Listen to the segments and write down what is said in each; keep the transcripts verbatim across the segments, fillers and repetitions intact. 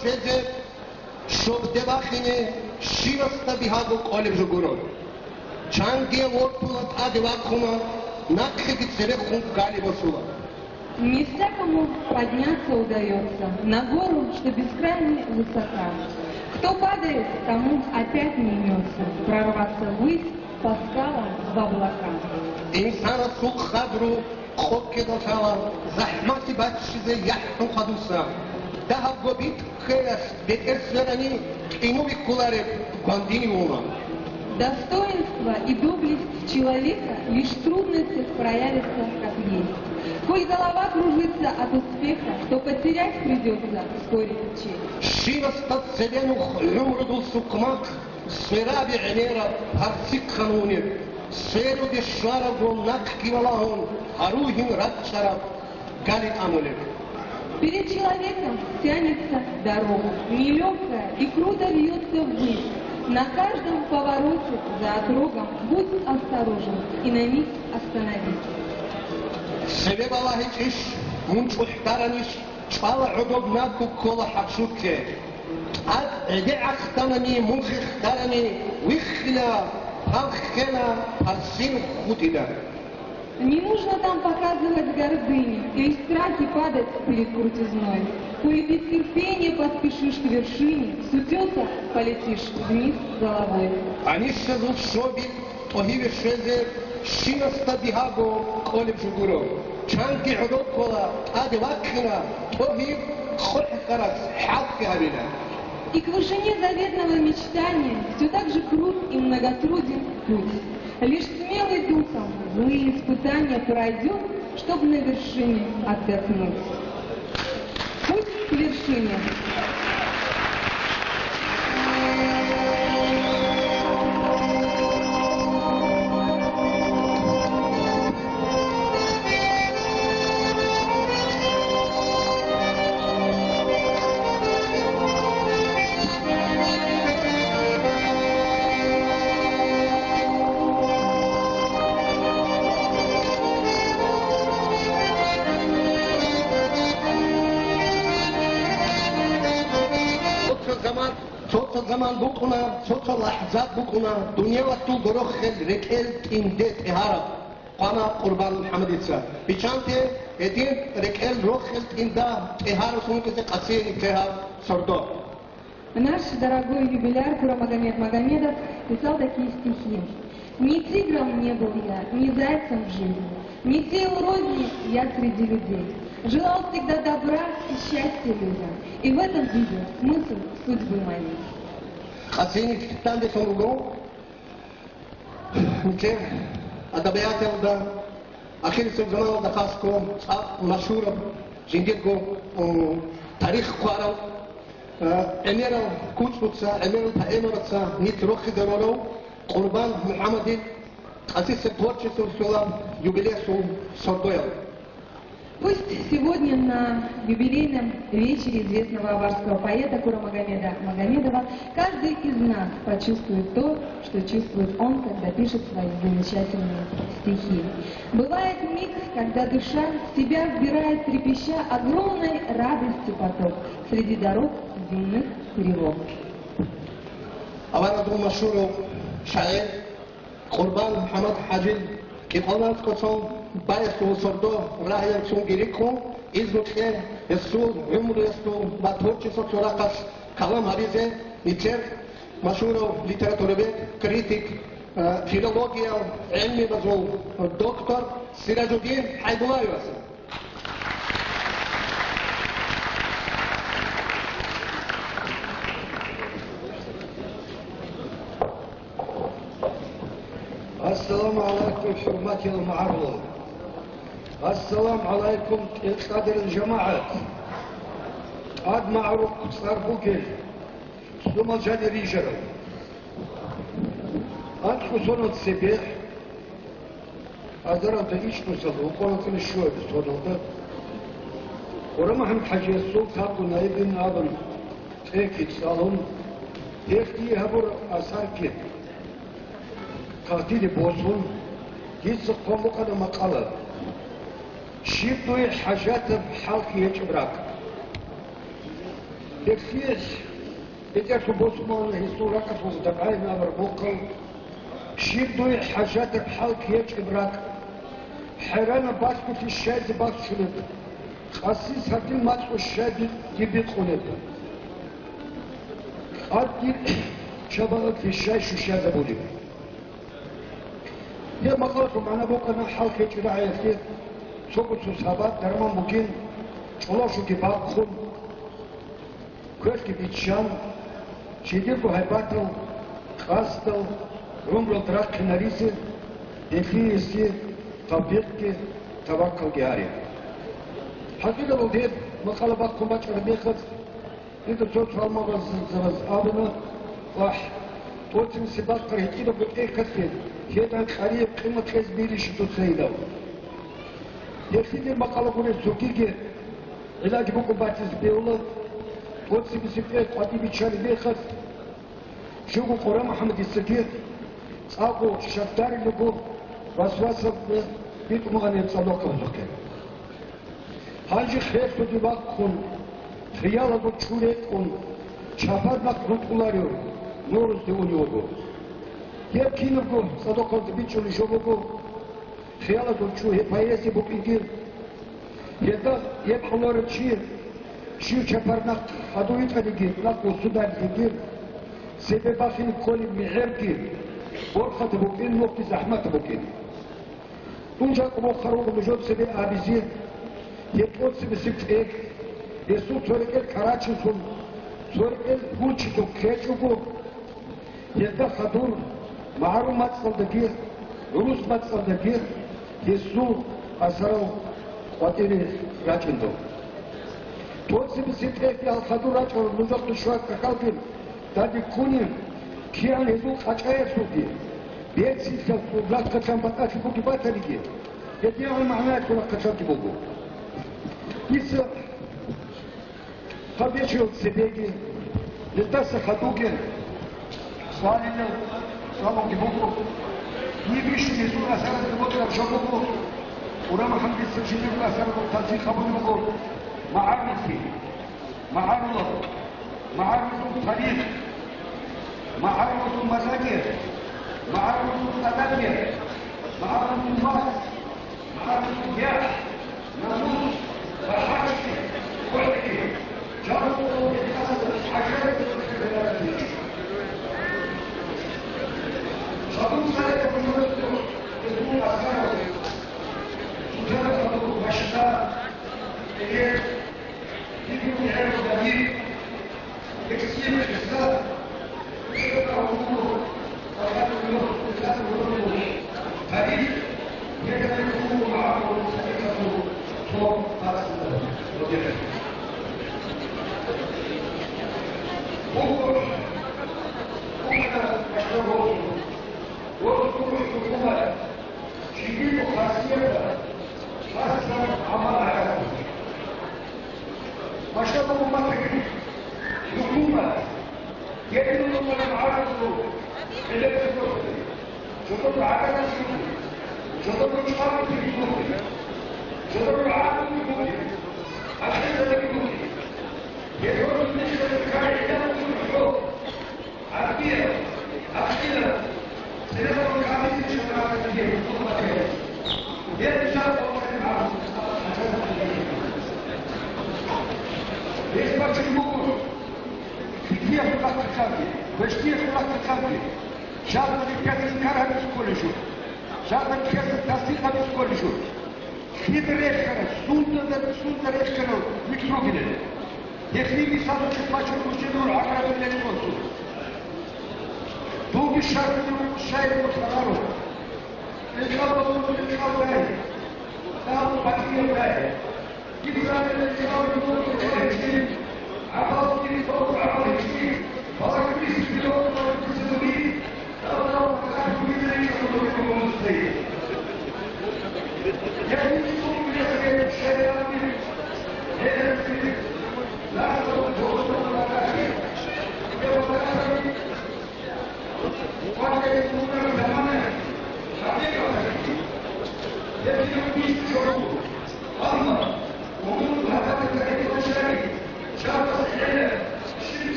Щвезе, щобде бахине, щивасда бигьаго кӀолеб жо гуро. Чанги вортула, тӀаде вахъуна, нахъеги церехун гали босула. Не всякому подняться удаётся на гору, что бескрайне высока. Кто падает, тому опять не имётся прорваться ввысь по скалам в облака. Инсанасул хадур къоккидал лъала, захӀмалъи баччизе яхӀун хадуса. Дагьабго битӀ ккеялъ бетӀер сверани, кӀинув биккулареб гвандинив вуна. Достоинство и доблесть человека лишь в трудностях проявятся как есть. Коль голова кружится от успеха, то потерять придётся вскоре честь. Щивасда цебе нух гӀумрудул сукъмакъ, свераби гӀемераб гьарцихъан вунеб, сверуде щварабго нахъги валагьун, гьарулгьин рачӀараб гали тӀамулеб. Перед человеком тянется дорога, нелёгкая и круто вьётся ввысь. На каждом повороте за отрогом будь осторожен и на миг остановись. Цебе балагьичӀищ, мун чӀухӀдаранищ, чӀвала гӀодоб, нахъе ккола хӀачутлъе. ТӀад гӀеде гӀахтанани, мун хехдарани, виххила, палхъена, парсин хутӀила. Не нужно там показывать гордыню или в страхе падать перед крутизной. Коли без терпения поспешишь к вершине, с утёса полетишь вниз головой. Гьанисезул щоби тӀогьибе щвезе, щивасда бигьаго кӀолеб жо гуро. Чанги гӀодоб ккола, тӀаде вахъина, тӀогьиб къохӀ хьарас хӀалхьи гьабила. И к вышине заветного мечтания всё так же крут и многотруден путь. Лишь смелый духом злые испытания пройдёт, чтоб на вершине отдохнуть. Путь к вершине. Цо-цо заман, цо-цо заман букӀуна, цо-цо лахӀзат букӀуна, дунялалъул горохел рекӀел тӀинде тӀегьараб. Хъвана Къурбан МухӀамадица. Биччанте гьедин рекӀел рохел тӀинда тӀегьарасун вукӀизе къасиеги тегьав сордо. Наш дорогой юбиляр Курамагомед Магомедов писал такие стихи: «Ни тигром не был я, ни зайцем в жизни, ни сеял розни я среди людей. Желал всегда добра и счастья людям, и в этом видел смысл судьбы моей». Къасиеги данделъун руго. Нилъер адабияталда, ахирисеб заманалда хасго цӀакъ машгьураб, жиндирго, м, тарих хъварав, э, гӀемерал кучӀдуца, гӀемерал поэмаца нилъ рохизе рорав Къурбан МухӀамадил къасисеб творчествоялъул юбилеялъул сордояв. Пусть сегодня на юбилейном вечере известного аварского поэта Курамагомеда Магомедова каждый из нас почувствует то, что чувствует он, когда пишет свои замечательные стихи. Бывает миг, когда душа в себя вбирает, трепеща, огромной радости поток среди дорог земных тревог. Аварагасул машгьурав шагӀир Къурбан МухӀамад ХӀажил кӀикъоялда цӀикӀкӀун баясул сордо рагьаялъунги рикӀкӀун, изну кье гьесул гӀумруялъул ва творчествоялъул рахъалъ калам гьабизе нилъер машгьурав литературовед, критик, э, филологиял гӀелмуялъул доктор Сиражудин ХӀайбуллаевас. Ассаламу гӀалайкум, хӀурматиял магӀарулал! Ассаламу гӀалайкум, тӀадегӀанав жамагӀат! ТӀад магӀарухъ цӀар бугел, лъимал жанир рижарал. Анкьго соналда цебехъ, азаралда ичӀнусалда, ункъоялда щуабилеб соналда, Къурбан МухӀамад ХӀажиясул лъабго наибин абун, цӀехги цӀалун, гьелъ дие гьабураб асарги тахтиде босун, дица хъван букӀана макъала: «Щиб дуе хӀажатаб хӀалхьи гьечӀеб ракӀ?» Гьелъие БетӀерлъун босун буго гьесул ракӀалъулъ дагӀайин абураб мухъал, щиб дуе хӀажатаб хӀал ккечӀеб ракӀ, хӀайранаб балъголъи щайзе бахчунеб, къаси сардил мацӀго щай би-, дибикъунеб, къад дир шабагъатлъи щай щущазабулеб. Гьеб макъалалъул магӀна букӀана хӀал ккечӀеб рагӀиялъе цого цо сабат дарман бугин, чӀолошуги бахъун, квешлъи биччан, жидерго гьайбатал, къасдал, гӀумруялда рахъинаризе, гьелъие гьесие тавфикъги таваккалги гьаре. ХӀакъикъаталда гьеб макъала бахъун бачӀараб мехалъ, дида цо-цо гӀалимзабаз абуна: «Вагь, тӀоцебесеб бахъараб гьитӀинабго тӀехьалъе гьедан къарияб къимат кьезе бегьилищ дуца гьедав?» Гьелъие дир макъала гуреб цогиги гӀиллаги букӀун батизе бегьула. ТӀоцебесеб тӀехь къватӀибе биччараб мехалъ, живго КъурагӀмухьаммадицаги цӀакъго щакдарилаго васвасаб битӀун бугоан гьеб цӀадахъ гьабулеб. Гьанже херлъуде вахъун, хиялалда чӀу рекӀун, чапар нахъ рукӀуларев нурузде унев вуго. Гьеб кинабго цӀадахъалда бичӀчӀулеб жо буго. Хиялалда чӀу гьеб поэзия букӀинги, гьелда гьеб кьоларев чи, щив чапар нахъ хадув витӀаниги, нахъ вуссунарилъиги, цебе бахине кколеб мегӀерги борхатаб букӀин, нухги захӀматаб букӀин. Дун жакъа бухъараб буго нужер цебе абизе, гьеб тӀоцебесеб тӀехь, гьесул цо рекӀел карачинлъун, цо рекӀел гьунчилъун ккечӀого, гьелда хадур магӀарул мацӀалдаги, гӀурус мацӀалдаги гьесул асарал къватӀире рачӀиндал. ТӀоцебесеб тӀехь гьал хадур рачӀарал нужехъе щвараб какалги данде ккуни, кигӀан гьезул къачӀаялъулги, берцинлъиялъул рахъалъан батӀалъи бугеб батаниги, гьедигӀан магӀнаялъул рахъалъанги буго. Дица гьаб бечиял цебеги, гьелдаса хадубги, цӀалулел цӀалулги буго. Гьеб бищун гьезул асаралда бокьараб жо буго, КъурагӀмухьаммадица жиндирго асаралда тасдикъ гьабулеб буго магӀарулъи, магӀарулал, магӀарулазул тарих, магӀарулазул мазагер, магӀарулазул адабият, магӀарулазул мас, магӀарулазул яхӀ, намус, бахӀарчи, гӀорги, жаниб гьесул хӀажат. Шагьурат Салихов журналистов гьезул асарал, Султан Абдул Рашида, Эйе, Жиндирго хасияталъ хасго гӀамал гьаратун. Машалла, умматалъул хӀукумат, гьединал умматалъул гӀадаталъул гӀелеб бугони, жодор гӀадаталъул, жодор чӀваби бугони, жодор гӀадатал бугони, ахирзабаби бугони, гьединал умматалъул гӀелеб бугони. Жакъа рекӀелъ инкар гьабизе кколеб жо. Жакъа рекӀелъ тасдикъ гьабизе кколеб жо. Кида рехараб, сунда, сунда рехараб микрогилан. Гьелъие мисалалъе бачун бучӀин буго гӀаграбил рекӀелъул. Дуги щакдулев шайгурелъул гьару. Рекъалда буго рекъалдай, дагьаб батӀиялдай. Гьеб рекъалда буго рекъалчи, гӀабалги буго гӀабалчи, балагьиси буго балагьиси.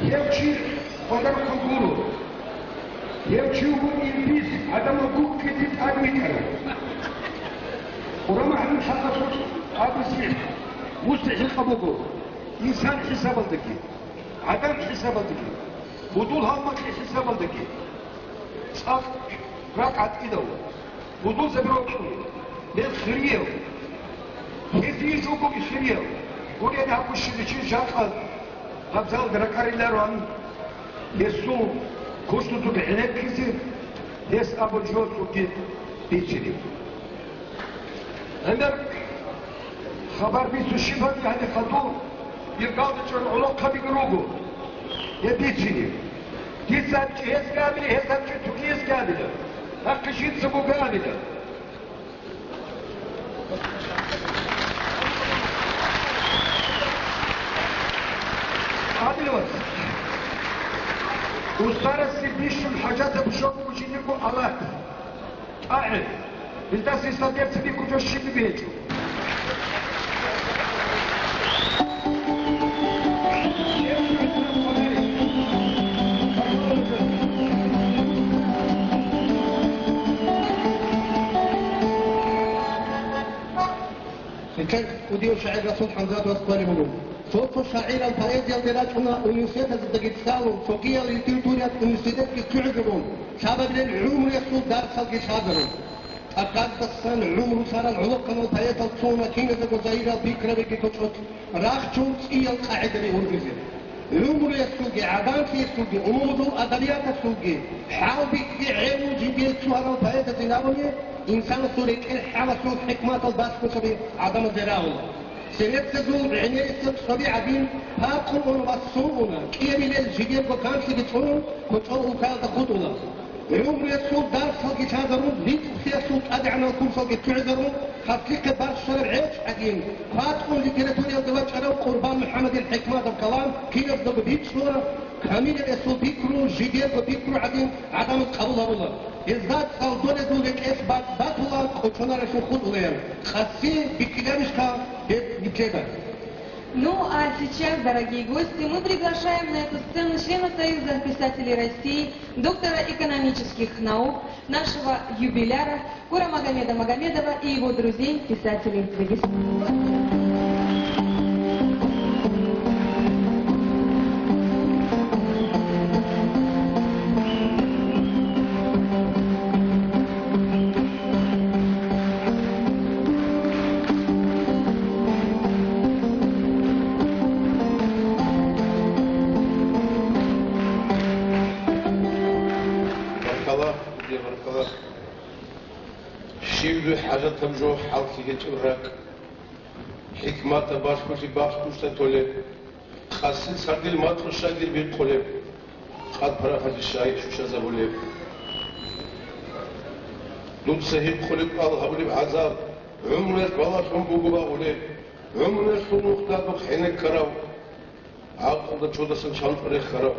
Гьев чи гьодар хъугуро. Гьев чи вугин бис гӀадамал гуккизе тӀадвитӀарав. Къуран гӀалимлъи абузе, мустахӀикъаб буго, инсан хӀисабалдаги, гӀадан хӀисабалдаги, будул гьалмагълъи хӀисабалдаги, цӀакъ ракӀ гӀатӀидав, будулзаби рокьун, гьел хирияв, гьезие жугьуги хирияв, гурен гьабущизе чи жакъа гьабзалда ракӀарилароан, гьесул кушлъузул гӀенеккизе, гьес абун жо цӀуги бицинев. Гьаниб хабар бицун щиб гьаниб гьадин хадур, иргалда чӀун гӀолохъабиги руго, гьеб бицинев. Дица гьечӀо гьесги абила, гьес гьечӀо цогиязги абила. Нахъе жинца буго абила. Гьадинав устарасе бищун хӀажатаб жо буго жиндирго Аллагь. ТӀагӀи, илдаса гьесда берцинги ккучӀо щибниги гьечӀо. Гьелъ кӀудияв шагӀир Расул ХӀамзатовас хъвалеб буго: цо-цо шагӀирал поэзиялде рачӀуна университетаздаги цӀалун, цогиял литературияб университетги лъугӀизарун, лъабабилеб гӀумруялъул дарсалги лъазарун. ТӀакъаздасан гӀумру лъарал гӀолохъанал поэтал цуна киназдаго загьирал пикрабиги кочӀолъ рахчун цӀиял къагӀидаби ургъизе. ГӀумруялъулги, гӀадамлъиялъулги, умумузул адабияталъулги, хӀалбихьи гӀелул жиндие лъугьарал поэтазин абуни, инсанасул рекӀел хӀалалъул хӀикматал балъголъаби гӀадамазде рагӀула. Церецазул гӀемерисеб цоби гӀадин, пакъун ун ва сун уна, кӀиабилел жидерго канлъиги цӀунун, кочӀол улкаялда хутӀула. ГӀумруялъул дарсалги лъазарун, ризкъиялъул тӀадегӀанал курсалги лъугӀизарун, хасихъе барщараб гӀечӀ гӀадин, хъватӀун литературиялда вачӀарав Къурбан МухӀаммадил ХӀикматаб калам киназдаго бичӀчӀула, камилаб эсул пикру, жидерго пикру гӀадин гӀадамаз къабул гьабула. Гьезда цӀалдолезул рекӀелъ бакӀ батула, кӀочонарелъул хутӀулаян. Къаси бикьиларищха гьеб нилъеда? Ну, а сейчас, дорогие гости, мы приглашаем на эту сцену члена Союза писателей России, доктора экономических наук, нашего юбиляра Курамагомеда Магомедова и его друзей, писателей Дагестана. Баркала, баркала. Щиб дуе хӀажатаб жо, хӀалхьи гьечӀеб ракӀ. ХӀикматаб балъголъи бахъ гушта толеб. Къаси цардил макьу щай дир бихъулеб, къад парахалъи щай щущазабулеб? Дуца гьикъулеб кӀал гьабулеб гӀазаб, гӀумруялъ балагьун буго багъулеб, гӀумруялъул нухда духъ гьенеккарав, гӀакълда чодасан чанчӀ рехарав,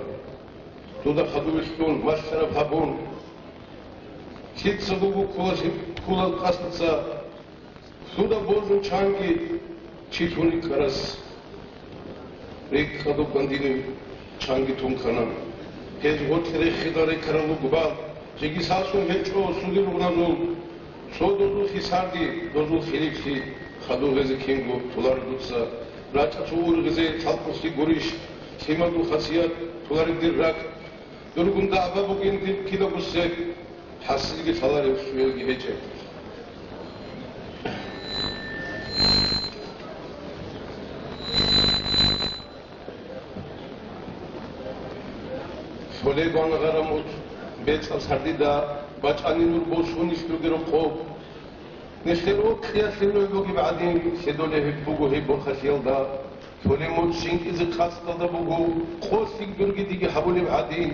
дуда хадув вилълъун, малъараб гьабун, лъица буго ккола, ккола къасдаса. Дуда божун чанги чи лъун рикӀкӀарас, рикӀкӀадуб гандинив чанги тун ккана. Гьез гъоркье рехида рекарал лугба, жеги сасун гьечӀо судир гъуназул. Цо дозул хисарди, дозул хириблъи, хадув гъезе кинго толар дуца. РачӀа цо ургъизе цалкъуси гурищ, лъимадул хасият, толареб дир ракӀ. Дургун дагӀба бугин диб кидаго сек, хӀасилги лъаларев щуялги гьечӀеб. Лъолеб ван гъарамут бецӀал сардида, бачӀани нур босун нилъ ругел рокъоб. Нилъер рокьиялъе нугӀ бугеб гӀадин, лъедолеб гьеб буго гьеб борхалъиялда. Толеб муд щинкӀизе къасдалда буго, къосин дурги диги гьабулеб гӀадин,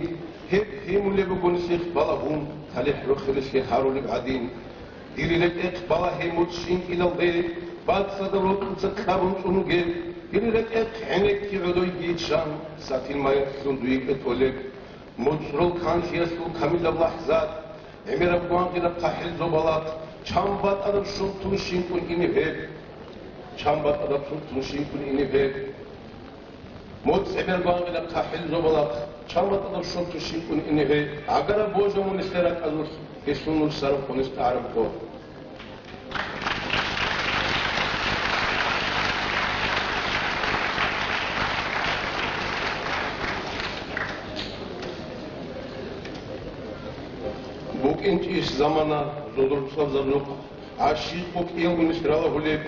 гьеб гьимулеб буго нилъехъ балагьун, талихӀ рохелелъе гьарулеб гӀадин. Дир рекӀехъ балагье муд щинкӀиналде, бацӀцӀадаб рокьуца кьабун цӀунуге, дир рекӀехъ гӀенекки гӀодойги чан, сатил маялъун дуе толеб. МуцӀрул канлъиялъул камилаб лахӀзат, гӀемераб гвангъинаб хъахӀел зобалахъ, чан батӀараб шуртун щинкӀун инеб гьеб. Чан батӀараб шуртун щинкӀун инеб гьеб. МуцӀ гӀемер гвангъинаб хъахӀел зобалахъ, чан батӀараб шуртун щинкӀун инеб гьеб. ГӀагараб божа мун нилъер ракӀазулъ, гьелъул нур сараб къонис тӀагӀараб къо. БукӀинчӀищ замана, зодорцӀазаб нухъ, гӀащикъ букӀиялгунищ ралагьулеб,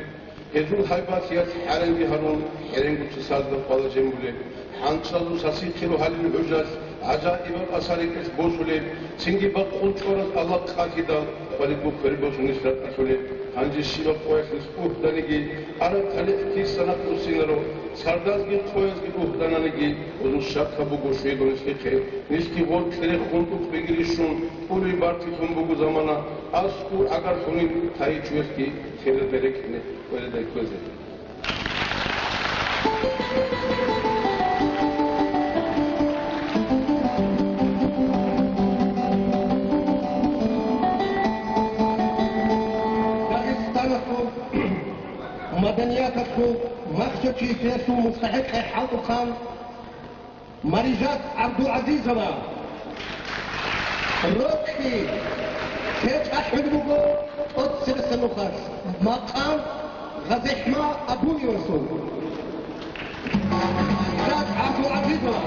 гьезул гьайбатлъиялъ хӀаренги гьарун, хӀеренгучи садда хъвала жембулеб. ХӀанчӀазул сасихъе рогьалил гӀужалъ гӀажаибаб асар рекӀелъ босулеб, цинги бакъул чӀораз Аллагь къалъидал хвалибго квер босунищ ракӀалъулеб. Гьанже щибаб къоялъ нилъ ухьданиги, араб талихӀ киса нахъ буссинаро, сардазги къоязги ухьдананиги, гьезул щакаб буго щведун нилъехъе. Нилъги гъоркье рехун тӀукӀбеги рищун, тӀури бартилъун буго замана, аскӀов гӀагарлъунин тайичӀоялъги хиралда рекӀине кӀвередай кквезе. Дагъистаналъул маданияталъул махщачиясул мустахӀикъи хӀалтӀухъан Марижат ГӀабдулгӀазизова. Рокьи кечӀ ахӀулеб буго тӀоцебесеб нухалъ, макъам ГъазихӀма Абуевасул. Марижат ГӀабдулгӀазизова.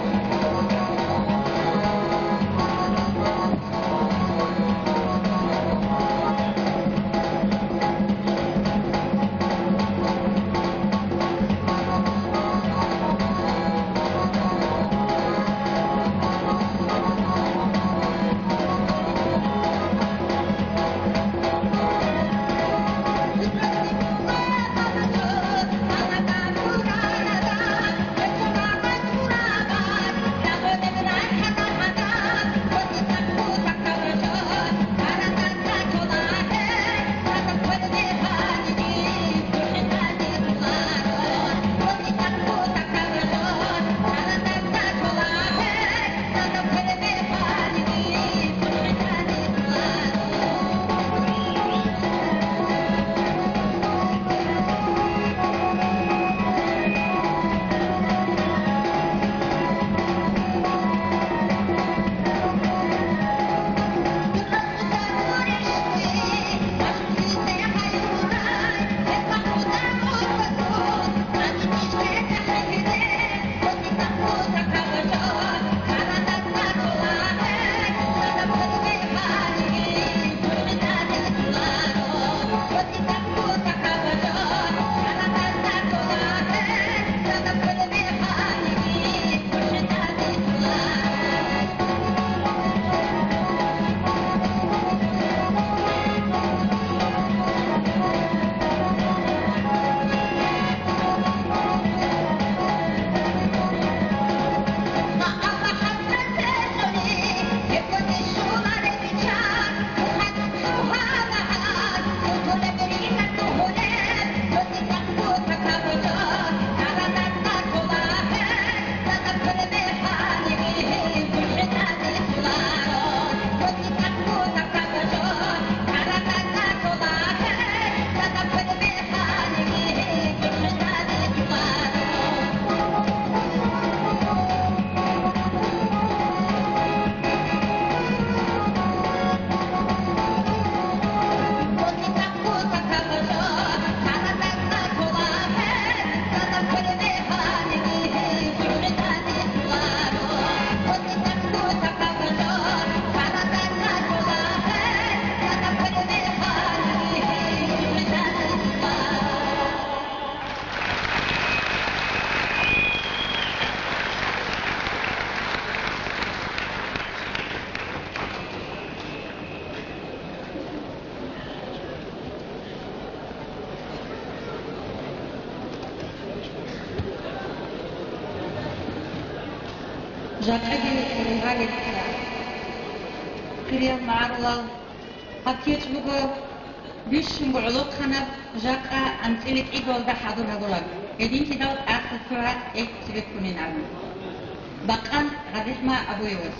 Жакъа дие къулгъалеб цӀар. Хириял магӀарулал, гьаб кечӀ буго бищунго гӀолохъанаб, жакъа анцӀила кӀиголда хӀадур гьабураб, гьединлъидал тӀаса цо гьакъ тӀехь цебеккунин абун. Бакъан ГъазихӀма Абуевас.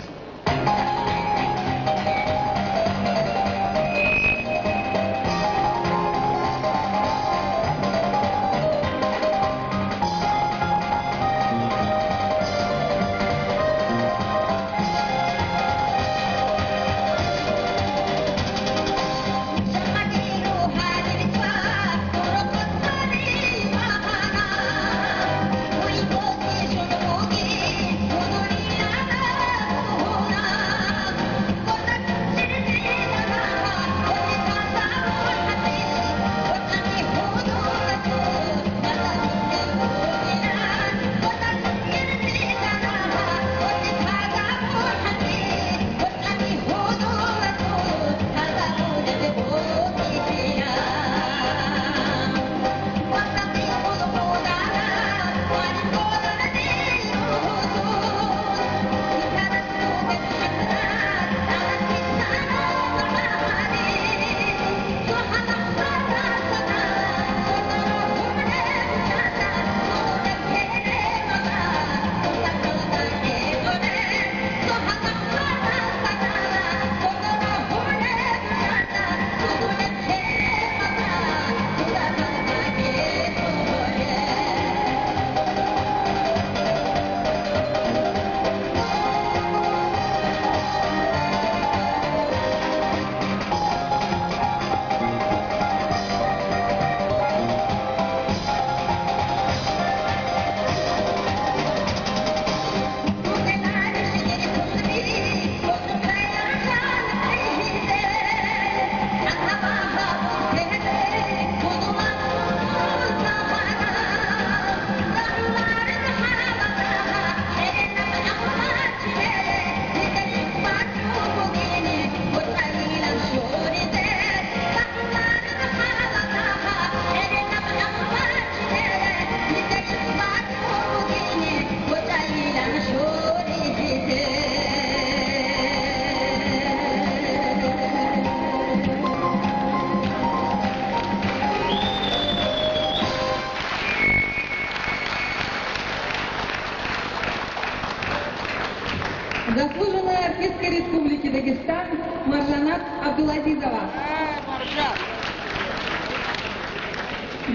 Заслуженная артистка Республики Дагестан Маржанат Абдулазизова.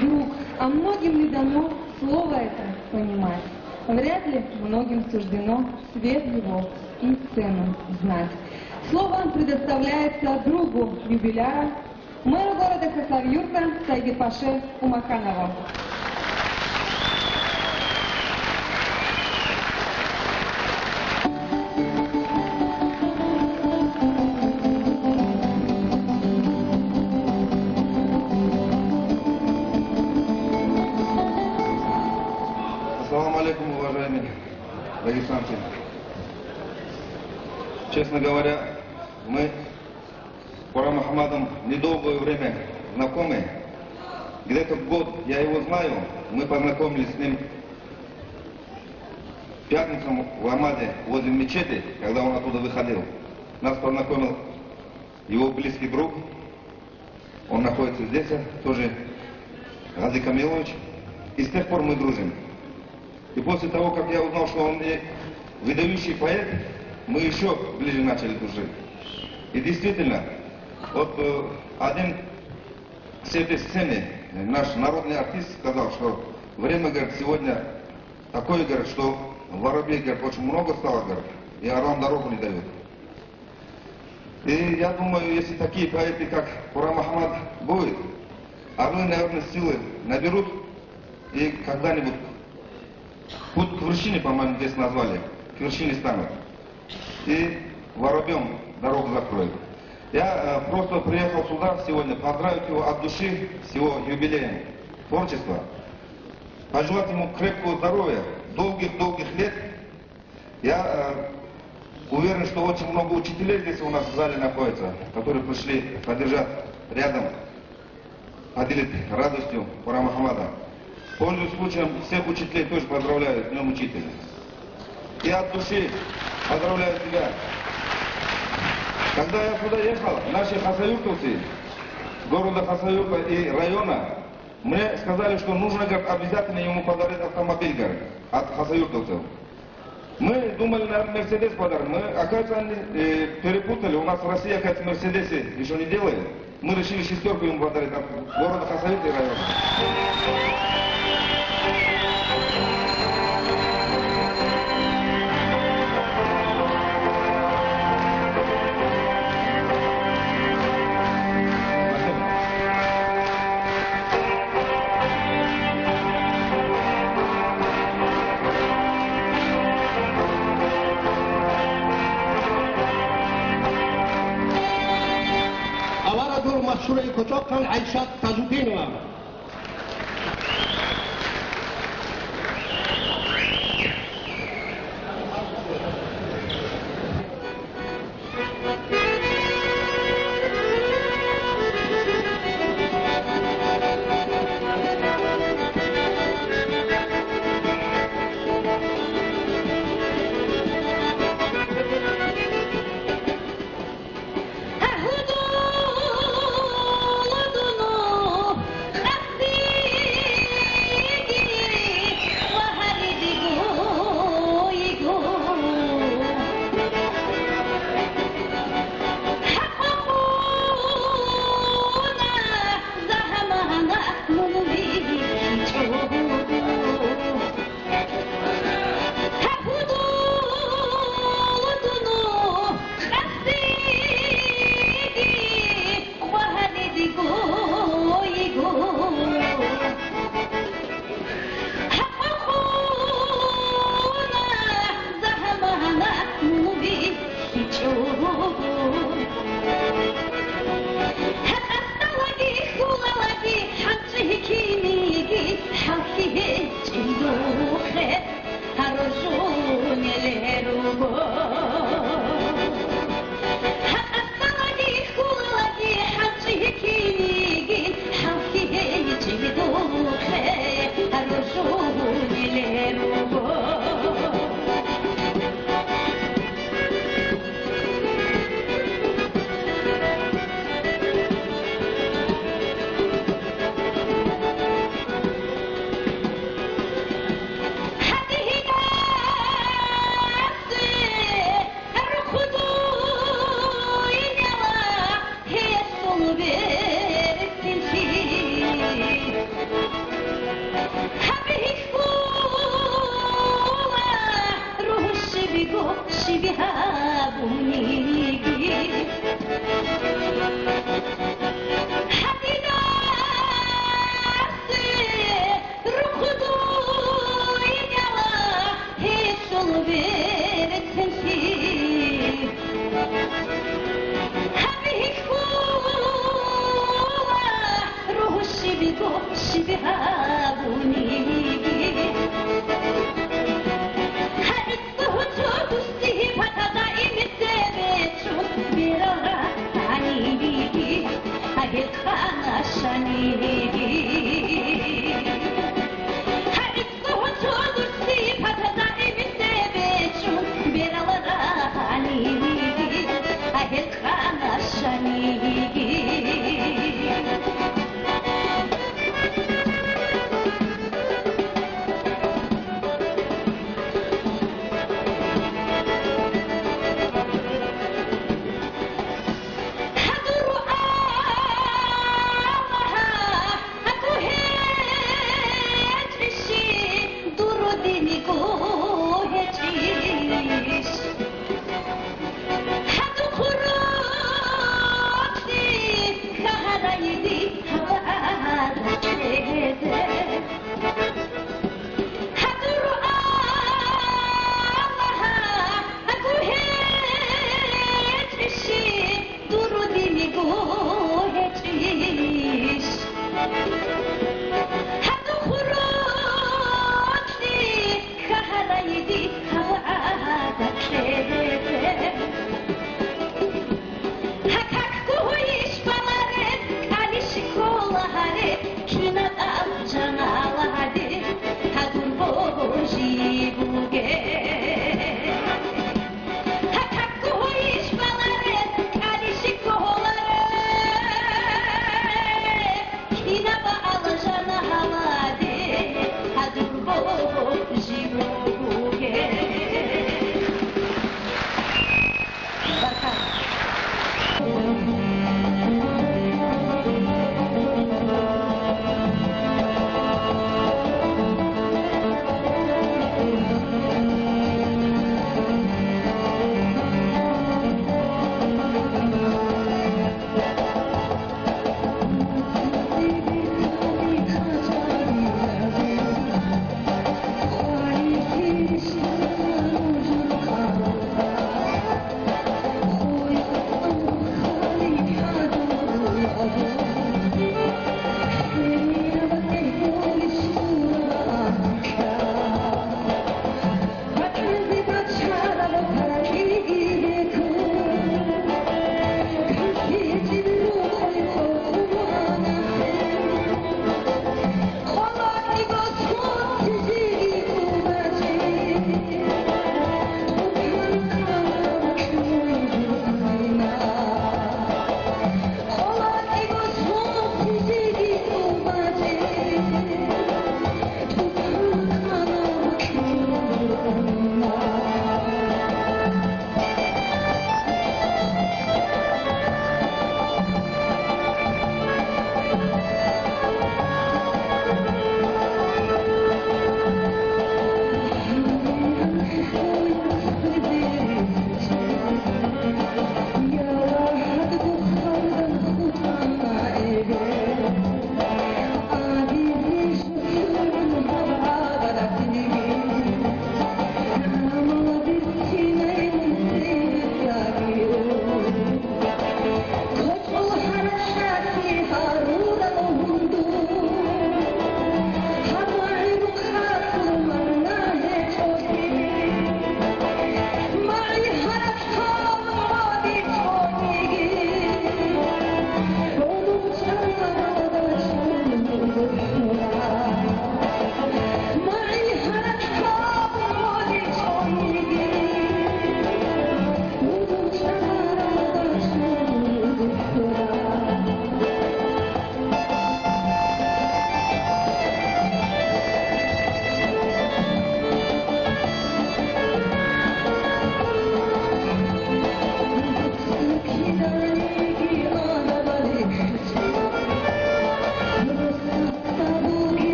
Друг, а многим ли дано слово это понимать? Вряд ли многим суждено свет его и цену знать. Слово предоставляется другу юбиляра, мэру города Хасавюрта Сайдипаше Умаханову. Ассаламу алейкум, уважаемые дагестанцы. Честно говоря, мы с Курам Мухаммадом недолгое время знакомы. Где-то год я его знаю. Мы познакомились с ним в пятницу в Ламаде возле мечети, когда он оттуда выходил. Нас познакомил его близкий друг. Он находится здесь, а, тоже Гази Камилович. И с тех пор мы дружим. И после того, как я узнал, что он и выдающий поэт, мы еще ближе начали дружить. И действительно, вот, э, один с этой сцены, э, наш народный артист сказал, что время, говорит, сегодня такое, говорит, что воробей, говорит, очень много стало, говорит, и орлам дорогу не дают. И я думаю, если такие поэты, как Курам Ахмад, будут, орлы, наверное, силы наберут, и когда-нибудь путь к вершине, по-моему, здесь назвали, к вершине станут. И воробьём дорогу закроют. Я, э, просто приехал сюда сегодня поздравить его от души с его юбилеем творчества, пожелать ему крепкого здоровья, долгих-долгих лет. Я, э, уверен, что очень много учителей здесь у нас в зале находится, которые пришли поддержать рядом, поделить радостью Курам Ахмада. Пользуясь случаем, всех учителей тоже поздравляю с Днём Учителя. Я от души поздравляю тебя. Когда я сюда ехал, наши хасавюртовцы города Хасавюрта и района мне сказали, что нужно, говорит, обязательно ему подарить автомобиль, говорит, от хасавюртовцев. Мы думали, наверное, Мерседес подарим. Мы, оказывается, они, э, перепутали. У нас в России, оказывается, Мерседесы еще не делают. Мы решили шестерку ему подарить от города Хасавюрта и района. Аварагур машгьурай кочӀохъан ГӀайшат Тажутдинова.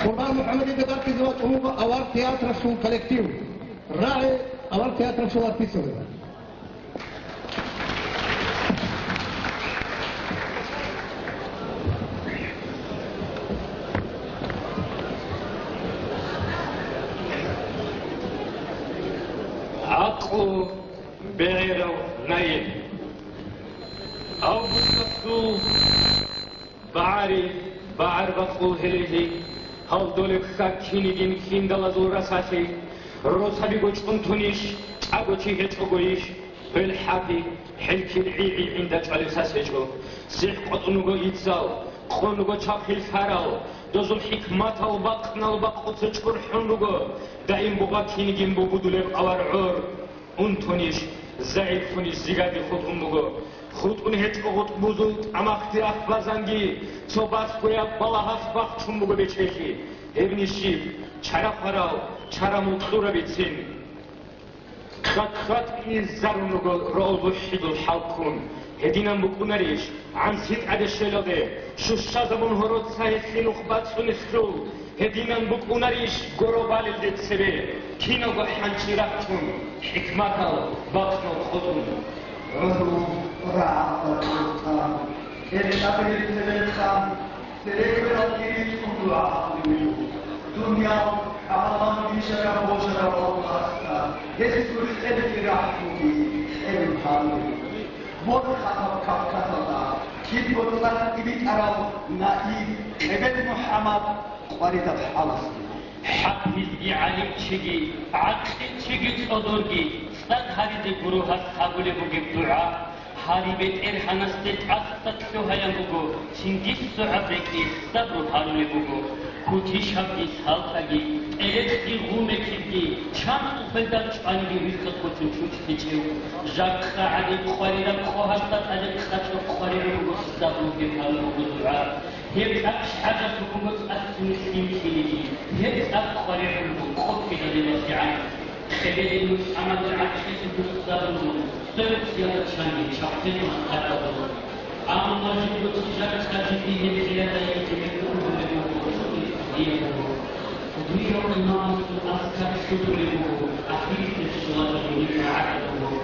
Къурбан МухӀамадида бахъизе вачӀун вуго авар театралъул коллектив. РагӀи авар театралъул артистазда. ГӀакълу бегӀерав наиб. Августалъул багӀари, багӀар бакъул гьелелъи, гьал долеб хьак кинигин хьиндалазул расалъи, росабиго чӀунтунищ, чӀаго чи гьечӀогойищ, хвел хӀаби, хӀелкил гӀи-гӀи гӀинда чӀвалеб сас гьечӀо. СихӀ къотӀун руго ицал, къон руго чахъил лъарал, дозул хӀикматал бакънал бакъуца чӀурхӀун руго, даим бугъа кинигин бугудулеб авар гӀор. Унтунищ, загӀиплъунищ зигаги хутӀун буго. ХутӀун гьечӀо гъутӀбузул тӀамахъги ахбазанги, цо балъгояб балагьалъ бахчун буго бечелъи. Гьебни щиб, чара хварал, чара мукьурабицин. Хъат-хъат изарун руго роузухӀидул хӀалккун. Гьединан букӀунарищ, гӀанси тӀаде щвелалде, щущазабун гьороца гьелъи нух бацӀцӀунелъул, гьединан букӀунарищ горо балелде цебе, киналго хӀанчи рахъун, хӀикматал бакънал къотӀун. ГӀумру рагӀаб бакӀуртан, гьеб тӀаде цебе хъан, церекъерал кири цӀун дугӀа гьабулеб буго. Дуниял гӀалам бижараб-божарав Аллагьасда гьесул хӀелги рахӀмуги хӀерун гьарулеб буго. Борхатаб Кавказалда кибго цӀакъ тӀибитӀарав наиб Къебед МухӀаммад къваридаб хӀалалъ. ХӀафизги, гӀалимчиги, гӀакълилчиги, цӀодорги, цӀакъ гьаризе гуро гьас гьабулеб бугеб дугӀа. Гьари БетӀергьанасде тӀаса лъугьаян буго, цинги согӀаб рекӀелъ сабру гьарулеб буго. Кутишабги, салтаги, тӀерекъги, гъумекибги, чанго хвелдал чӀваниги вихха кочун чучӀ гьечӀев. Жакъа гӀадин къварираб къо гьасда тӀаде къачӀо къварираб буго сабруги гьарулеб буго дугӀа. Гьеб цӀакъ хӀажат буго цӀакъ цинги лъим ккелиги, гьеб цӀакъ къваригӀун буго къо ккелалебалъигӀан. Къебедин МухӀаммадил гӀакъидаялъул сабру, сверухъ чанги чахъе махтараб буго. Амма жиндир чӀужугӀаца жиндие гьеб кьеядай гьеб ургъулеб буго, чӀужу гьеб буго. Дуе имамасул аскар лъутулеб буго, ахирисеб щула жиндир рагӀатаб буго.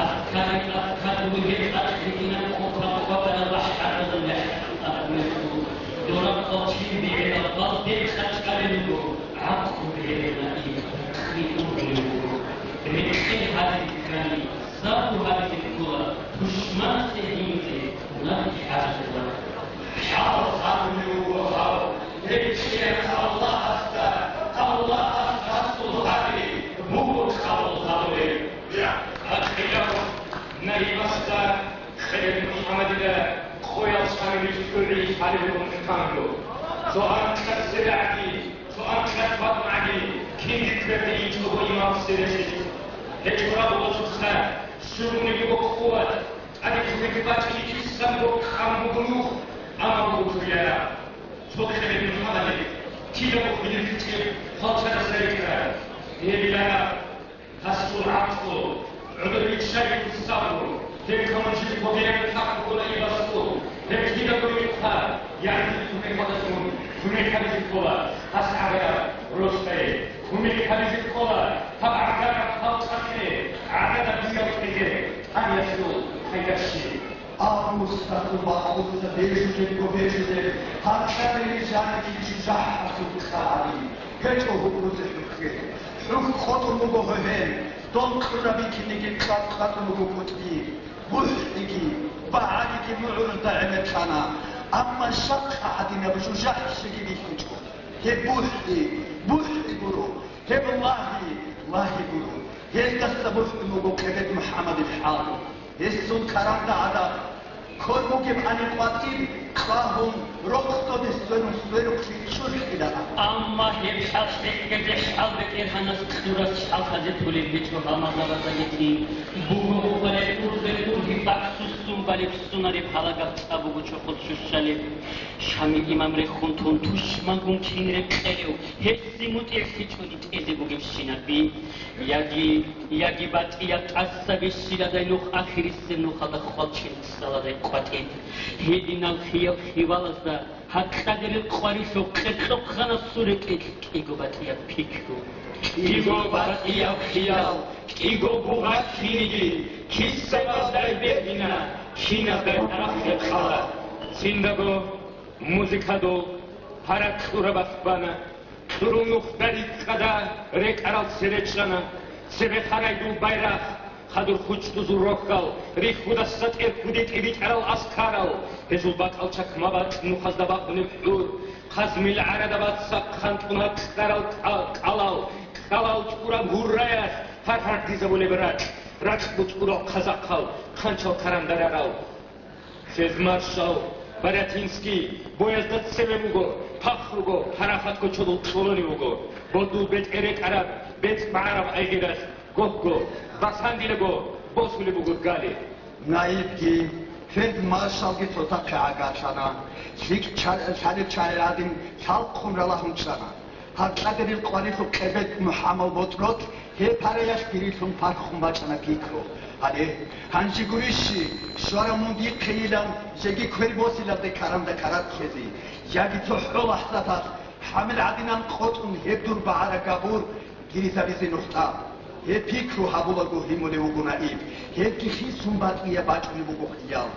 Аскари аскар бугеб ахиринаб къо къваригӀараб хӀадуралъул ахӀи абулеб буго. Дора къвачил бегӀераб балде къачӀараб буго, гӀакълу бегӀерила ин, хъи ургъулеб буго. РекӀел гьаризе ккани, сабру гьаризе ккола, тушманасде гьимизе мунагьи хӀажатила. ХӀал гьабулев вуго гьав, гьечӀеб Аллагьасда, Аллагьас гьасул гьари буго къабул гьабулеб. Гьаб кьелав наибасда Къебед МухӀаммадида къоял чанги лъугӀи лъалеб букӀун тӀамулъ. Цо анкьа сирагӀги, цо анкьа батӀмагӀги, кинги кверде инчӀого имам сиресилъ. ГьечӀо рагъулазухъа щугуни буго къуват, тӀаде кумек бачӀине кисан бокьун буго нух, амма буго ккола. Цо Къебед МухӀаммадил кидаго хвилихъичӀеб хвалчадаса рекӀараб. Гьеб ила гьасул гӀакълу, гӀодор риччарихъ сабру, гьеб камунчилъ гьобеян тӀад бугола ибасул, гьеб кидаго рикӀкӀа, ягӀнилъун мехалдалъун кумек гьабизе ккола гьас гӀагара росдае, кумек гьабизе ккола гьаб гӀагара халкъалъе гӀадада биялъезе тӀамиялъул пайда щиб? Августалъул бакъуца бежулебго бежулеб гьаркьа-бери жаниб чӀужугӀасул кьагӀаби гьечӀо гьукъузе хӀухье. ХӀухь къотӀун буго гьогьен, дол кьураб бикиниги кьакь-кьакьун буго кӀутӀби, бухӀиги, багӀариги мугӀрузда гӀемер ккана, амма жакъа гӀадинаб жужахӀлъиги бихьичӀо. Гьеб бухӀи, бухӀи гуро, гьеб лагьи, лагьи гуро. Гьелдаса бухӀун буго Къебед МухӀаммадил хӀал. Гьесул каранда гӀадаб, ккор бугеб гьаниб къватӀиб къагьун, рокъоде сверун сверухълъи чӀурхӀилаан. Амма гьеб хӀал лъехьезе хӀал БетӀергьанас кьурас хӀал хазетулеб гьечӀо гьалмагъзабаздаги цин. Буго гьукъараб ургъел ургьиб бакӀ сусун балеб сунареб гьалагаб цӀа буго чохол щущалеб. Шамил имам рехун тун туш Гун кин рекъелев, гьесие мутӀигӀлъичӀого тӀезе бугебщинаб би? Яги, яги батӀияб тӀаса бищиладай нух ахирисеб нухалда хвалчен ксаладай къватӀиб? Гьединал хиял хиялазда гьаркьаде рекъварилъул къеркьохъанасул рекӀелъ кӀиго батӀияб пикру. КӀиго батӀияб хиял, кӀиго бугъа киниги, кисабаздай бегьина, кинабдай тарахъе ккала. Циндаго музыкадул гьаракь кьураб бахъ бана, кьурул нухда рикӀкӀада рекӀарал цере чӀана, цебе харайдул байрахъ, хадур хучӀдузул рохьал, рихьудаса тӀер кудетӀи битӀарал аскарал, гьезул бакӀал чакмабакь нухазда бахунеб гӀур, хъазмил гӀарадабаца хъантӀуна кьарал кӀа-, кӀалал, кьалал тӀураб гьурраялъ гьар-гьардизабулеб ракь, ракь бутӀурал хъазахъал, хъанчал карандарарал. Фельдмаршал Барятинский боязда цеве буго, пахруго, парахатго чодул кьолонив вуго, бодул бетӀер рекӀараб, бецӀ багӀараб айгъиралъ гогго, басандилаго босулеб буго гали. Наибги, фельдмаршалги цоцахъе гӀагарлъана, лъикӀ ча-, лъалеб чагӀи гӀадин, лъалхъун ралагьун чӀана. Гьаркьаде рилкъварилъул Къебед МухӀамал БотӀрот гьеб параялъ кирилъун пархун бачӀана пикру. Гьале, гьанже гурищи, щварав мун дихъейилан жеги квер босилалде каранда карат ккезе, яги цохӀо лахӀзаталъ хӀамил гӀадинан къотӀун гьеб дур багӀараб габур гиризабизе нухда. Гьеб пикру гьабулаго гьимулев вуго Наиб, гьебги хисун батӀияб бачӀунеб буго хиял.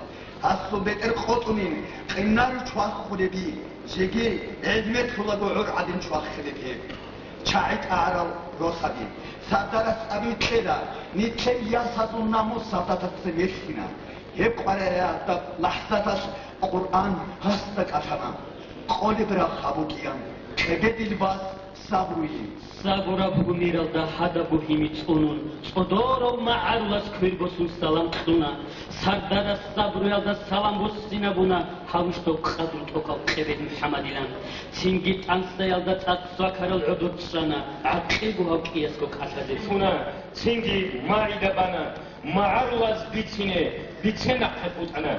Гьасул бетӀер къотӀунин, къинару чвахулеби, жеги гӀезметлъулаго гӀур гӀадин чвахилеб гьеб. ЧагӀи тӀагӀарал росаби, сардарас абикьела, нилъер ясазул намус солдатаца мерлъина. Гьеб къваригӀараб лахӀзаталъ Къуръан гьасда кӀалъана. Къолеб рахъ гьабукӀиян, Къебедил вас Сабруе. Сабураб гьумералда гьадаб бугьими цӀунун, цӀодорав магӀарулас квер босун салам кьуна. Сардарас Сабруялда салам буссинабуна гьавушдав къадру тӀокӀав Къебед МухӀамадилан. Цинги тӀансаялда цӀакъ свакарал гӀодор чӀана, гӀакъиго гьав кӀиясго кӀалъазе ккуна. Цинги марида бана, магӀарулаз бицине, бицен нахъе хутӀана.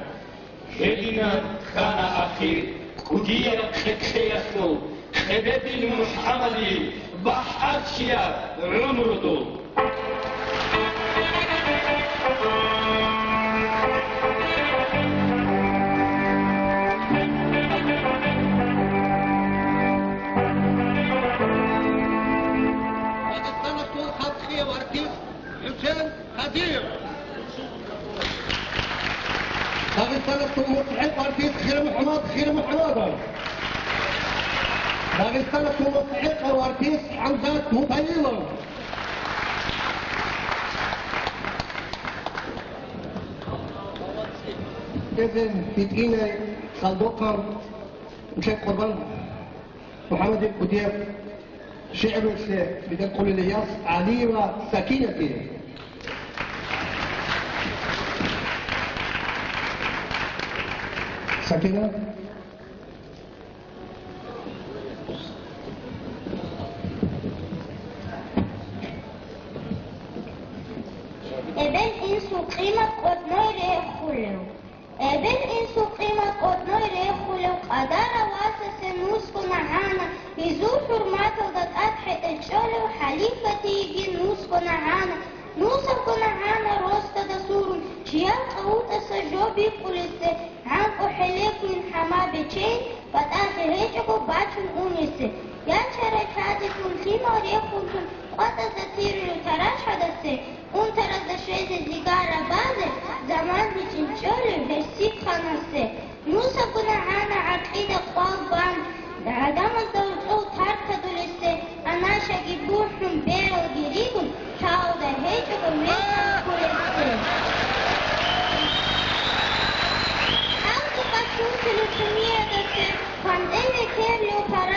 Гьединаб ккана ахир кӀудияб хъехъеялъул Къебедил МухӀамадил бахӀарчияб гӀумрудул. Дагъистаналъул халкъияв артист ХӀусен Хадиев. Дагъистаналъул муцӀгӀи артист ХирмухӀамад ХирмухӀамадов. Дагъистаналъул муцӀгӀи артист ХӀамзат Мутаилов. Эзен, итӀинай, цӀалдохъан, нилъер Къурбан МухӀамадил кӀудияб шигӀруялъе битӀакъулила яс ГӀалиева Сакинатие. Сакина. Эбел-инсул къимат къотӀной рехулев. Эбел-инсул къимат къотӀной рехулев, къадарав васасе нусго нагьана, гьезул хӀурматалда тӀад хӀетӀе чӀолев, халифатиеги нусго нагьана, нусабго нагьана росдада сурун, чиял къавутӀаса жо бикъулесе, гӀанкӀу хӀелеклъин хӀама бечейин, батӀалъи гьечӀого бачун унесе, ячарай лъазе тун лъимал рехун тун къватӀазда тирулев тарашадасе, унтаразда щвезе зигара базе, заман гьечӀин чӀолев гьерсихъанасе. Нусабго нагьана гӀакъида къвал бан, гӀадамазда гьоркьов тартадулесе, анашаги бухӀун, бералги ригун, тавда гьечӀого мехалъ кколесе. ХӀалкъи къачунтулев чумиядаса, хъван-тӀезе керлъев пара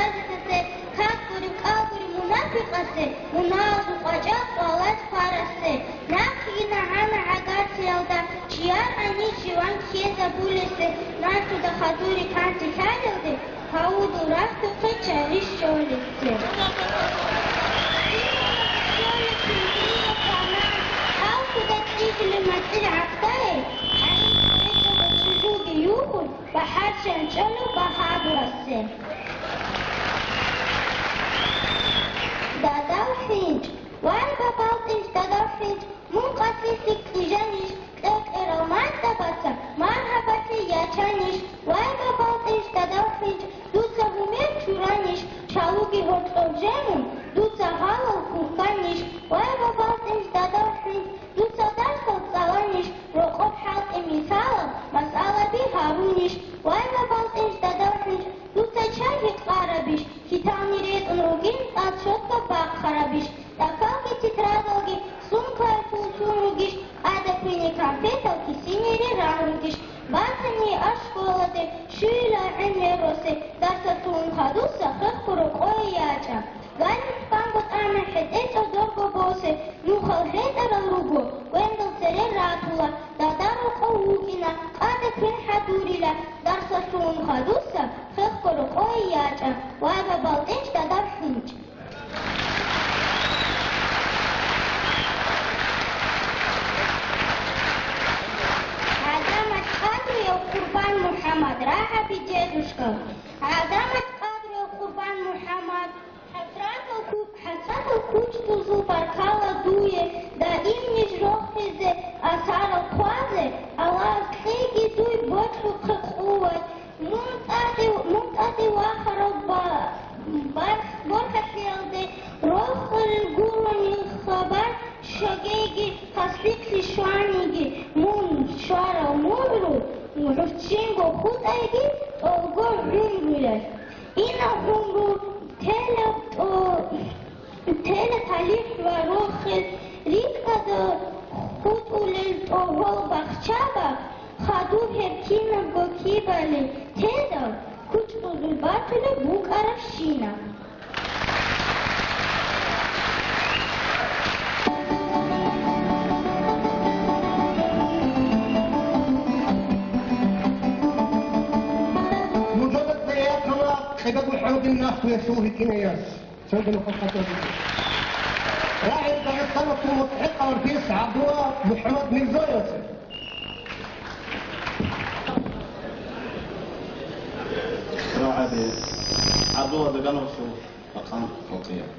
Гьоркьоб жемун, дуца гьалав кканищ, вай, БатӀинчӀ, дадав хӀинчӀ, дуца дарсал цӀаланищ, рокъоб хӀалтӀи мисалал масъалаби гьарунищ, вай, БатӀинчӀ, дадав хӀинчӀ, дуца чагьи къарабищ, хьитални ретӀун ругин, тӀад щотка бахъарабищ, тӀахьалги тетрадалги, сумкаялъул чун ругищ, тӀада квине кампетал кисинире ран ругищ, батани а школаде, щуила гӀемер росе, дарсалъун хадуса хехго рокъое ячӀа. Галихъанго тӀама хӀетӀе цӀодорго босе, нухал хӀетӀарал руго, гвендал цере ратула, дада рокъов вукӀина, къаде квен хӀадурила, дарсалъун хадуса хехго рокъое ячӀа, вай, БатӀинчӀ, дадав хӀинчӀ. ГӀадамат къадруяв Къурбан МухӀаммад, рагӀаби дедушка. ГӀадамат къадруяв Къурбан МухӀаммад, хӀасратал ку-, хӀасратал кучӀдузул баркала дуе, даимнищ рохизе, асарал хъвазе, Аллагьас кьеги дуй бокьухъе къуват. Мун тӀаде, мун тӀаде вахарав ба-, барх-, борхалъиялде рохел гурони хабар, щогейги, тасдикълъи щваниги, мун щварав мугӀру, гӀурччинго хутӀайги, тӀолго гӀумруялъ. Инал гӀумру телеб тӀо-, телеб талихӀ ва рохел рикӀкӀад хутӀулел тӀогьол бахчаба, хадуб гьеб кинабго кибали тедал, кучӀдузул батулеб букӀарабщинаб. Нужеда цӀеякала къидаго хӀалгин нахъвесул рикӀкӀинаяс. Цоги нухалъ хъатӀа буго. РагӀи Дагъистаналъул мутӀигӀ арбис ГӀабдулла МухӀаммад Мирзоевасе. РагӀаби ГӀабдулла Дагановасул макъам халкъияб.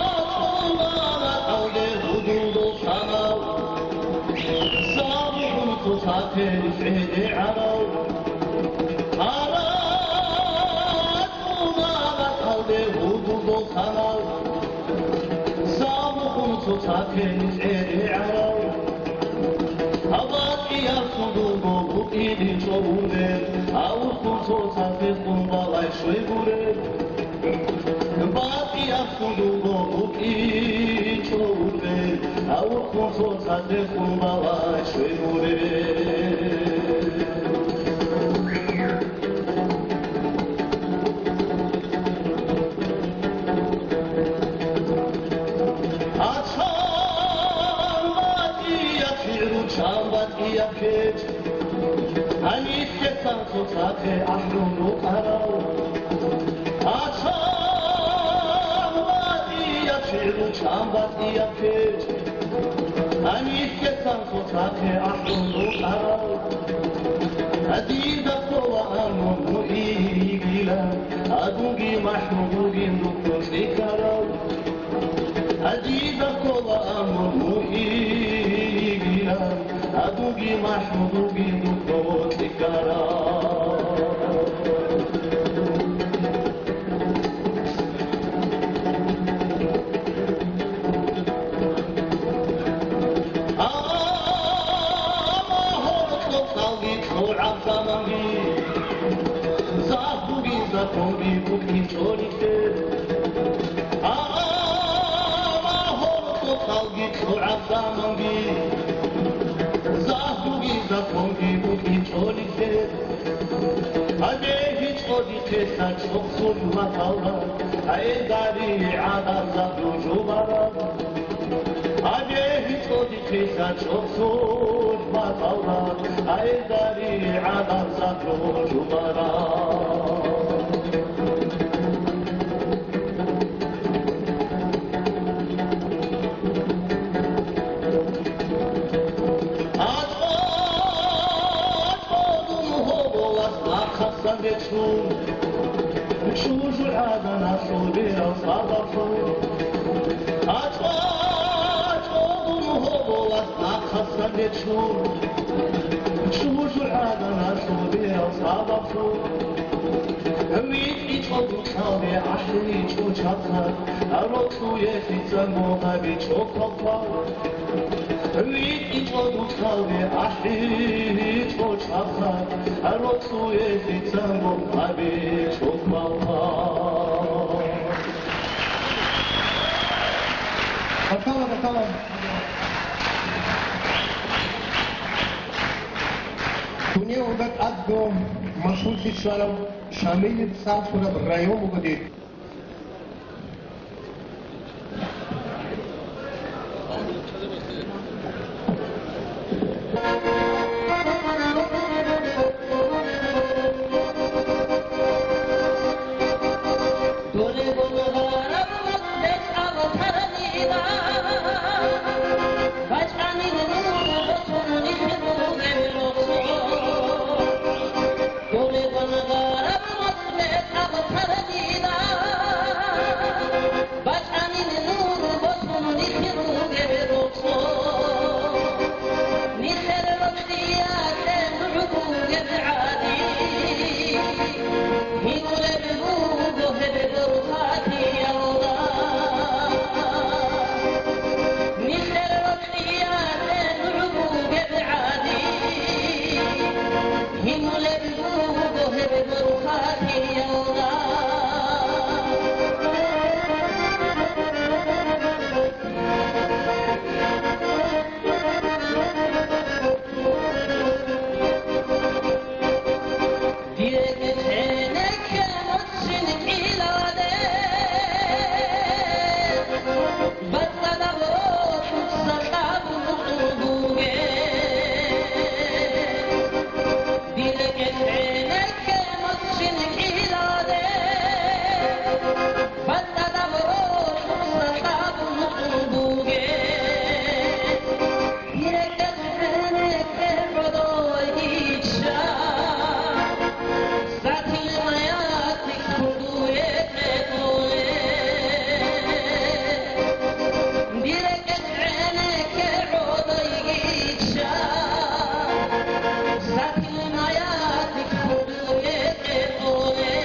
АрацӀула ракӀалде гьудулдул санал, сабухъун цоцахъе рицӀеде гӀарав. АрацӀула ракӀалде гьудулдул санал, сабухъун цоцахъе рицӀеде гӀарав. Гьаб батӀияб сундулго букӀине чӀобуре, гьавухъун цоцахъе хъун балай щвей гуре. БатӀияб сундулго букӀинчӀо гьуре, гьавухъун цоцазде хъун балай щвей гуре. Ацан батӀияб шигӀру, чан батӀияб кечӀ. Гьаниб хесан цоцахъе ахӀун рукӀарав. Ацан батӀияб шигӀру, чан батӀияб кечӀ. Гьаниб хесан цоцахъе ахӀун рукӀарав. Дида ккола амру муигила, адуги махӀмуд вугин духъун цӀикӀкӀарав. Дида ккола амру муигила, адуги махӀмуд вугин духъун цӀикӀкӀарав. Амма гьоркьоб цӀалги лъугӀаб заманги, загьуги законги букӀинчӀо рихье. Амма гьоркьоб цӀалги лъугӀаб заманги, загьуги законги букӀинчӀо рихье. Гьабе гьечӀо дихъе лъачӀо хъулматалда, гӀелдари гӀадар загьру жубараб. Гьабе гьечӀо дихъе лъачӀо хъулматалда, гӀелдари гӀадар загьру жубараб. Чу-, чӀужугӀаданалъул берал сабаблъун, витӀичӀо духъалде ахӀичӀо чахъа, рокьуе лъицанго гьабичӀо квалквал. ВитӀичӀо духъалде ахӀичӀо чахъа, рокьуе лъицанго гьабичӀо квалквал. Батала, батала. Дуниял гьуда тӀадго машгьурлъи щварав Шамилил цӀар лъураб район буго дир. БачӀанин нур босун нилъер ругеб рокъо, нилъер рокъиялъе нугӀ бугеб гӀади, гьинулеб буго гьеб борхатиялда. Нилъер рокъиялъе нугӀ бугеб гӀади, гьинулеб буго гьеб борхатиялда. Дир рекӀелъ гӀенекке моцӀ щинкӀиладе, бацӀцӀадаб росулъ сакъаб мукъу бугеб. Дир рекӀелъ гӀенекке моцӀ щинкӀиладе, бацӀцӀадаб росулъ сакъаб мукъу бугеб. Дир рекӀелъ гӀенекке гӀодой ичча, сатил маятик кудуе кьекъоле. Дир рекӀелъ гӀенекке гӀодой ичча, сатил маятик кудуе кьекъоле.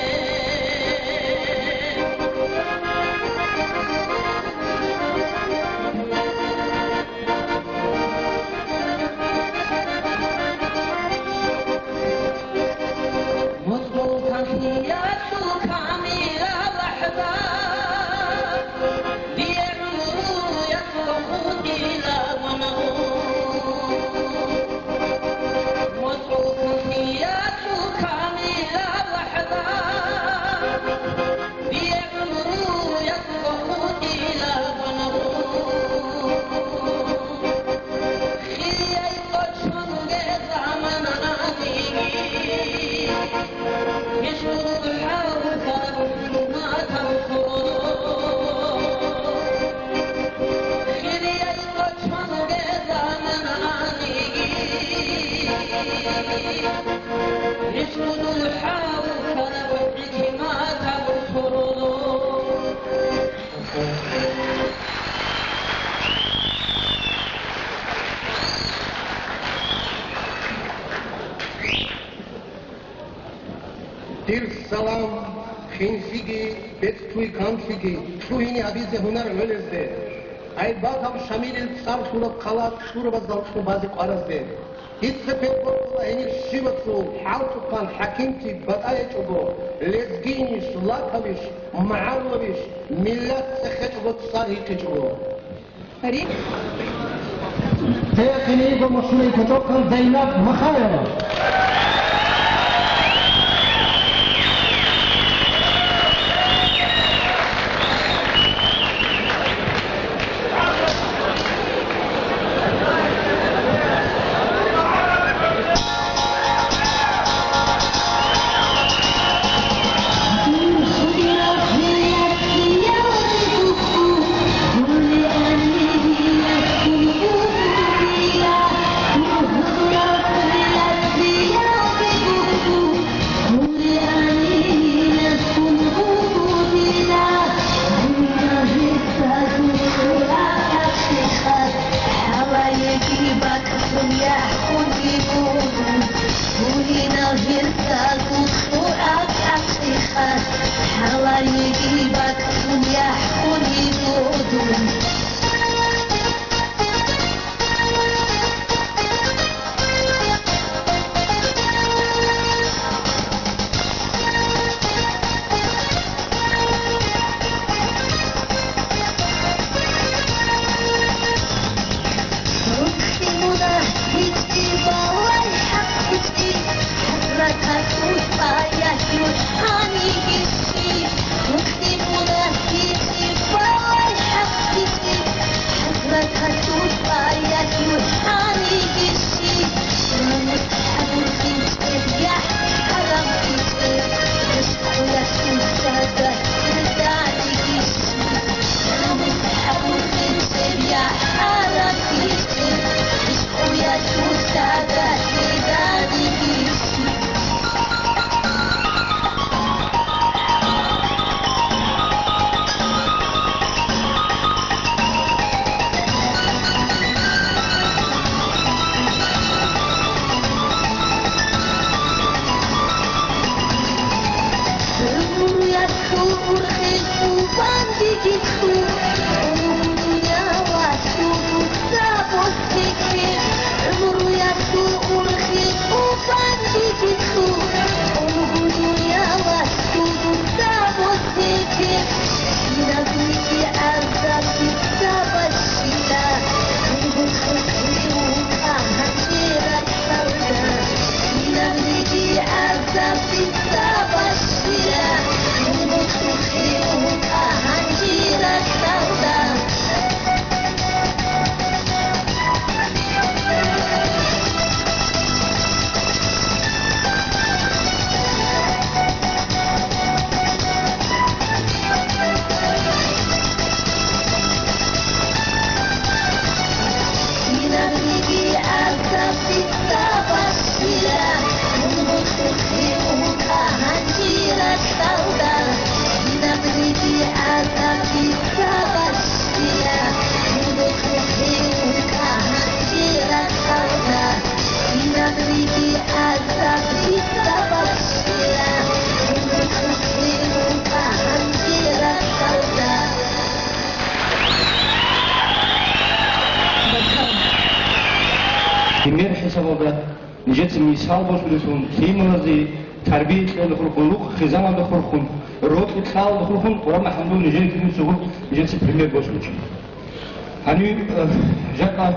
Дир салам, хинлъиги, бецӀлъуй канлъиги, лъугьине гьабизе гьунар гӀолезде. Айбагьаб Шамилил цӀар лъураб хъала кьурабаздал кьун базе къваразде. Дица пергъоркьула гьениб щибацул хӀалтӀухъан хӀакимти батӀа гьечӀого, лезгинищ, лакавищ, магӀарулавищ, миллат цӀехечӀого, цӀар гьикъичӀого. Гьеб къинего машгьурай кочӀохъан Зайнаб Махаева. ЯхӀ хъуни бугун, гьунинал гьесдазул цӀугӀа цӀакъиха, хӀалаеги баккун яхӀ хъуни бугун. Гьеб хӀисабалда нижеца мисал босулелъун, лъималазе тарбия кьеялда хурхун, рукъ хъизаналда хурхун, рокьи кьалалда хурхун, Къурам МухӀамадул нижеца, нижеца пример босулев чи. Гьанив, э, жакъа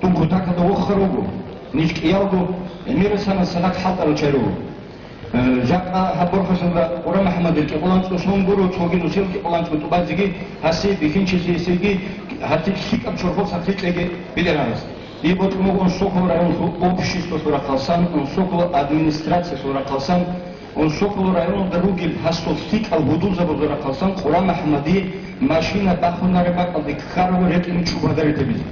дун кутакалда вохар вуго, ниж кӀиялго гӀемерисанас цадахъ хӀалтӀарал чагӀи руго. Э, жакъа гьаб борхасалда Къурам МухӀамадил кӀикъоялда анцӀго сон гуро, цоги нусил кӀикъоялда анцӀго тӀубазеги, гьасие бихьинчиясеги гьатӀи лъикӀаб чорхол сахлъи кьеги битӀараб гьас. Дие бокьун буго Унсоколо районалъул обществалъул рахъалсан, Унсоколо администрациялъул рахъалсан, Унсоколо районалда ругел гьасул лъикӀал гьудулзабазул рахъалсан Къурам МухӀамадие машина бахунареб бакӀалде ккараб ретӀине чӀугӀадаритабизе.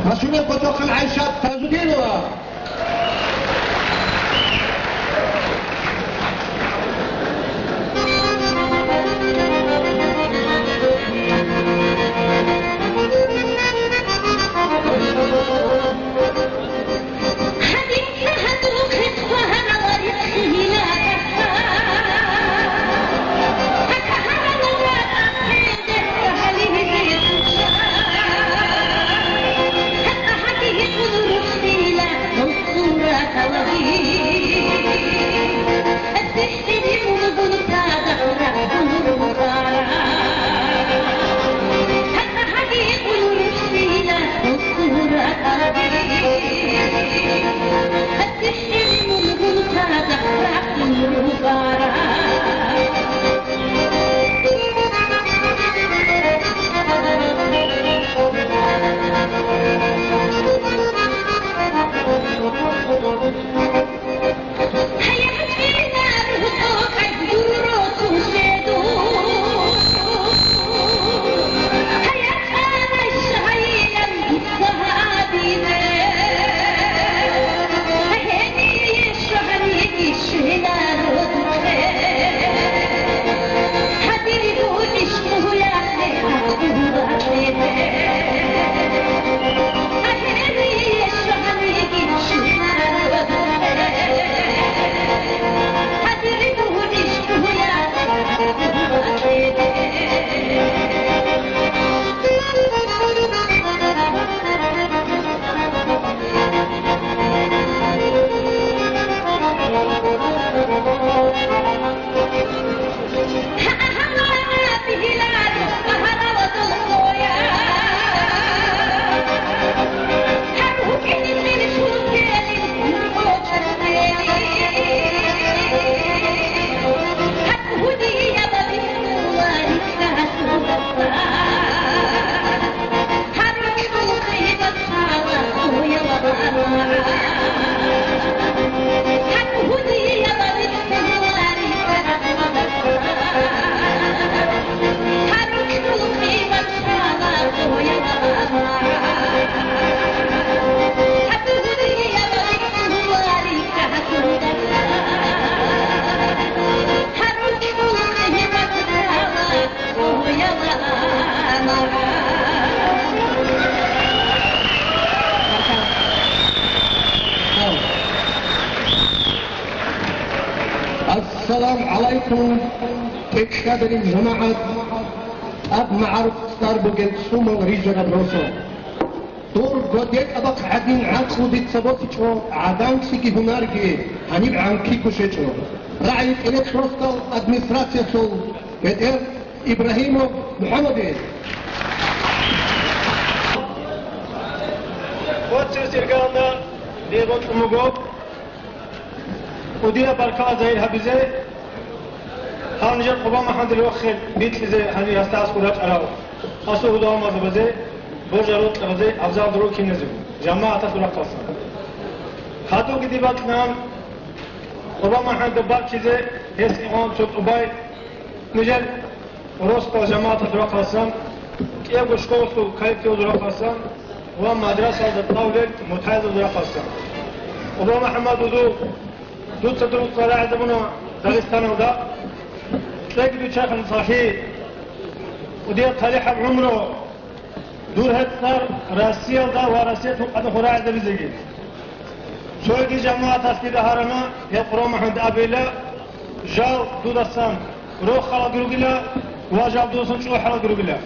Машина БатӀухъан ГӀайшат Тажудинова. Салам гӀалайкум, тӀекӀкӀадарин жамагӀат, тӀад магӀарухъ цӀар бугел сумал рижараб росо. Дур годекӀабахъ гӀадин гӀакълу дица босичӀо, гӀаданлъиги гьунарги гьаниб гӀанкиго щвечӀо. РагӀи Кьерекь росдал администрациялъул бетӀер Ибрагьимов МухӀаммадил. Хоццес иргалда дие бокьун буго. КӀудияб баркала загьир гьабизе, гьал нижер Къоба МухӀаммадил рохел бикьизе гьанир гьасда аскӀор рачӀарал асул гьудамазабазе, божарал рокьабазе, абзал дуру киназего, жамагӀаталъул рахъалъан. Хадубги диб бакьнан Къоба МухӀаммадил баккизе, гьес игъун цо тӀубай нижер росдал жамагӀаталъул рахъалъан, кӀиябго школалъул коллективалъул рахъалъан ва мадрасаялда тӀалаб мутагӀилзабазул рахъалъан. Къоба МухӀаммад, вузул, дуца дур цӀар рагӀизабуна Дагъистаналда. Кьеги дуе чӀахӀал сахлъи, кӀудияб талихӀаб гӀумру, дур гьеб цӀар Россиялда ва Россиялъул къадахъ рагӀизабизеги. Цоги жамагӀаталъги рагьарана, гьеб Къоба МухӀаммад абейила, жал дудасан рохалаги ругила ва жал дудасан чӀухӀалаги ругила.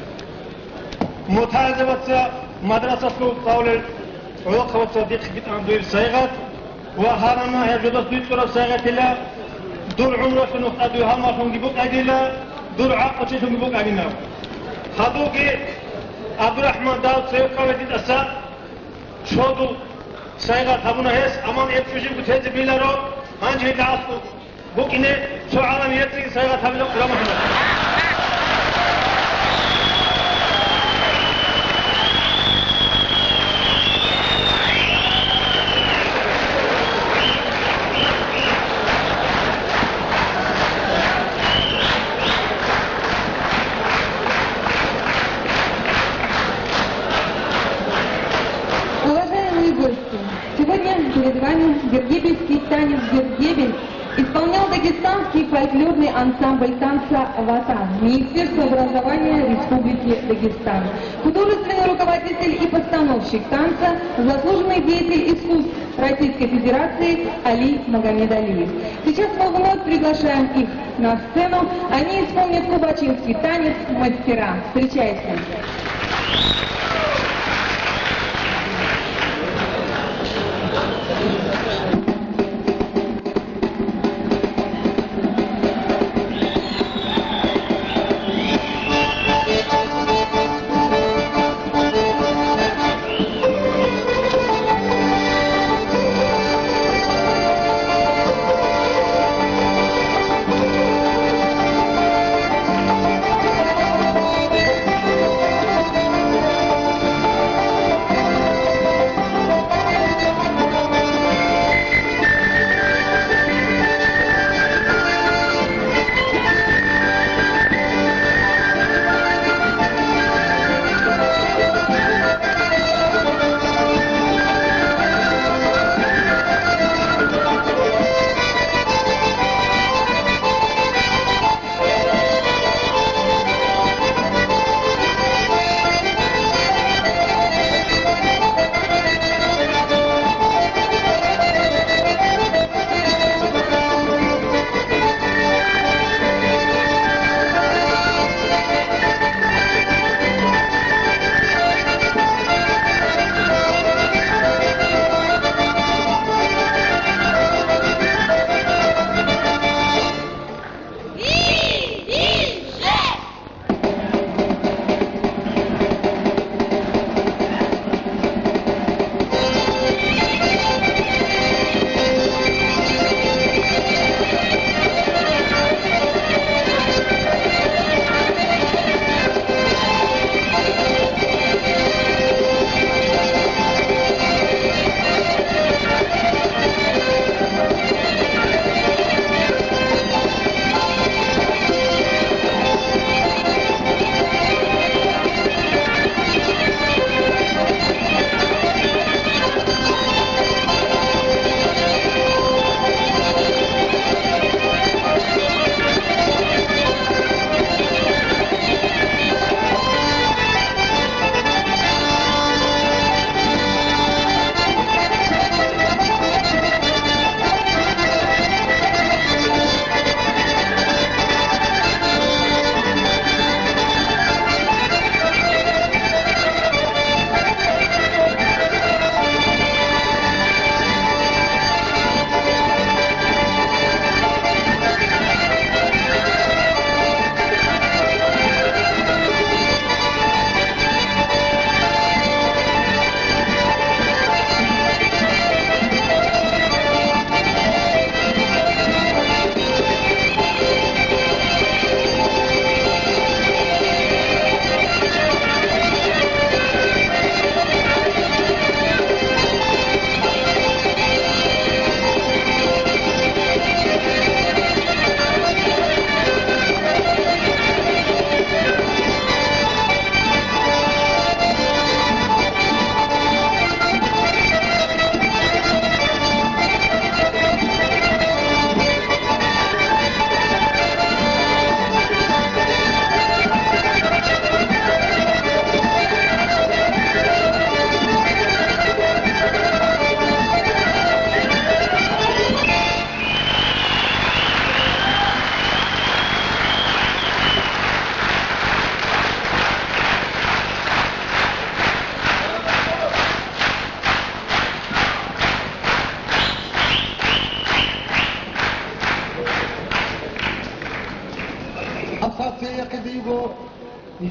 МутагӀилзабаца мадрасалъул цӀалулел гӀолохъабаца дихъ битӀана дуе сайгъат ва гьарана гьеб жодас дуе кьураб сайгъатила, дур гӀумруялъул нухда дуе гьалмагълъунги букӀагила, дур гӀакълучилъунги букӀагила. Хадубги ГӀабдурахӀман дав цеве ккараб дидаса, Щодо сайгъат гьабуна гьес, амма гьеб чӀужугу тезе биларо, гьанже гьелда аслу букӀине цо гӀалам гьецӀиги сайгъат гьабила Къоба МухӀаммад. Уважаемые гости, сегодня перед вами гергебельский танец «Гергебель» исполнял дагестанский фольклорный ансамбль танца «Ватан» Министерства образования Республики Дагестан, художественный руководитель и постановщик танца, заслуженный деятель искусств Российской Федерации Али Магомедалиев. Сейчас мы вновь приглашаем их на сцену. Они исполнят кубачинский танец «Мастера». Встречайте!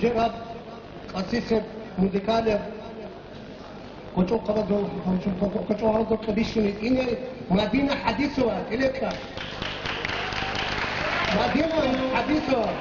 Жегьаб, къасисеб, музыкалеб, кочӀохъабазул, кочӀохъабазул къибищуни ине Мадина ХӀадисова, тӀилетӀа. Мадина ХӀадисова.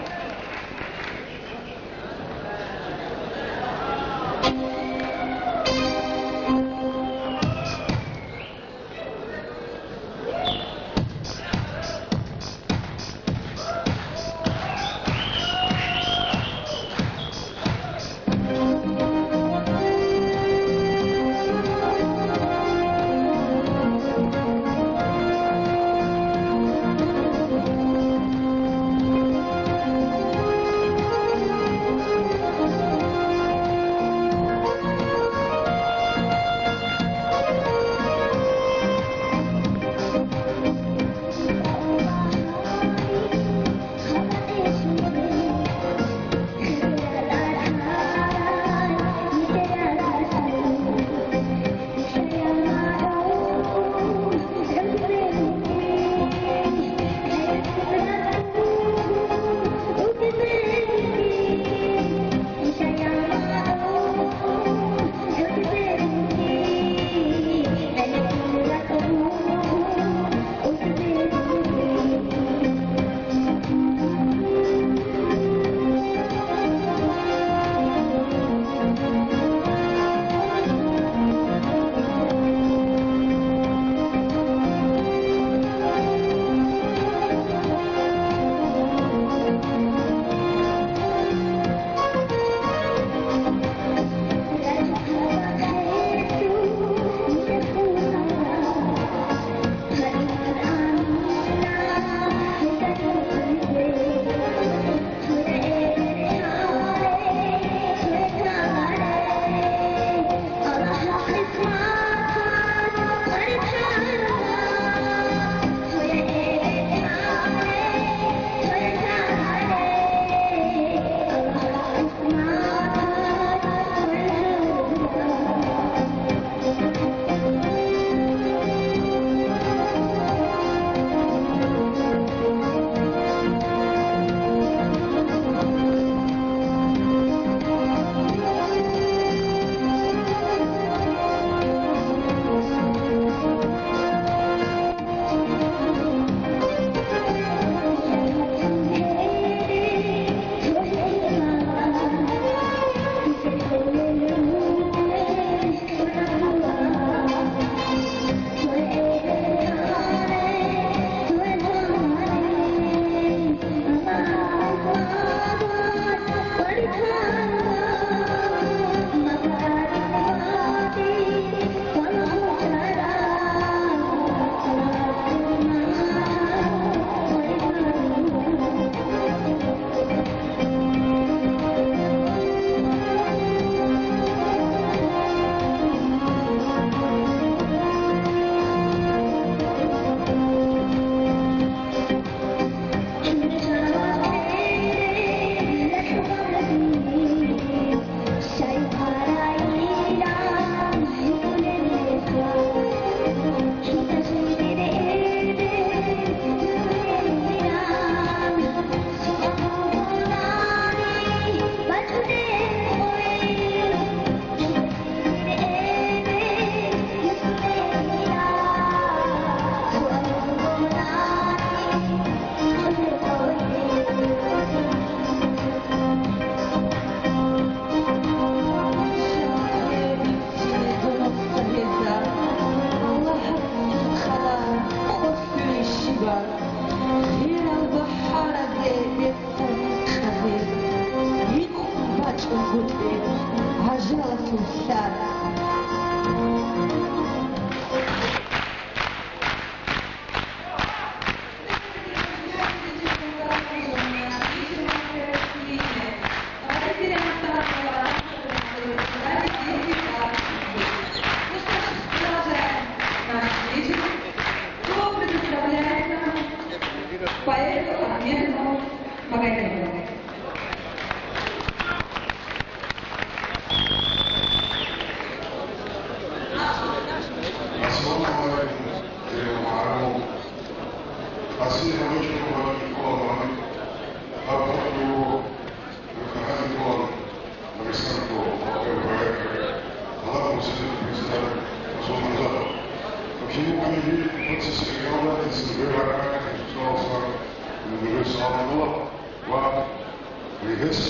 Гьес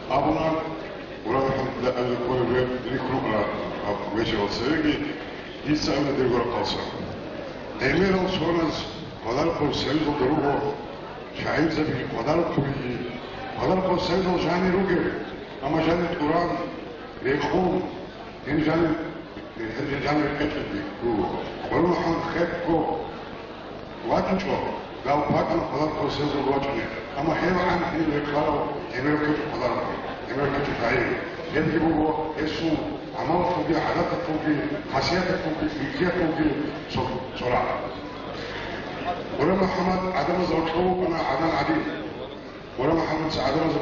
абуна, уралхӀамдулиллагь, абулеб кколеб рихьулареб гьаб вежарал цевеги, дица абуна дирго рахъалъан. ГӀемерал соназ Квадархъур союзалда руго, шагьидзабиги Квадархъубиги, Квадархъур союзал жанир ругел, амма жанир тӀуран, рекъон, Гьеб жанир, гьеб жанир кьечӀебги буго. ГӀумру хӀал хехго вачӀичӀо, гал пакъана Квадархъур союзалда вачӀине, амма гьев гӀан гьенив рекъарав гӀемерал кьечӀеб Квадархъур, гӀемерал кьечӀеб шагьид. Гьебги буго гьесул гӀамалалъулги, гӀадаталъулги, хасияталъулги, лъикӀлъиялъулги цо-, цо рагӀ. Гурам МухӀаммад гӀадамаз рокьов вукӀана гӀадан гӀадин. Гурам МухӀаммадица гӀадамазда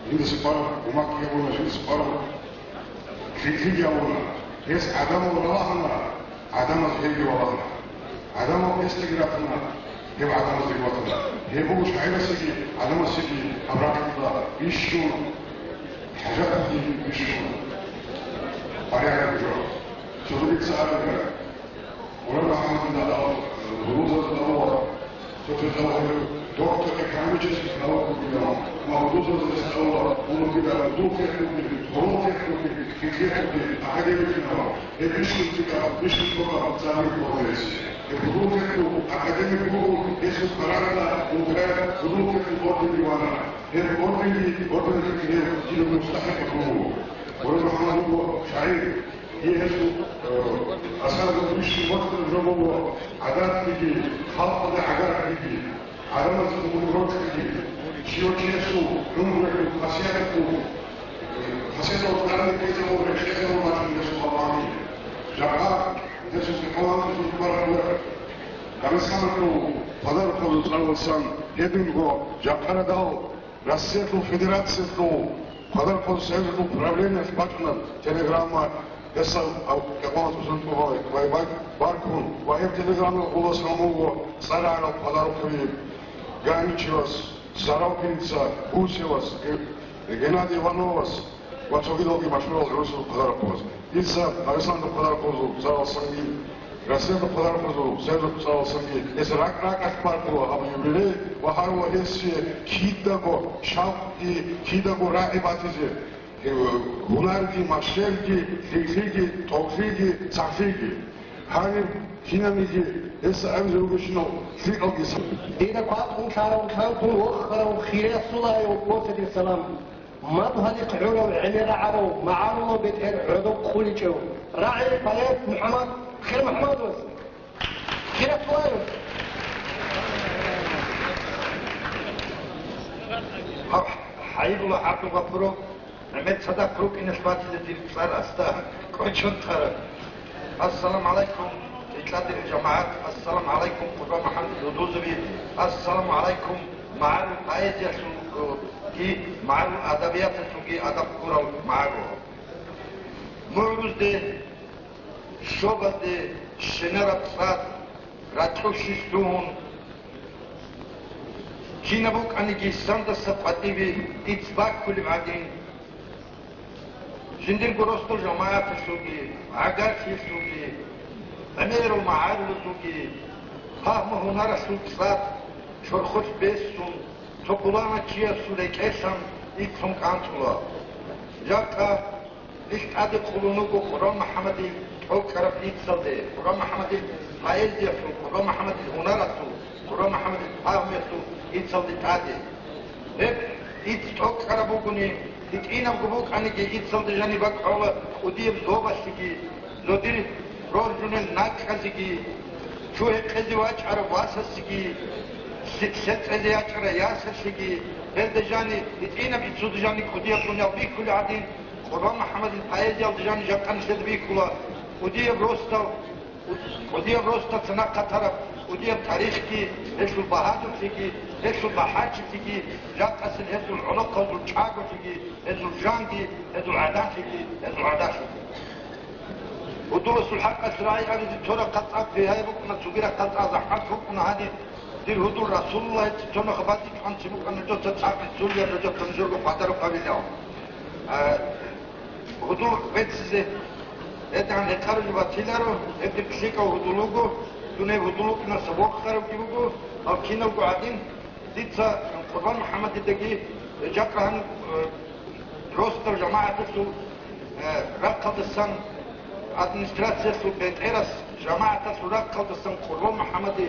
жиндаса къвараб умакъги гьабуна, жиндаса къвараб лъикӀлъиги гьабуна. Гьес гӀадамал валагьана, гӀадамаз гьевги валагьана. ГӀадамал гьесдаги ратана, гьев гӀадамаздаги ватана. Гьеб буго шагӀирасеги гӀадамасеги гьаб ракьалда бищун, хӀажаталъе бищун. Бариараб жо. Цо дица абуна. Гурам МухӀаммадица гьудулзабазда абула, цо-цо жавгьилъул доктор экономических наук бугилан, ва гьудулзабазда гьес абула, гьудул-, гьудул-техникги, гьудул-техникги, физтехникги, академикги абун. Гьеб бищун цӀикӀкӀараб, бищун цӀикӀкӀараб цӀар буго гьес. Гьеб гьудул-техник академик буго, гьесул къараралда ункъоялъ гьудул-техник орденги вана. Гьеб орденги, орденги гьев кинабго мустахӀикъав вуго. Гурам МухӀаммад вуго шагӀир. Гьесул, э, асаралда бищун бокьараб жо буго гӀадаталъеги, халкъалда гӀагарлъиги, гӀадамазда гьуниб-рокьиги, чи-, чиясул гӀумруялъул хасияталъул, э, хасиятал тӀаде ккезабун, рекъезабун бачӀун гьесул гьаб гьаниб. Жакъа гьесул хӀалалъулъ бараб Дагъистаналъул Квадархъузул цӀаралдасан гьединго жакъа радал Россиялъул Федерациялъул Квадархъузул союзалъул правлениялъ бачӀунеб телеграмма, гьесда Кьекъоялда ТӀухьдузул ТӀубал байбак баркун ва гьеб телеграммаялъ гъуллъун буго цӀар рагӀарал Квадархъуби Ганичевас, Сорокинца, Гусевас, Геннадий Ивановас ва цогидалги машгьурал гӀурусазул Квадархъуз. Дица Дагъистаналда Квадархъузул цӀаралдасанги, Россиялда Квадархъузул союзалъул цӀаралдасанги гьес ракӀ-ракӀалъ баркула гьаб юбилей ва гьарула гьесие кидаго шавкъги, кидаго рагӀи батизе, э, гьунарги, машгьурги, лъикӀлъиги, тӀокӀлъиги, сахлъиги. Гьаниб кинабниги гьесда абизе ругелщинал лъикӀалги са-. Дида кватӀун лъарав, лъантун вохарав, хириясулаяв, Муртазир салам. Мадугьалихъ гӀурав, гӀемер рагӀарав, магӀарулав бетӀер гӀодов хъуличӀев, рагӀи поэт МухӀаммад Хирмухьаммадовас. Хират Тулаев. Гьаб, гьайибула ГӀабдулгъафуров, гӀемер цадахъ рукӀиналъ батила дир цӀар асда кӀочон тараб. Ассаламу гӀалайкум, рикьа дир жамагӀат! Ассаламу гӀалайкум, Къурбан МухӀаммад Гьудузови! Ассаламу гӀалайкум, магӀарул поэзиялъулги, магӀарул адабияталъулги адаб ккурал магӀарул! МугӀрузде, щобазде щинараб цӀар ракьулъе лъугьун, кинаб букӀаниги сандаса къватӀибе ицц баккулеб гӀадин, жиндирго росдал жамагӀаталъулги, гӀагарлъиялъулги, гӀемерал магӀарулазулги, пагьму-гьунаралъул цӀар чорхолъ бессун, цо пуланав чиясул рекӀелъан иццун кӀанцӀула. Жакъа ил тӀаде хъулун вуго Къурбан МухӀаммадил тӀокӀкӀараб иццалде, Къурбан МухӀаммадил поэзиялъул, Къурбан МухӀаммадил гьунаралъул, Къурбан МухӀаммадил пагьмуялъул иццалде тӀаде. Гьеб ицц тӀокӀкӀараб бугони, гьитӀинабго букӀаниги, иццалде жаниб бакӀ гӀола кӀудияб зобалъеги, зодир роржунел накӀкӀалъеги, чу гьекъезе вачӀарав васасеги, лъи-, лъецӀезе ячӀарав ясалъеги, гьелда жаниб, гьитӀинаб иццалде жаниб кӀудияб дуниял бихьулеб гӀадин, Къурбан МухӀаммадил поэзиялда жаниб жакъа нилъеда бихьула кӀудияб росдал, кӀудияб росдал цинахъ хъатараб кӀудияб тарихги, гьелъул багьадурлъиги, гьелъул бахӀарчилъиги, жакъасеб гьезул гӀолохъабазул чӀаголъиги, гьезул жанги, гьезул гӀаданлъиги, гьезул гӀадалъиги. Гьудуласул хӀакъалъ рагӀи абизе цо рахъалъ цӀакъ бигьаяб букӀуна, цогидал рахъалъ цӀакъ захӀмат букӀуна гьаниб. Дир гьудул Расулуллагьица цо нух бадибчӀванцин букӀана, жо цо цӀакъ бицунеб, жо цо нужерго хвадараб гьабилан. А, гьудул беццизе гьедигӀан гьекъараб жо батиларо, гьеб дир лъикӀав гьудул вуго. Дуней гьудул вукӀинаса вокьарабги буго, гьал киналго гӀадин, дица Къурбан МухӀаммадидаги жакъа гьаниб, э, росдал жамагӀаталъул, э, рахъалдасан, администрациялъул бетӀерас жамагӀаталъул рахъалдасан Къурбан МухӀаммади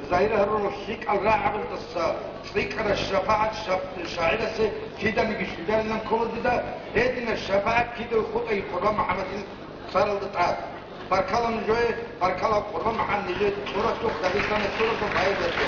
загьир гьарурал лъикӀал рагӀабаздаса цӀикӀкӀараб шапагӀат шап-, шагӀирасе киданиги щведарилан ккола дида, гьединаб шапагӀат кидаго хутӀаги Къурбан МухӀаммадил царалда тӀад. Баркала нужее, баркала Къурбан МухӀаммад, нижее цӀурасухъ Дагъистаналъ цӀурасухъ байбихье.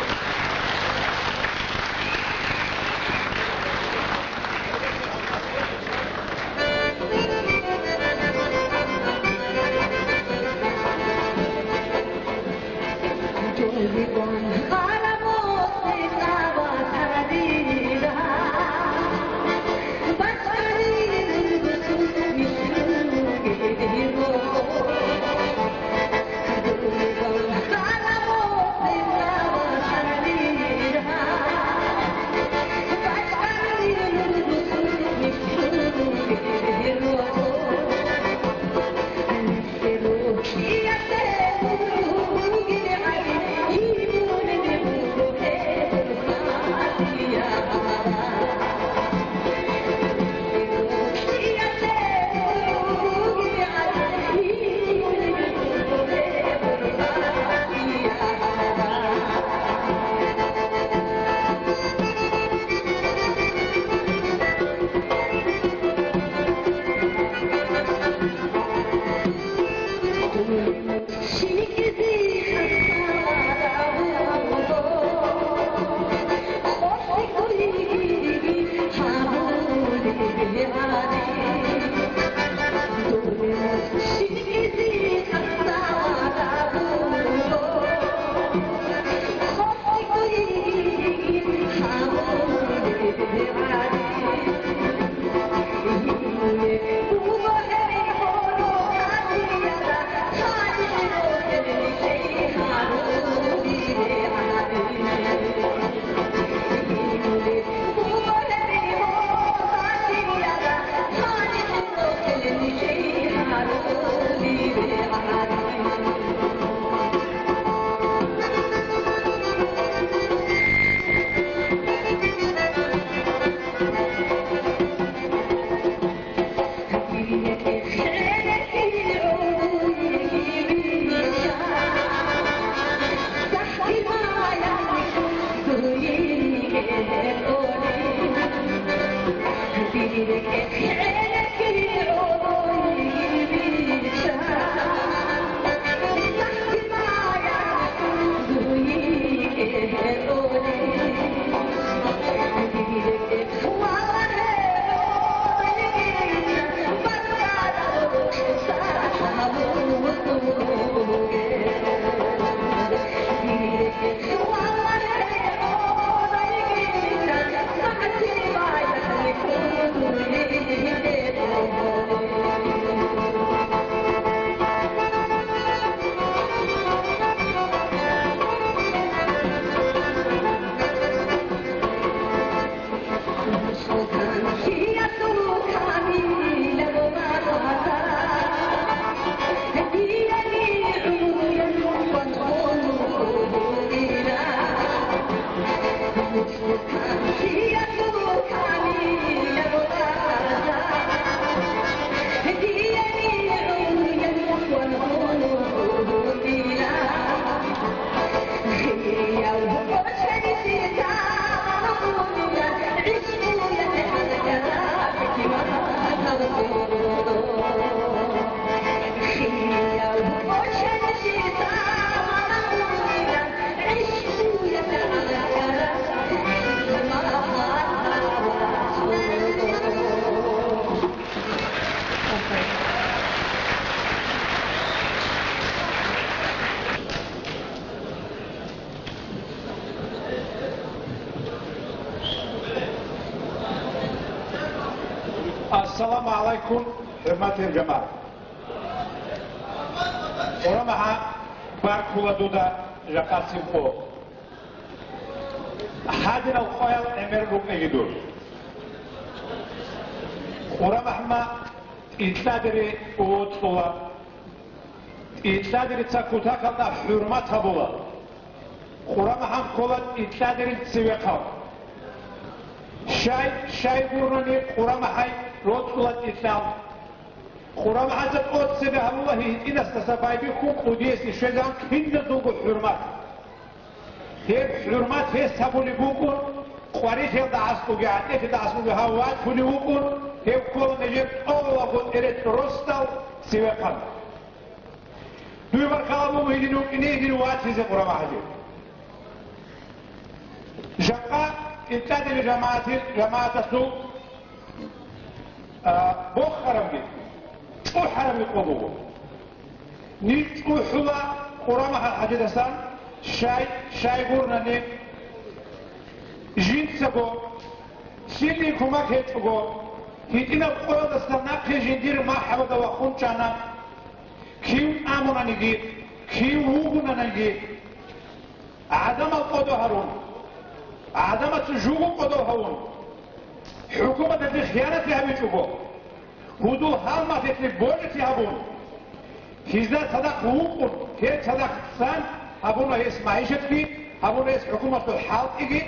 Ассаламу гӀалайкум, хӀурматиял жамагӀат! Къурамагьа, баркула дуда жакъасеб къо. Гьадинал къоял гӀемер рукӀине дур. Къурамагьа, тӀилъадере вуцӀцӀула. ТӀитӀадирица кутакалда хӀурмат гьабула. Къурамахъан ккола ТӀитӀадирил цевехъав. Щай, щай гурнани Къурамахъай роцӀула ТӀитӀал. Къурамахъаца тӀоцебе гьабула гьитӀинасдаса байбихьун кӀудиясе щвезан киназулго хӀурмат. Гьеб хӀурмат гьес гьабулеб букӀун, къварилъиялда аскӀоги, гӀатӀелъиялда аскӀоги гьав вачулев вукӀун, гьев ккола нижер тӀолабго тӀерецӀ росдал цевехъан. Дуе баркала буго гьедин вукӀине, гьедин вачизе Къурамахъаде. Жакъа ТӀитӀадирил жамагӀатил, жамагӀаталъул А, бохарабги, чӀухӀарабги къо буго. Ниж чӀухӀула Къурамахъа хӀажидасан, щай, щай гурнани, жинцаго, сильный кумак гьечӀого, гьитӀинаб къоялдаса нахъе жиндир махӀабада вахун чӀана, кив амунаниги, кив вугунаниги. ГӀадамал кӀодо гьарун, гӀадамаца жуго кӀодо гьавун, хӀукуматалъе хиянат гьабичӀого, гьудул гьалмагълъи божизе гьабун, гьезда цадахъ вукъун, гьел цадахъ цан гьабуна гьес магӀишатги, гьабуна гьес хӀукуматалъул хӀалтӀиги,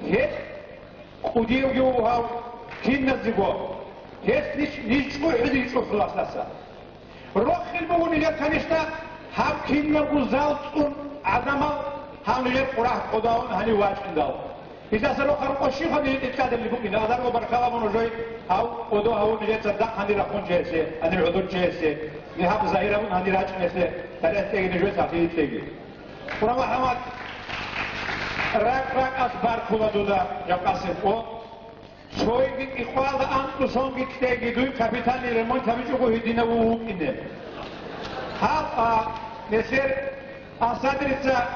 гьел кӀудиявги вугьав киназего, гьес ниж, ниж чӀухӀизе чӀухӀуласдаса. Рохел буго нилер, конечно, гьаб кинабго зал цӀун гӀадамал гьав нилер къурагь кӀодавун гьанив вачӀиндал. Гьелдаса рохел къо щиб гьанив тӀадабли букӀина, азарго баркала мун жой гьав кӀодо гьавун нилер цадахъ гьанир рахун чиясе, гьанир гӀодор чиясе, нигьаб загьирабун гьанир рачӀинесе, тарихӀ кьеги нижер сахлъи кьеги. Къурамахъ гьамад ракӀ-ракӀалъ баркула дуда, жакъасеб къо. Цойги кӀикъвалда анкьусонги кьеги дуй капитальный ремонт гьабичӀого гьединав вукӀине. Гьаб, а, несер Асадрица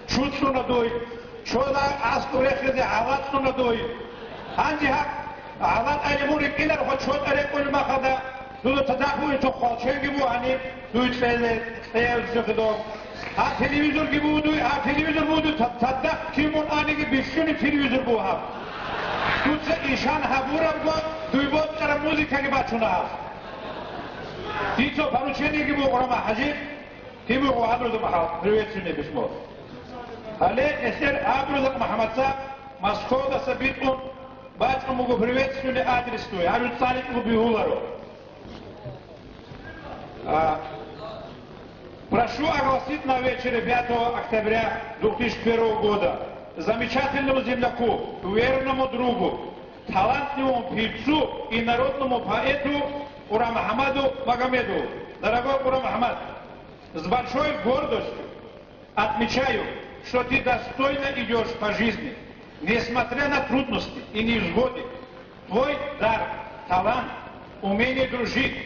чуцӀуна дуй, чола аскӀор рехизе гӀалатӀуна дуй. Гьанже гьаб гӀалатӀайилан мун рикӀкӀинарго чотӀа рекӀкӀунеб махалда, дуда цадахъ бугин цо хвалченги бугани, дуй кьезе, кьезе хидо. Гьаб телевизорги бугу дуй, гьаб телевизор бугу дуй, цадахъ кин мун аниги бихьунеб телевизор бугу гьаб. Дуца ишан гьабурабго, дуй бокьараб музыкаги бачуна гьаб. Дица поручениеги бугу, Къурама ХӀажи, гьеб буго Абруза МахӀал, приветственное письмо. Гьале несер Абруза МахӀамадца Москвадаса битӀун бачӀун буго приветственный адрес дуй, гьаб жо цӀаличӀого бегьуларо. А, прошу огласить на вечере пятого октября две тысячи первого года замечательному земляку, верному другу, талантливому певцу и народному поэту Курамухаммаду Магомедову. Дорогой Курамухаммад, с большой гордостью отмечаю, что ты достойно идёшь по жизни, несмотря на трудности и невзгоды. Твой дар, талант, умение дружить,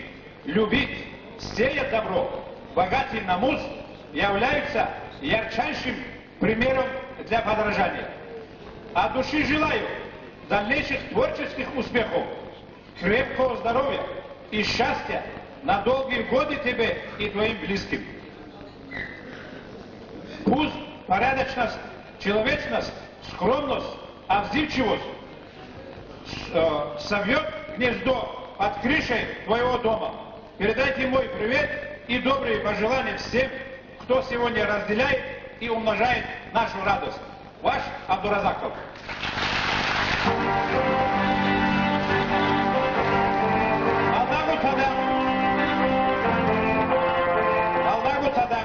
любить, сеять добро, богатый намус являются ярчайшим примером для подражания. От души желаю дальнейших творческих успехов, крепкого здоровья и счастья на долгие годы тебе и твоим близким. Пусть порядочность, человечность, скромность, отзывчивость с-, э, собьёт гнездо под крышей твоего дома. Передайте мой привет и добрые пожелания всем, кто сегодня разделяет и умножает нашу радость. Ваш Абдуразаков. Аллагьу Таала, Аллагьу Таала,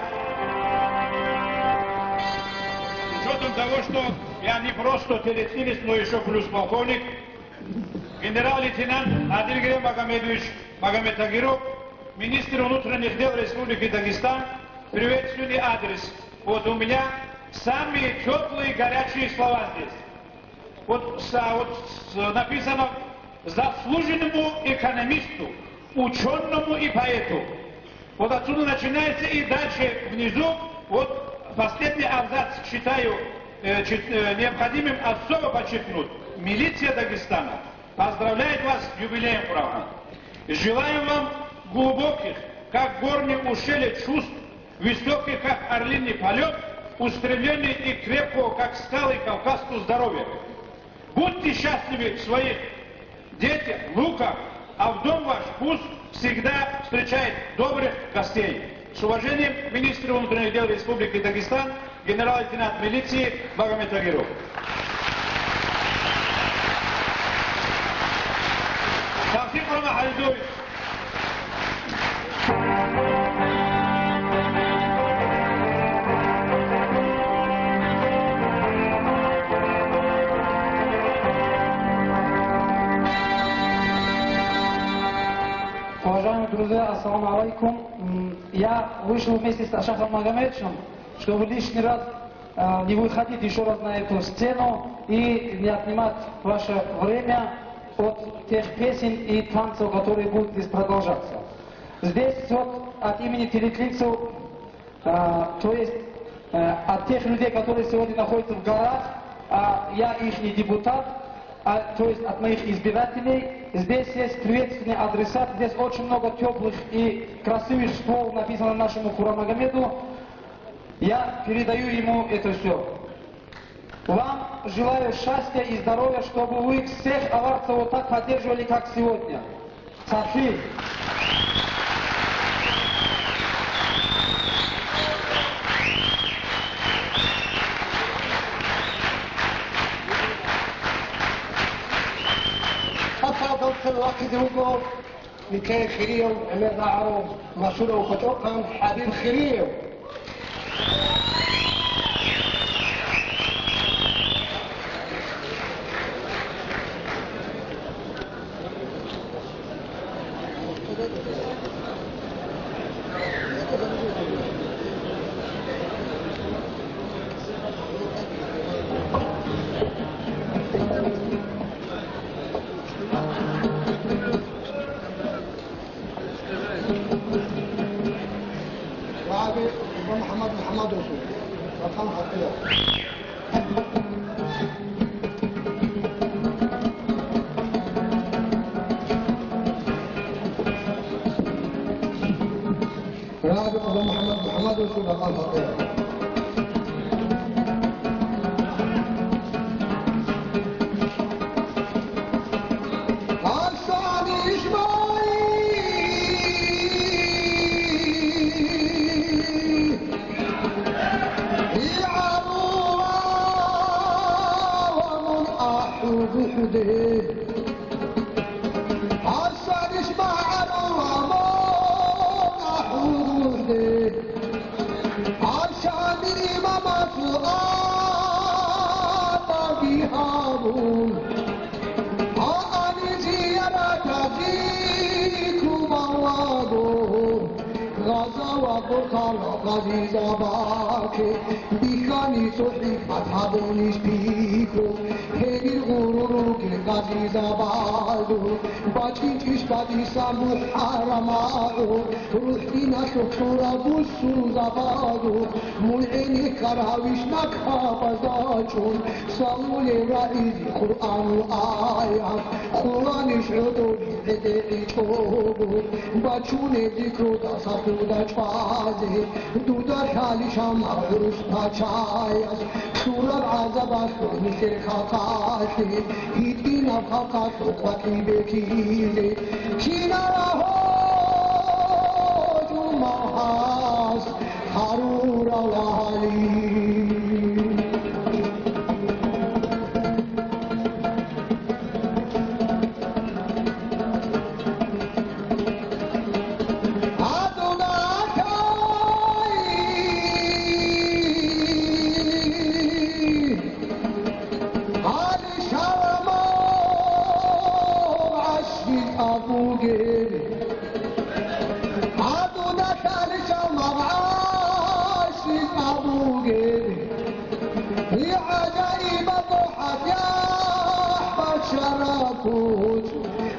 с учётом того, что я не просто телецинец, но ещё плюс полковник, генерал-лейтенант Адильгерей Магомедович Магомедтагиров, министр внутренних дел Республики Дагестан, приветственный адрес. Вот у меня самые тёплые, горячие слова здесь. Вот, с-, а, вот с-, написано: «Заслуженному экономисту, учёному и поэту». Вот отсюда начинается и дальше внизу, вот последний абзац считаю, э, чит-, э, необходимым особо подчеркнуть. Милиция Дагестана поздравляет вас с юбилеем, Курамухаммад. Желаем вам глубоких, как горные ущелья, чувств, высоких, как орлиный полёт, устремлений и крепкого, как скалы, кавказского здоровья. Будьте счастливы в своих детях, внуках, а в дом ваш пусть всегда встречает добрых гостей. С уважением, министр внутренних дел Республики Дагестан, генерал-лейтенант милиции Магомед Тагиров. Тавфикъ Рамахалидой. Уважаемые друзья, ассаламу алейкум. М, я вышел вместе с Ашахом Магомедовичем, чтобы лишний раз, а, не выходить еще раз на эту сцену и не отнимать ваше время от тех песен и танцев, которые будут здесь продолжаться. Здесь вот от имени тилитлинцев, а, то есть, э, от тех людей, которые сегодня находятся в горах, а я ихний депутат, а, то есть от моих избирателей, здесь есть приветственный адресат, здесь очень много теплых и красивых слов написано нашему Курамагомеду. Я передаю ему это все. Вам желаю счастья и здоровья, чтобы вы всех аварцев вот так поддерживали, как сегодня. Сахи. Хатаб цеве вахъизе вуго. Нике хирияв гӀемер рагӀарав машгьурав гьечӀохъан ХӀабиб Хириев. ВагӀаби ва МухӀаммад МухӀаммадовсул ватан гьатӀила. ВагӀаби ва МухӀаммад МухӀаммадовсул ватан гьатӀила. ГьабсагӀат ишбагӀаруламо ахӀулгурде, гьабсагӀат имамасул абаби гьабун, гьаниб зияратазе кумалаго, Гъазава къуртал гъазизабаке, бихьани цохӀи батабунищ пикру, гьенир гъуру ругел гъазизабазу, бачӀинчӀищ бадисан бухӀарамагӀу, рухӀ диналъухъ кьураб бусурзабазу, мун гӀенеккарав иш маккабазда чӀун, цӀалулев рагӀизе Къуръанул аят, къуранищ гӀодове гӀедегӀичӀого, бачунеб зикруда сахуда чӀвазе, дуда лъалищ гьаниб гӀурус пачаяс, кьураб гӀазабалъул нилъер халкъалъе, гьитӀинаб халкъалъул къватӀибе ккизе, кинара гьо жумагьас гьарурал гьали. Гьадуна лъалищал магӀаси абугеб, гӀажаибаб хӀасяхӀ бачараб куц,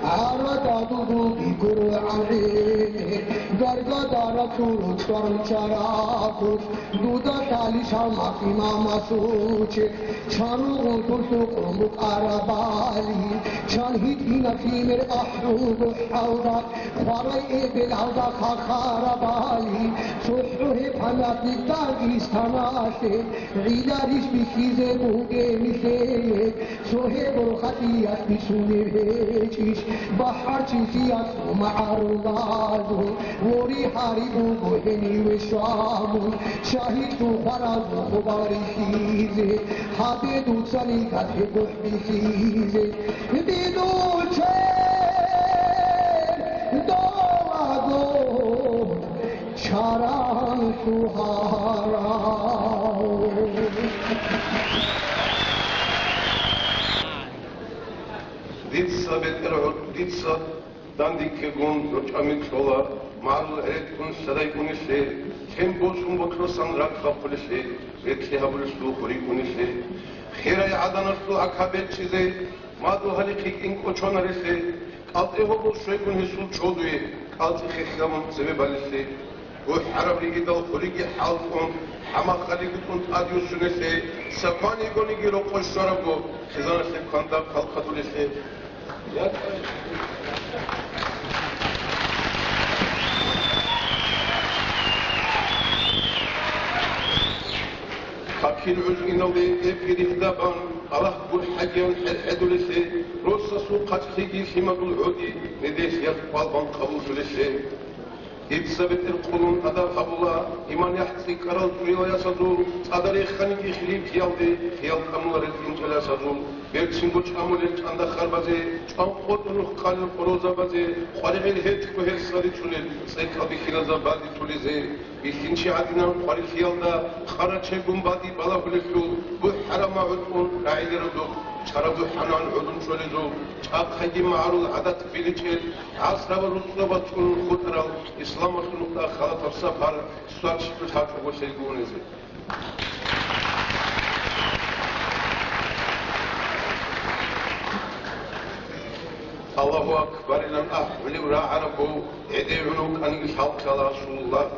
гӀарада дугулги гургӀан гӀини, гаргадара куруцӀ варучараб куц, дуда лъалищал макъ имамасучи, чан ругъун тулъукъун букӀарабали, чан гьитӀинаб лъимер ахӀулго хӀалда, хварай эбелалда хахарабали, цохӀо гьеб Дагъистаналъе гӀиларищ бихьизе бугеб нилъее, цо гьеб борхатиялъ бицунеб гьечӀищ, бахӀарчилъиялъул магӀарулазул ворихӀари буго гьениве щвамун, шагьидлъул хваразул хабар рихьизе, гьабе дуцани гьеб гохӀ бихьизе. Бинучер долаго чаран лъугьарав. Дица бетӀергьан, дица дандеккегун ручӀами кьола, магӀарул гӀереккун садайгунелъе, тен босун бокьосан ракӀ бахъулелъе, рекьи гьабулелъул хурикӀунелъе, херай гӀаданалъул гӀака бечӀчӀизе, мадугьали хъикӀин кӀочонарелъе, кӀалтӀе гьобол щвейгун гьесул чодуе, кӀалцӀи хехьамун цебе балелъе, гухӀараб ригидал хуриги хӀалтӀун, хӀамахъали гутӀун тӀадюссунелъе, сакван йигониги рокъой щварабго, хизаналъе кванда хъалхъадулелъе. Какил гӀуж иналде эпги рихьдабан, Аллагь гурхӀагиян хӀерхӀедулелъе, росасул хъачӀлъиги лъимадул гӀоди, недес яхъ кӀвалбан къабуллъулелъе. Дица бетӀер къулун адаб гьабула, иман яхӀ цӀикӀкӀарал чӀурила ясазул, цӀадареханиги хилиплъиялде, хиял тӀамуларел инчӀел ясазул, берцинго чӀамулел чӀанда харбазе, чӀван къотӀун нух къалел къоролзабазе, къваригӀел гьечӀго гьерса рицунел, цӀекӀал бихьиназда бадитулезе, бихьинчи гӀадинан къварилъиялда, къарачегун бади балагьулелъул, бухӀараб магӀу тӀун рагӀилел рудухъ, чара бухӀанан гӀодун чӀолезул, чӀахъаги магӀарул гӀадат биличӀел, гӀасрабал руцӀцӀуба цӀунун хутӀарал, исламалъул нухда халатаб сапар, сварччулъ гьачӀого лъелгунезе. Аллагьу акбарилан ахӀулев рагӀарабго, гӀедегӀун вукӀаниги лъалкъала Расулуллагь.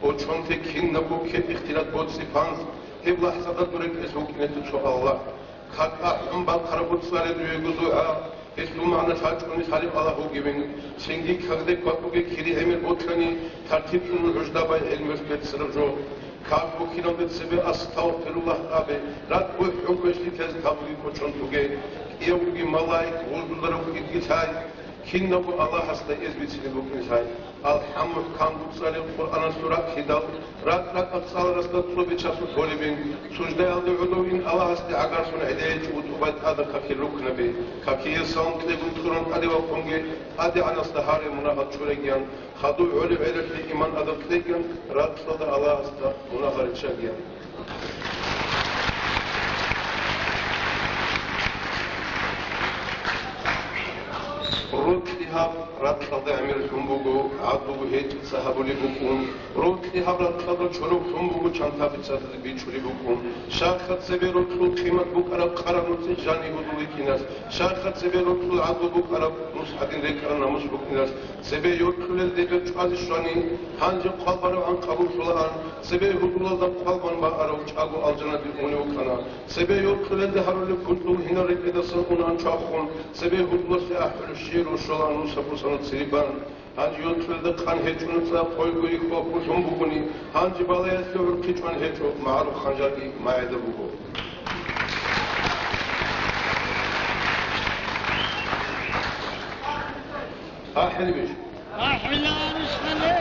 Очонте кинабго кеп ихтилат боцӀи-панз, гьеб лахӀзада дур рекӀелъ вукӀине дуцо Аллагь. Как ахӀун бахъараб буцӀцӀалеб дуего дугӀа, гьелъул магӀна лъачӀони лъалеб Аллагь вугевин, цинги кагде квакӀуге кири гӀемер бокьани, тартиб цӀунун гӀужда бай гӀелмуялъ беццараб жо. Как бухьиналде цебе астагъфируллагь абе, ракӀ бухӀун квешлъи тез кагуги кочон туге, кӀиявги малаик гъуждуларав кӀитӀги лъай, кинабго Аллагьасда эз бицине букӀин лъай. АлхӀам мухӀкан буцӀцӀалеб Къуръаналъул ракӀлъидал, ракӀ-ракӀалъ цӀаларасда цо бичасул толебин, суждаялде гӀодовин Аллагьасде гӀагарлъун гӀедегӀечӀого тӀубай тӀада какил рукнаби, какие салам кьегун кьуран тӀаде вахъунге, ТӀадегӀанасда гьаре мунагьал чурегиян, хадув гӀолеб гӀелалъе иман адаб кьегиян, ракьалда Аллагьасда мунагьал риччагиян. Рокьи гьаб ракьалда гӀемер лъун буго, гӀадлуго гьечӀица гьабулеб букӀун. Рокьи гьаб ракьалда чороб лъун буго, чантаби цадахъ бичӀчӀулеб букӀун. Щайха цебе рокьул къимат букӀараб къараб нуцӀи жанив гьудул йикӀиналъ? Щайха цебе рокьул гӀадлу букӀараб нус гьадин рекӀараб намус букӀиналъ? Цебе йокьулел дебер чӀвазе щвани, гьанже хъвал барабгӀан къабуллъулаан, цебе гьудулалда хъвал бан бакӀарав чӀаго алжанаде унев вукӀана. Цебе йокьулелде гьарулеб кунтӀул гьинал рекӀедасан унаан чвахун, цебе гьудулалъе ахӀулеб щиб рощалаан нусаб-бусанаб церебан. Гьанже йокьулелда къан гьечӀо нуца, къойго йихьо хьулъун бугони, гьанже балаялъе гӀурхъи чӀван гьечӀо, магӀарул ханжарги магӀида буго. АхӀилебищ? АхӀиларищ гьале!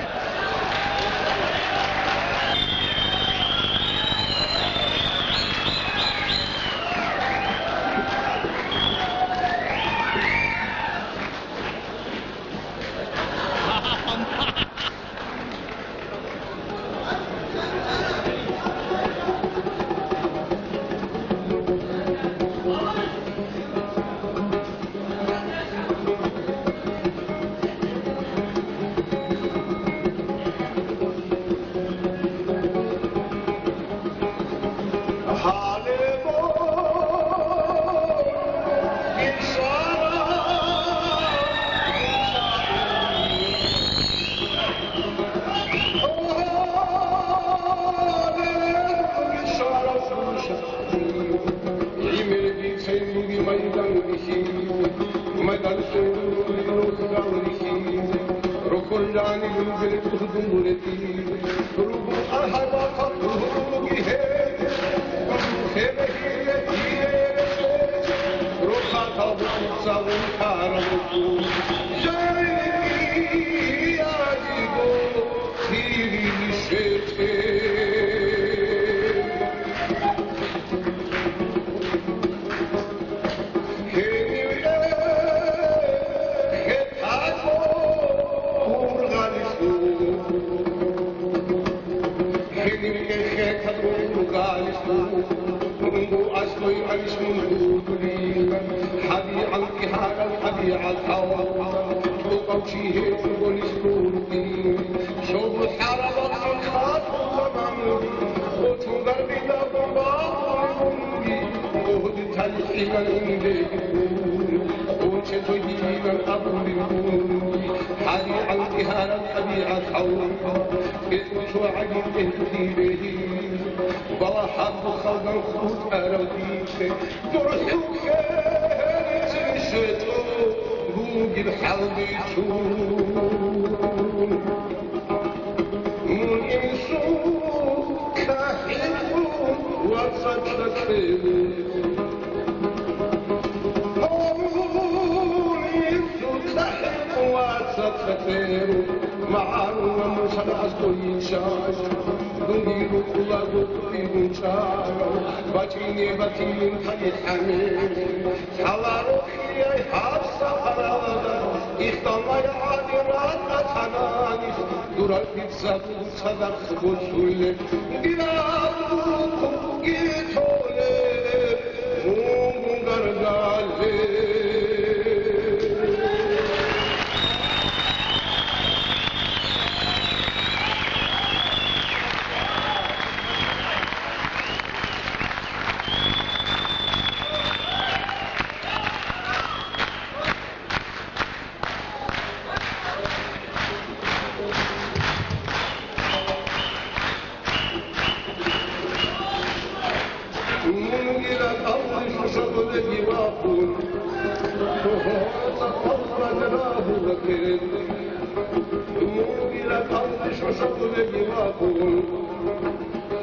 Эх, хеталъун ругалищ мун, мунго аслуй гьанищ мун гьудулин, хӀаби гӀанкӀи гьарал хӀаби гӀатӀал, цӀукъав чи гьечӀо гонищ мун. Шобо хӀарабал хатӀул заман, хъочун гарбида бомбабулеб мунги, гьуди талихӀилан индегун, гьуче цойгилан абулеб мунги, хӀаби гӀанкӀи гьарал хӀаби гӀатӀал. КӀицӀул цо гӀагил тӀехьги бегьи, балагьаб халдан хутӀарав дица, дурхӀулъе гьениб щвечӀо бугеб хӀал бицун. Мун инсул хӀинкъун вацалъа ккела. Гьавун инсул хӀинкъун вацалъа ккела. МагӀарулла мун садакъасда йиччай, дунги рукӀулаго дуригун чӀарав, бачӀине батилин талихӀ гьамел. Лъаларо хияй гьаб сахаралда, ихталмай гӀади ракъа цананис, дурал дица буго цадахъ босулеб, дирал бухъуги толеб, мунгун гаргалеб. Мунгила кавлиш шабулеги вахун, гьорца кавлан рагьула ккел. Мунгила кавлиш шабулеги вахун,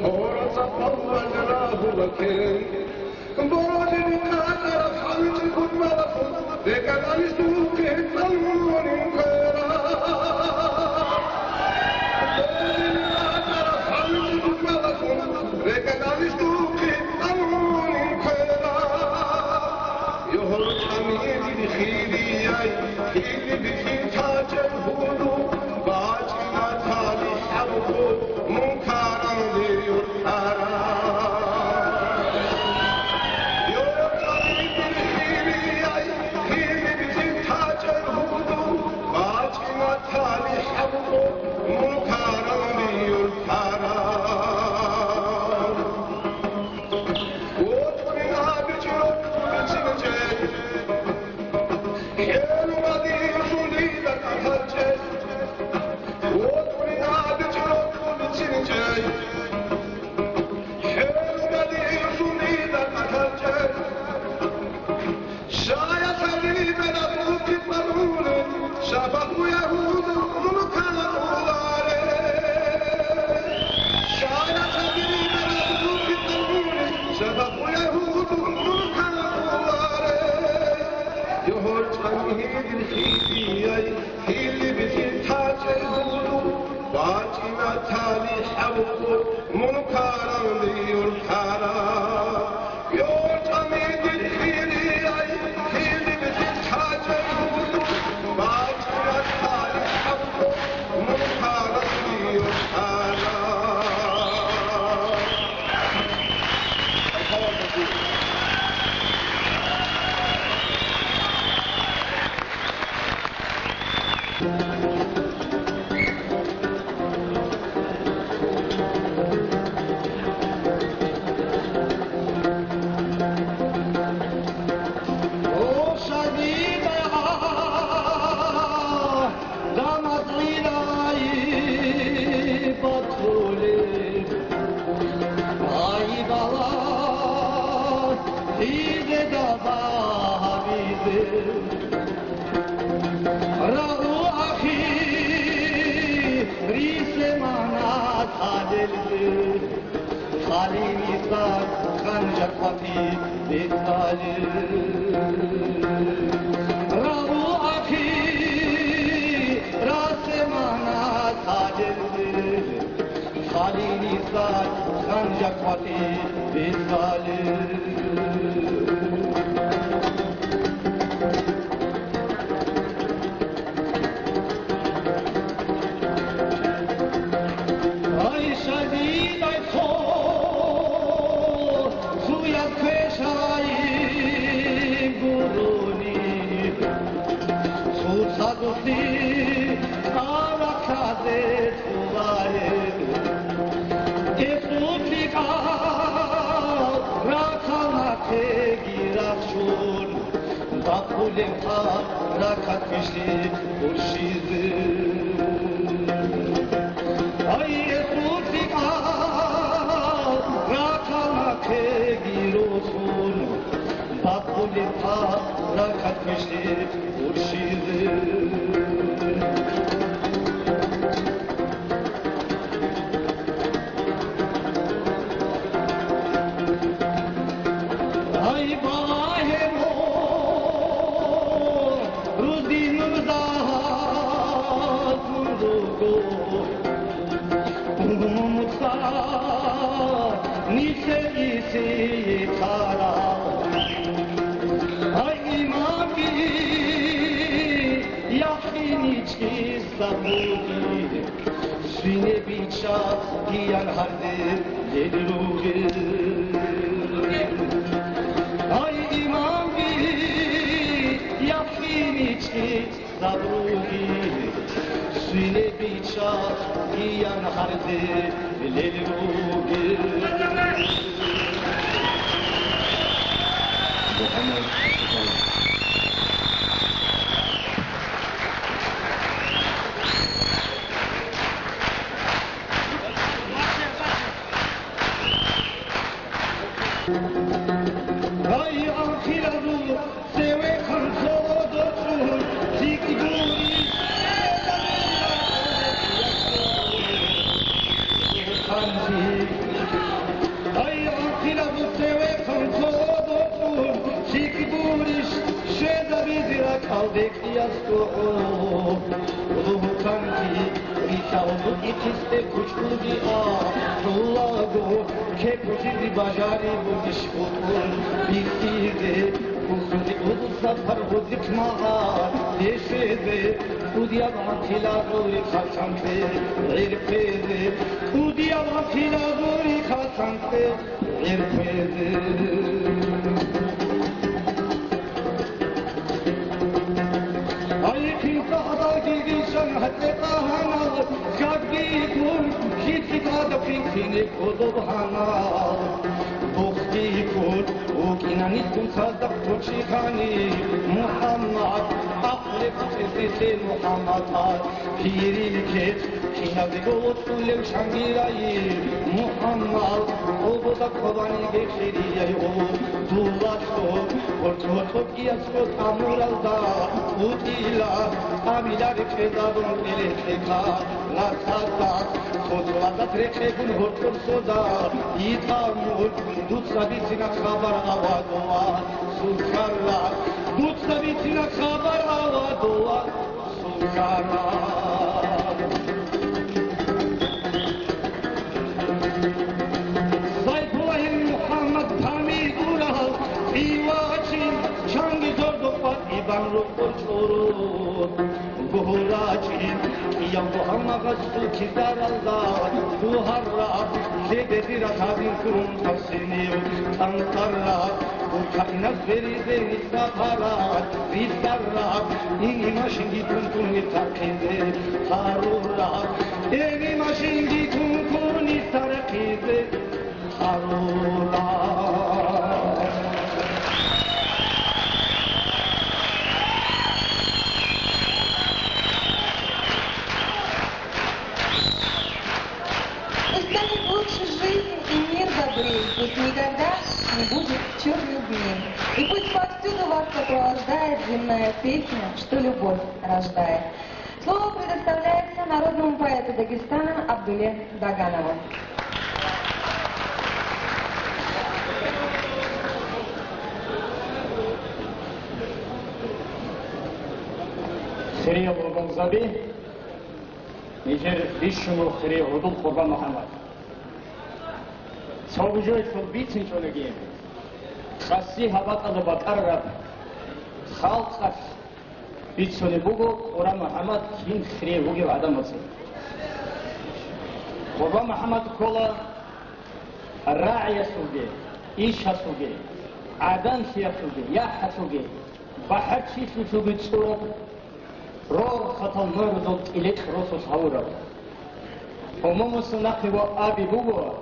гьорца кавлан рагьула ккел. Бородин къачӀараб хӀалчӀи хутӀбалахун, рекӀаданищ духъе цӀалунин квераб. Бородин къачӀараб хӀалчӀи хутӀбалахун, рекӀаданищ духъе цӀалунин квераб. Йогьор чӀамидин хирияй, хири бихьи тачел гьуду, бачӀина талихӀ гьабухъу, мун каранде юртара. Йогьор чӀамидин хирияй, хири бихьи тачел гьуду, бачӀина талихӀ гьабухъу, мун каранде юртара. Вокьулин абичӀо бицинчӀей, хӀелумадин жундида кӀалъачӀей. Вокьулин абичӀо бицинчӀей, хӀелумадин жундида кӀалъачӀей. Шая сабилда ракъуки къалулел, шабагъу ягьуду мун ккала уларе. Шая сабилда ракъуки къалулел, шабагъу ягьуду мун ккала уларе. Йогьор чӀамигьидин хирияй, хили бихьи тачел гьуду, бачӀина талихӀ гьабухъу, мун каранде юртара. Рагъу ахир, рисемана цадилги, халиниса хъанжа къватӀи бицали. Рагъу ахир, расемана цадилги, халиниса хъанжа къватӀи бицали. Ай, шадида Ракат квешлъи уршизе. Ай, Эсул цӀикӀкӀал рахъал нахъеги росун, бакъулеб гьа ракат квешлъи уршизе. Гьай, багьа гьеб рузинул загьазул руго, умумуца нилъер исие царал. Гьай, имамги, якъиничӀи сабуги. Свине бича гиян гьарде лел ругел. Ай, имамги, якъиничӀи сабруги. Свине бича гиян гьарде лел ругел. Гьай, анхъилазул цевехъан цо дорцӀун лъикӀ гурищ. Гьай, анхъилазул цевехъан цо дорцӀун лъикӀ гурищ, щвезабизе ракӀалде. Ясгогьу, гьудул-гьутанги, рилъа гьудул ихъисде кучӀдулги ахӀулаго, кепужизе бажари бугищ букӀун бихьизе, кухьузе гьудул сапар гьудихъ магӀа дешезе, кӀудияб анхъилазул рихъа цанцӀе гӀерхъезе, кӀудияб анхъилазул рихъа цанцӀе гӀерхъезе. Гьайихъин сагӀдаги гьечӀан гьатӀе къагьанал, хьагги ккун, хьитӀи тӀадахъин кине кодоб гьанал. Бухги ккун, вукӀинанилъун цадахъ кочи хани, МухӀаммад, ахъулеб цӀесилъе МухӀаммад, пирил кец, киназего воцӀулев чангирайи, МухӀаммад, къобода къобаниге хирияй гъу, дулалъо, гьоркьо-гьоркьо кӀиясго тамуралда, утӀила, тӀамила рекъезабун кӀеле кьека, расадас, цо-цоладас рекъегун гьоркьор сода, итамур, дуца бицина хабар авадова, сукарла, дуца бицина хабар авадова. Сайфуллагьил МухӀаммад Памидурал ивачин, чанги зордо къватӀибан рукъур чӀуру. Гурачи, кӀиявго гьалмагъас сукизаралда, дугьарра, лебедира табин ккун тарсинив, тӀантӀарра, гуркаинас беризе нисабарат, рисарраб, ини машинги кункуни тархъизе, гьарурраб, ини машинги кункуни тархъизе, гьарурраб. Пусть станет лучше жизнь и мир добрей, пусть никогда не будет черных дней. И пусть повсюду вас сопровождает земная песня, что любовь рождает. Слово предоставляется народному поэту Дагестана Абдуле Даганову. Хирияб гъобалзаби, нижер бищунго хири гьудул Къурбан МухӀаммад. Цо бугоялъул бицинчӀониги, къаси гьабатӀалда бакӀарараб халкъалъ бицунеб буго Къурбан МухӀаммад кин хирияб вугев гӀадамазе. Къурбан МухӀаммад ккола рагӀиялъулги, ишалъулги, гӀаданлъиялъулги, яхӀалъулги, бахӀарчилъулъулги цӀураб, рорхатал моридал тӀиликь росулъ гьавураб. Умумуса нахъе ва аби буго,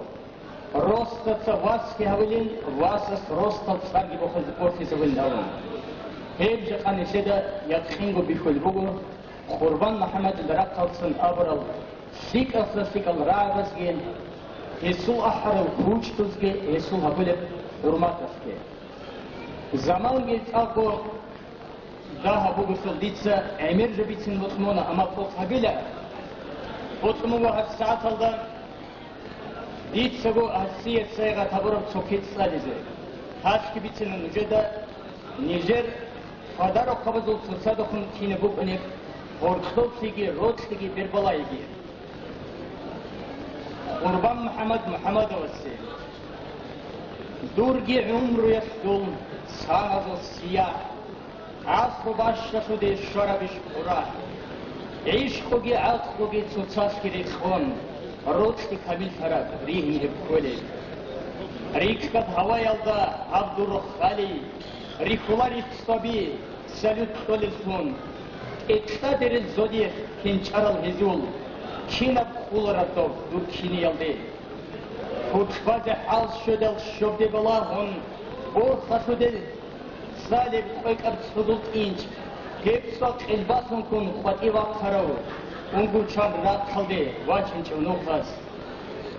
росаца васги гьавилин, васас росдал цӀарги бохиз-, бохизавилин абун. Гьеб жакъа нилъеда якъинго бихьулеб буго Къурбан МухӀаммадил рахъалцин абурал лъикӀалъа-лъикӀал рагӀабазги, гьесул ахӀарал кучӀдузги, гьесул гьабулеб хӀурматалъги. Заманги цӀакъго дагьаб бугелъул дица гӀемер жо бицин бокьун буго, амма цӀокъ гьабила, бокьун буго гьаб сагӀаталда. Дицаго гьасие сайгъат гьабураб цо киц цӀализе. Гьалъги бицина нужеда, нижер хвадарухъабазул цоцадехун кинаб букӀунеб гьоркьоблъиги, рокьиги, бербалайги. Къурбан МухӀаммад МухӀаммадовасе. Дурги гӀумруялъул саназул сиягь. ГӀасру бащалъуде щварабищ къура? ГӀишкъуги гӀакълуги цоцалъги рекъон, рокьи камиллъараб ригьин гьеб кколеб. РикӀкӀад гьаваялда гьаб дур рохали, рихьула риццаби салют кьолеллъун. ТӀекьладерил зодихъ хинчӀарал гьезул, кинаб кколараб доб дур киниялде? ХутӀбазе хӀал щведал щобде балагьун, борхалъуде цӀалеб къвекӀаб цӀудул тӀинчӀ, гьеб цӀакъ къилбалъун ккун къватӀив вахъарав, унго чан рахъалде вачинчӀев нухас.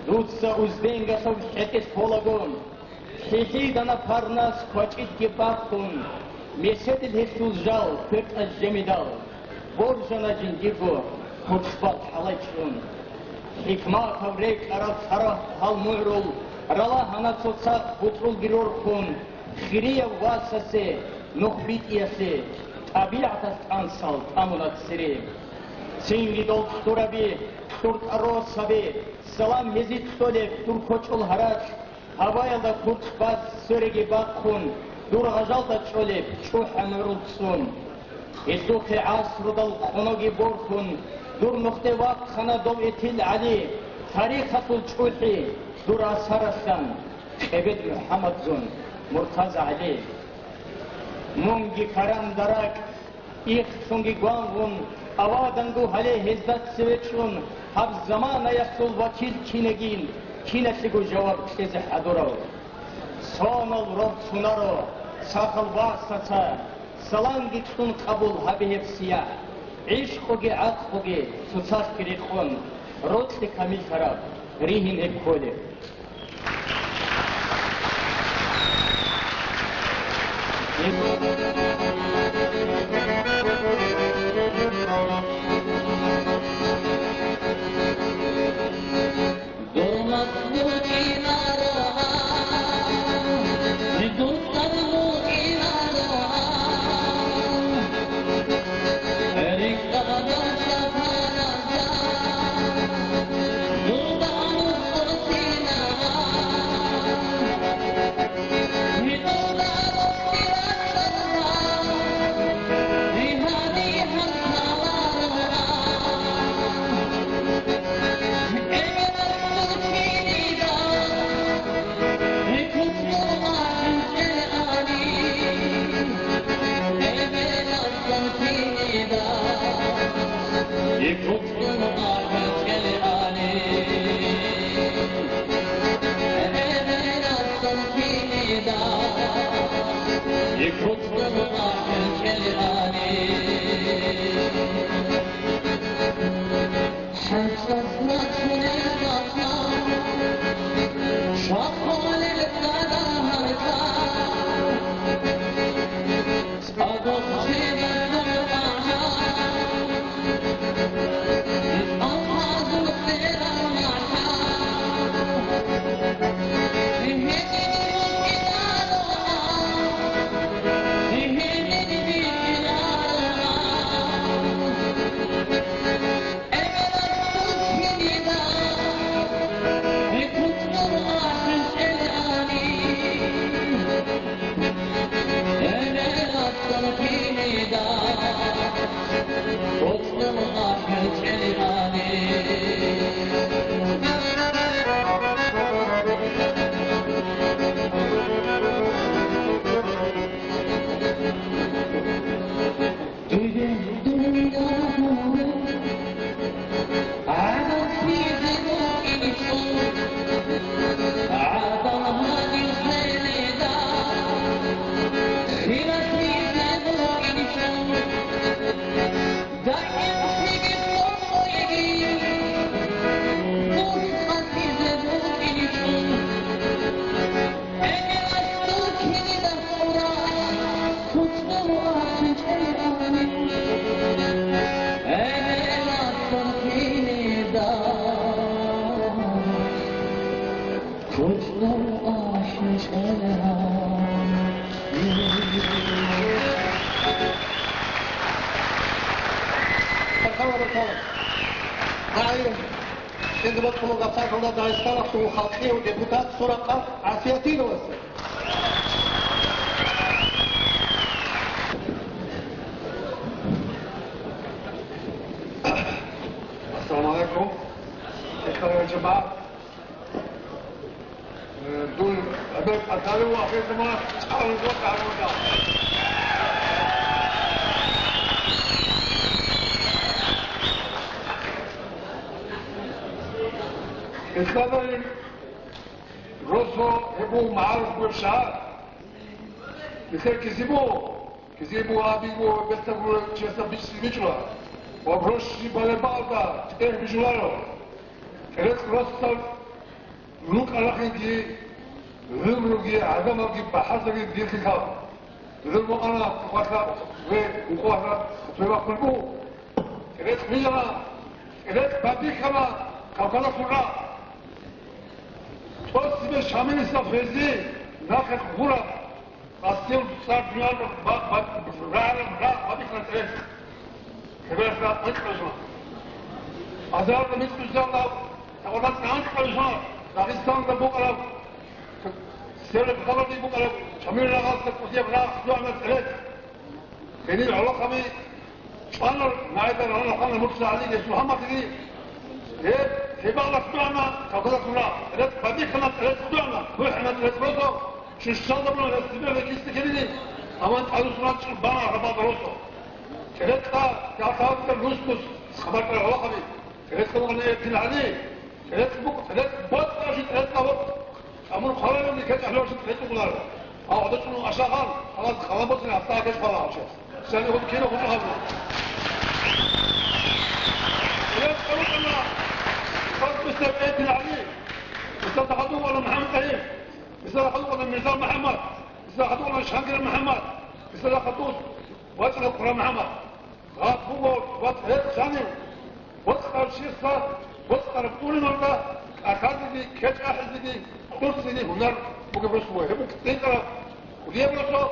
Дуца узденгалъуб хӀетӀе лъолаго, хӀилъидана парнас квачӀидги бахъун, меседил гьелъул жал квер тӀад жемидал, боржана жиндирго хутӀбал хӀалай чӀун. ХӀикматав рекӀараб цара гьал мугӀрул ралагьана цоцахъ бутӀрулги рорхун, хирияв васасе, нух битӀиялъе, тӀабигӀаталъ тӀансал тӀамуна цере. Цинги дол кьураби, кьуртӀа росаби, салам гьезие кьолеб дур кочӀол гьаракь, гьаваялда куркь баз цереги бахъун, дур гъажалда чӀолеб чӀухӀа мугӀрул цӀун. Гьелъухъе гӀасрудал къоноги борхун, дур нухде вахъана дов Этил ГӀали, тарихалъул чӀухӀи дур асаралъан, Къебед МухӀаммадзун, Муртаза ГӀали. Мунги каранда ракӀ, ихцунги гвангъун, аваданго гьале гьезда цеве чӀун, гьаб заманаялъул вакил кинегин, киналъего жаваб кьезе хӀадурав. Сонал рорцунаро сахал васаца, саламги цӀун къабул гьабе гьеб сиягь. ГӀишкъуги гӀакълуги цоцалъги рекъон, рокьи камиллъараб ригьин гьеб кколеб. Дустар ахӀи чӀела. Гьайр, гьезда бокьула гапсаралда Дагъистаналъул халкъияв депутат Суракъат ГӀасиятиновас. Ассаламу гӀалайкум. Эхара жамагӀат. Дун гьабе къатарив вахъинтама чӀалго тӀагӀурда. Исламалин росо гьеб буго магӀарулъ гьеб шагьар. Нилъер кизи буго, кизи буго, абиго, бетӀер гуро, чиясда бичӀчӀи бичӀчӀула. Ва рос щиб балеб бакӀалда тӀегь бижуларо. Рес росдал рукӀа-рахинги, гӀумруги, гӀадамалги бахӀарзаги дихъе ккола. Гьел букӀана хъвалъа ве ункъоялда хутбе бахъулеб буго. Церекъ бижана, церекъ бабихьана Кавказалъул рагъ. ТӀоцебе Шамилица Фейзи нахъе гъураб. Къасдел цӀар дунял ба-, ба-, рагӀараб рагъ бабихьана церекъ. Церекъ рагъ анкьабилеб жо. Азарда микьусиялда, цӀакъ анкьабилеб жо, Дагъистанда букӀараб, Север Кавказалда букӀараб Шамил рагъалъа кӀудияб рагъ лъугӀана церекъ. Гьенир гӀолохъаби чӀвана, нагӀида ралъана Мурса ГӀалиги Сурхамахиги. Гьеб, гьеб балагьлъугьана Кавказалъул рагъ, церекъ бабихьана, церекъ лъугӀана, бухӀана церекъ росо, щущалда буна гьес цебе рекӀизе ккелин, амма тӀадвуссун рачӀун бана гьабалда росо. Церекъа, церекъа русдус хабар кьарал гӀолохъаби. Церекъ букӀана ГӀеркин ГӀали. Церекъ букӀ-, церекъ боцӀи, церекъ абу. Амур хъвалалевни кечӀ гьалорчи церекъ бугуларо. Гьав гьадачӀун ашагъан, халаз халабоцин гьабсагӀат кечӀ хъвала гьав чияс. Сани гьуд кина гьуд гьабуна. Церекъ абукьана, Хасбисеб ГӀеркин ГӀали. Мисал хадув вала МухӀаммад ТӀагьир. Мисал хадув вала Мирза МухӀаммад. Мисал хадув вала Шангир МухӀаммад. Мисал хадув вачӀана Къура МухӀаммад. Гьаб буго ва цӀерекъ жанив, боцӀарав чиясда, боцӀараб урималда кӀалъазеги, кечӀахӀизеги, кьурцӀиги гьунар бугеб рос буго. Гьеб буго цӀикӀкӀараб кӀудияб росо,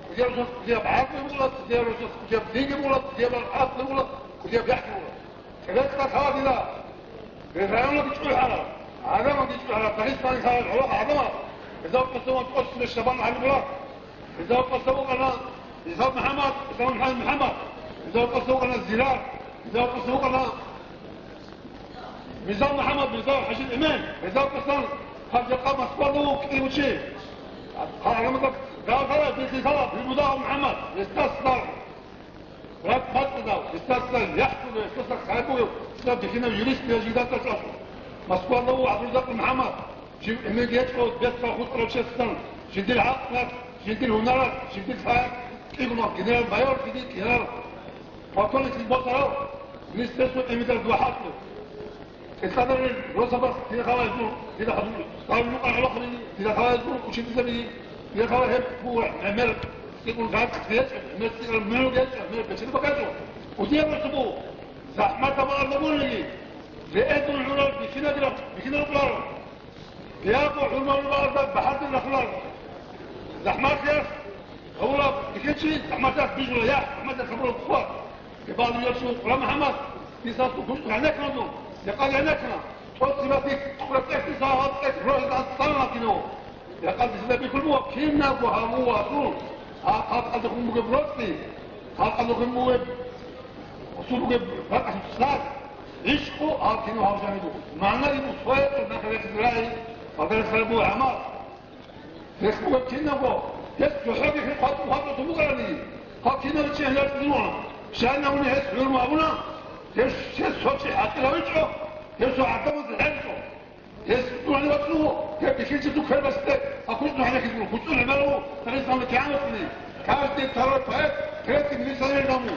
кӀудияб росо, кӀудияб гӀакълу бугола, кӀудияб росо, кӀудияб динги бугола, кӀудияб ахӀлу бугола, кӀудияб яхӀги бугола. ЦӀерекъда лъала дила. Районалги чӀухӀарал, гӀадамалги чӀухӀарал, Дагъистаналъ гӀолохъ гӀадамал, гьезда вукӀана Шабан ГӀалибулат, гьезда вукӀана Мизал МухӀаммад, Мизал МухӀаммад, гьезда вукӀана Зирар, гьезда вукӀана Мизал МухӀаммад, Мизал ХӀажил Эмен, гьезда вукӀана гьаб жакъа Москвада вукӀине вучи. Гьал гӀадамазда гьал гьарай бихьизала Бирбудагьов МухӀаммад, гьезда Раб бакӀалда, гьесдаса яхӀ бугев, гьесдаса хай бугев, гьесда бихьинав юрист я жидата чӀвалъу. Москвалда вуго ГӀабдурзакъ МухӀаммад, жив гӀемер гьечӀо, бетӀер хутӀарав чиясдасан, жиндир гӀакълу, жиндир гьунар, жиндир лъай, кӀигунав генерал-майор, кӀиги генерал-полковниклъи босарав, министерство гӀемерал дугьалъув. Церекъ росабаз дида хал гьезул, дида хадув цӀар рукъа гӀолохъаби, дида хал гьезул учительзаби, дида хал гьеб буго гӀемер цӀикӀкӀун гьечӀо, гӀемер цӀикӀкӀун мугӀ гьечӀо, гӀемер бечедаб гьечӀо. КӀудияб росу буго. ЗахӀмат абуни, регӀедун гӀурал бихьинаб, бихьинаб рукъаро. Биялъул хӀурмалъул бакӀалда бахӀарда рахуларо. ЗахӀматиялъ гьавулаб бихьинчи, захӀматиялъ бижула яхӀ, захӀматиялъ гьабураб хъван. Гьеб балуялъул Къура МухӀаммад, дисалъул гьучӀ гӀенеккана дун, гьекъал гӀенеккана. ТӀоцебе бихъ-, Къура тӀехьдаса гьаб тӀехь рогьида цӀалана кино. Гьекъал дисида бихьулеб буго, кинабго гьаву вацун, гьаб халкъалдехун бугеб роцӀцӀи, халкъалдехун бугеб, гьесул бугеб ракӀалъ цӀар, гӀишкъу гьаб кино гьав жаниб буго. МагӀнаги буго, цоясул нахъе рехизе рагӀи, гьаб рехараб буго гӀамал. Гьес буго кинабго, гьес цохӀоги хӀинкъ хӀалтӀун хӀалтӀун букӀарани, гьав кинабго чи гьеларцӀизулана. Щайнавни гьес гӀурму абуна, гьес, гьес цо чи хӀалтӀилавичӀо, гьес цо гӀадамазе хӀерчӀо. Гьес дургьалил вацӀцӀуго, гьеб бихьинчи цо квербасде, гьаб хутӀун гьанеккизул, хутӀун гӀемерав, Дагъистаналда кигӀан вацӀцӀуни. Каждый второй поэт, третий милиционер давно.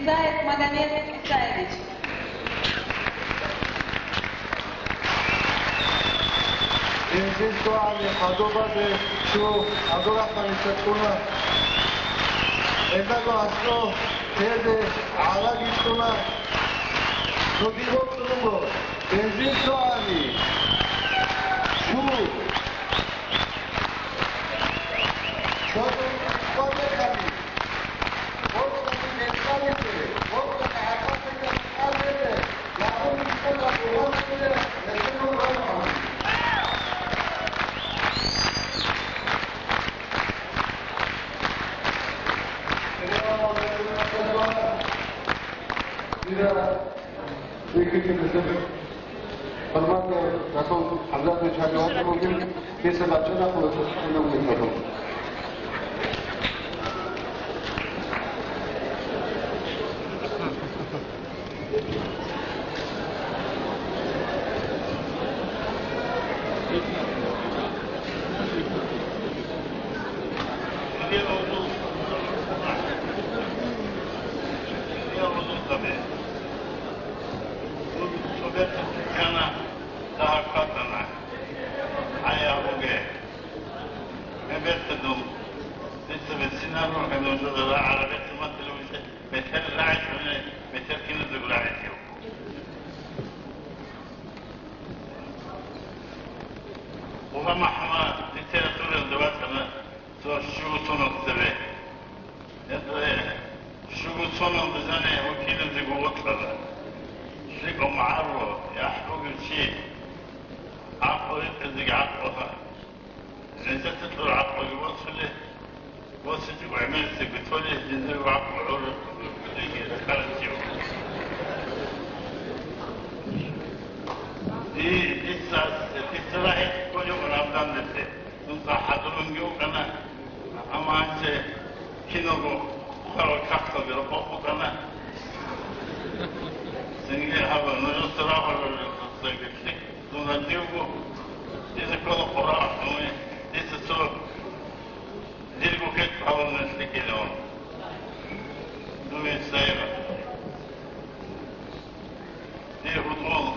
Исаев Магомед Исаевич. Инжит цоани хадубазе цо Абдурахманица кьуна. Гьездаго гьасго тезе гӀалаги кьуна. Цоги бокьун буго. Инжит цоани цо Гъуба МухӀаммад литературалда вачӀана цо щуго соналда цебе. Гьеб щуго соналда жаниб вукӀиназе гугъу кьола. ЛъикӀав магӀарулав, яхӀ бугев чи, гӀакълу рекъезеги гӀакълу гьа. Жинца цо гӀакълуги босулеб, босичӀого гӀемерисеги толеб, жиндирго гӀакълу гӀур-, гӀурлъиги рахъарав чи вуго. Ди-, дица, дица рагӀи кколев Рамзан дица. Дун цӀа хӀадурунги вукӀана, амма гьанже киналго хъварал кагъталги рокъокъ букӀана. Цинги гьаб нужеца рагьулел дун гьадивго, дица ккола къварагӀ, дица цо дирго хӀетӀ гьабун лъикӀилан. Дуе сайра. Дир гьудул.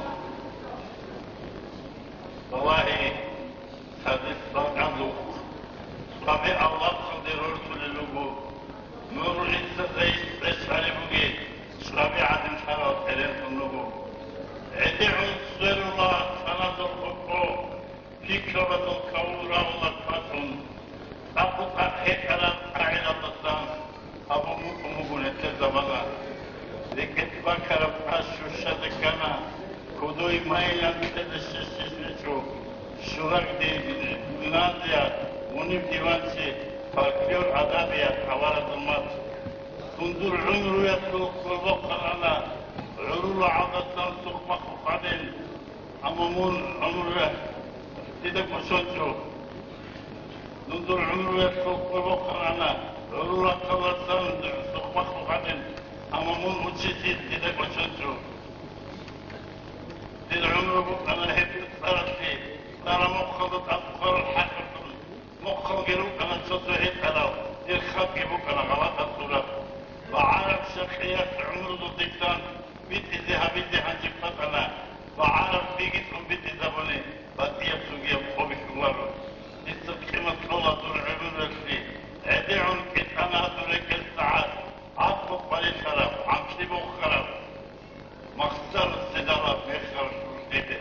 Валлагьи, цадахъ бакӀалъухъ, цӀваби авлахъалде рорцулел руго. Нур ГӀиса зайс цӀеч гьариб бугеб, цӀваби гӀадин лъарал тӀерелъун руго. ГӀедегӀун сверула саназул хӀукъу, пикрабазул кавул рагъула квацӀун. ТӀакъу-тӀакъ гьекъараб къагӀидалдасан гьабун букӀун буго нилъер замана. РекӀелъ бакараб тӀа щущазе ккана, кодой майилан кьезе щвезе щвечӀо, щурагде, гимназия, гьуниб диванчи, фольклор, адабият, аваразул мацӀ. Дундур гӀумруялъул кколбахъал ана, гӀурул гӀадатан сукъ-бахъ гьадин. Амма мун гӀумруялъ дида кӀочончӀо. Дундур гӀумруялъул къулухъ рана, гӀурул рахъаласан сукъ-бахъ гьадин, амма мун учитель дида кӀочончӀо. Дир гӀумру букӀана гьеб цӀаралъе, цӀара мухъалда тӀад хъварал хӀакъалъулъ. Мухъалги рукӀана цо-цо гьекъарал, дир хабги букӀана гъалатӀал сурат. БагӀараб шакъият гӀумрудул диктант битӀизе гьабизе гьанже кватӀана, багӀараб биги цӀун битӀизабуни, батӀияб цогияб къо бихьуларо. Дица къимат кьола дур гӀумруялъе, гӀедегӀун кӀетӀана дур рекӀел сагӀат, гӀакълу къварилъараб, гӀанкъи бухараб. Махсар седараб мехалъ рушдеде.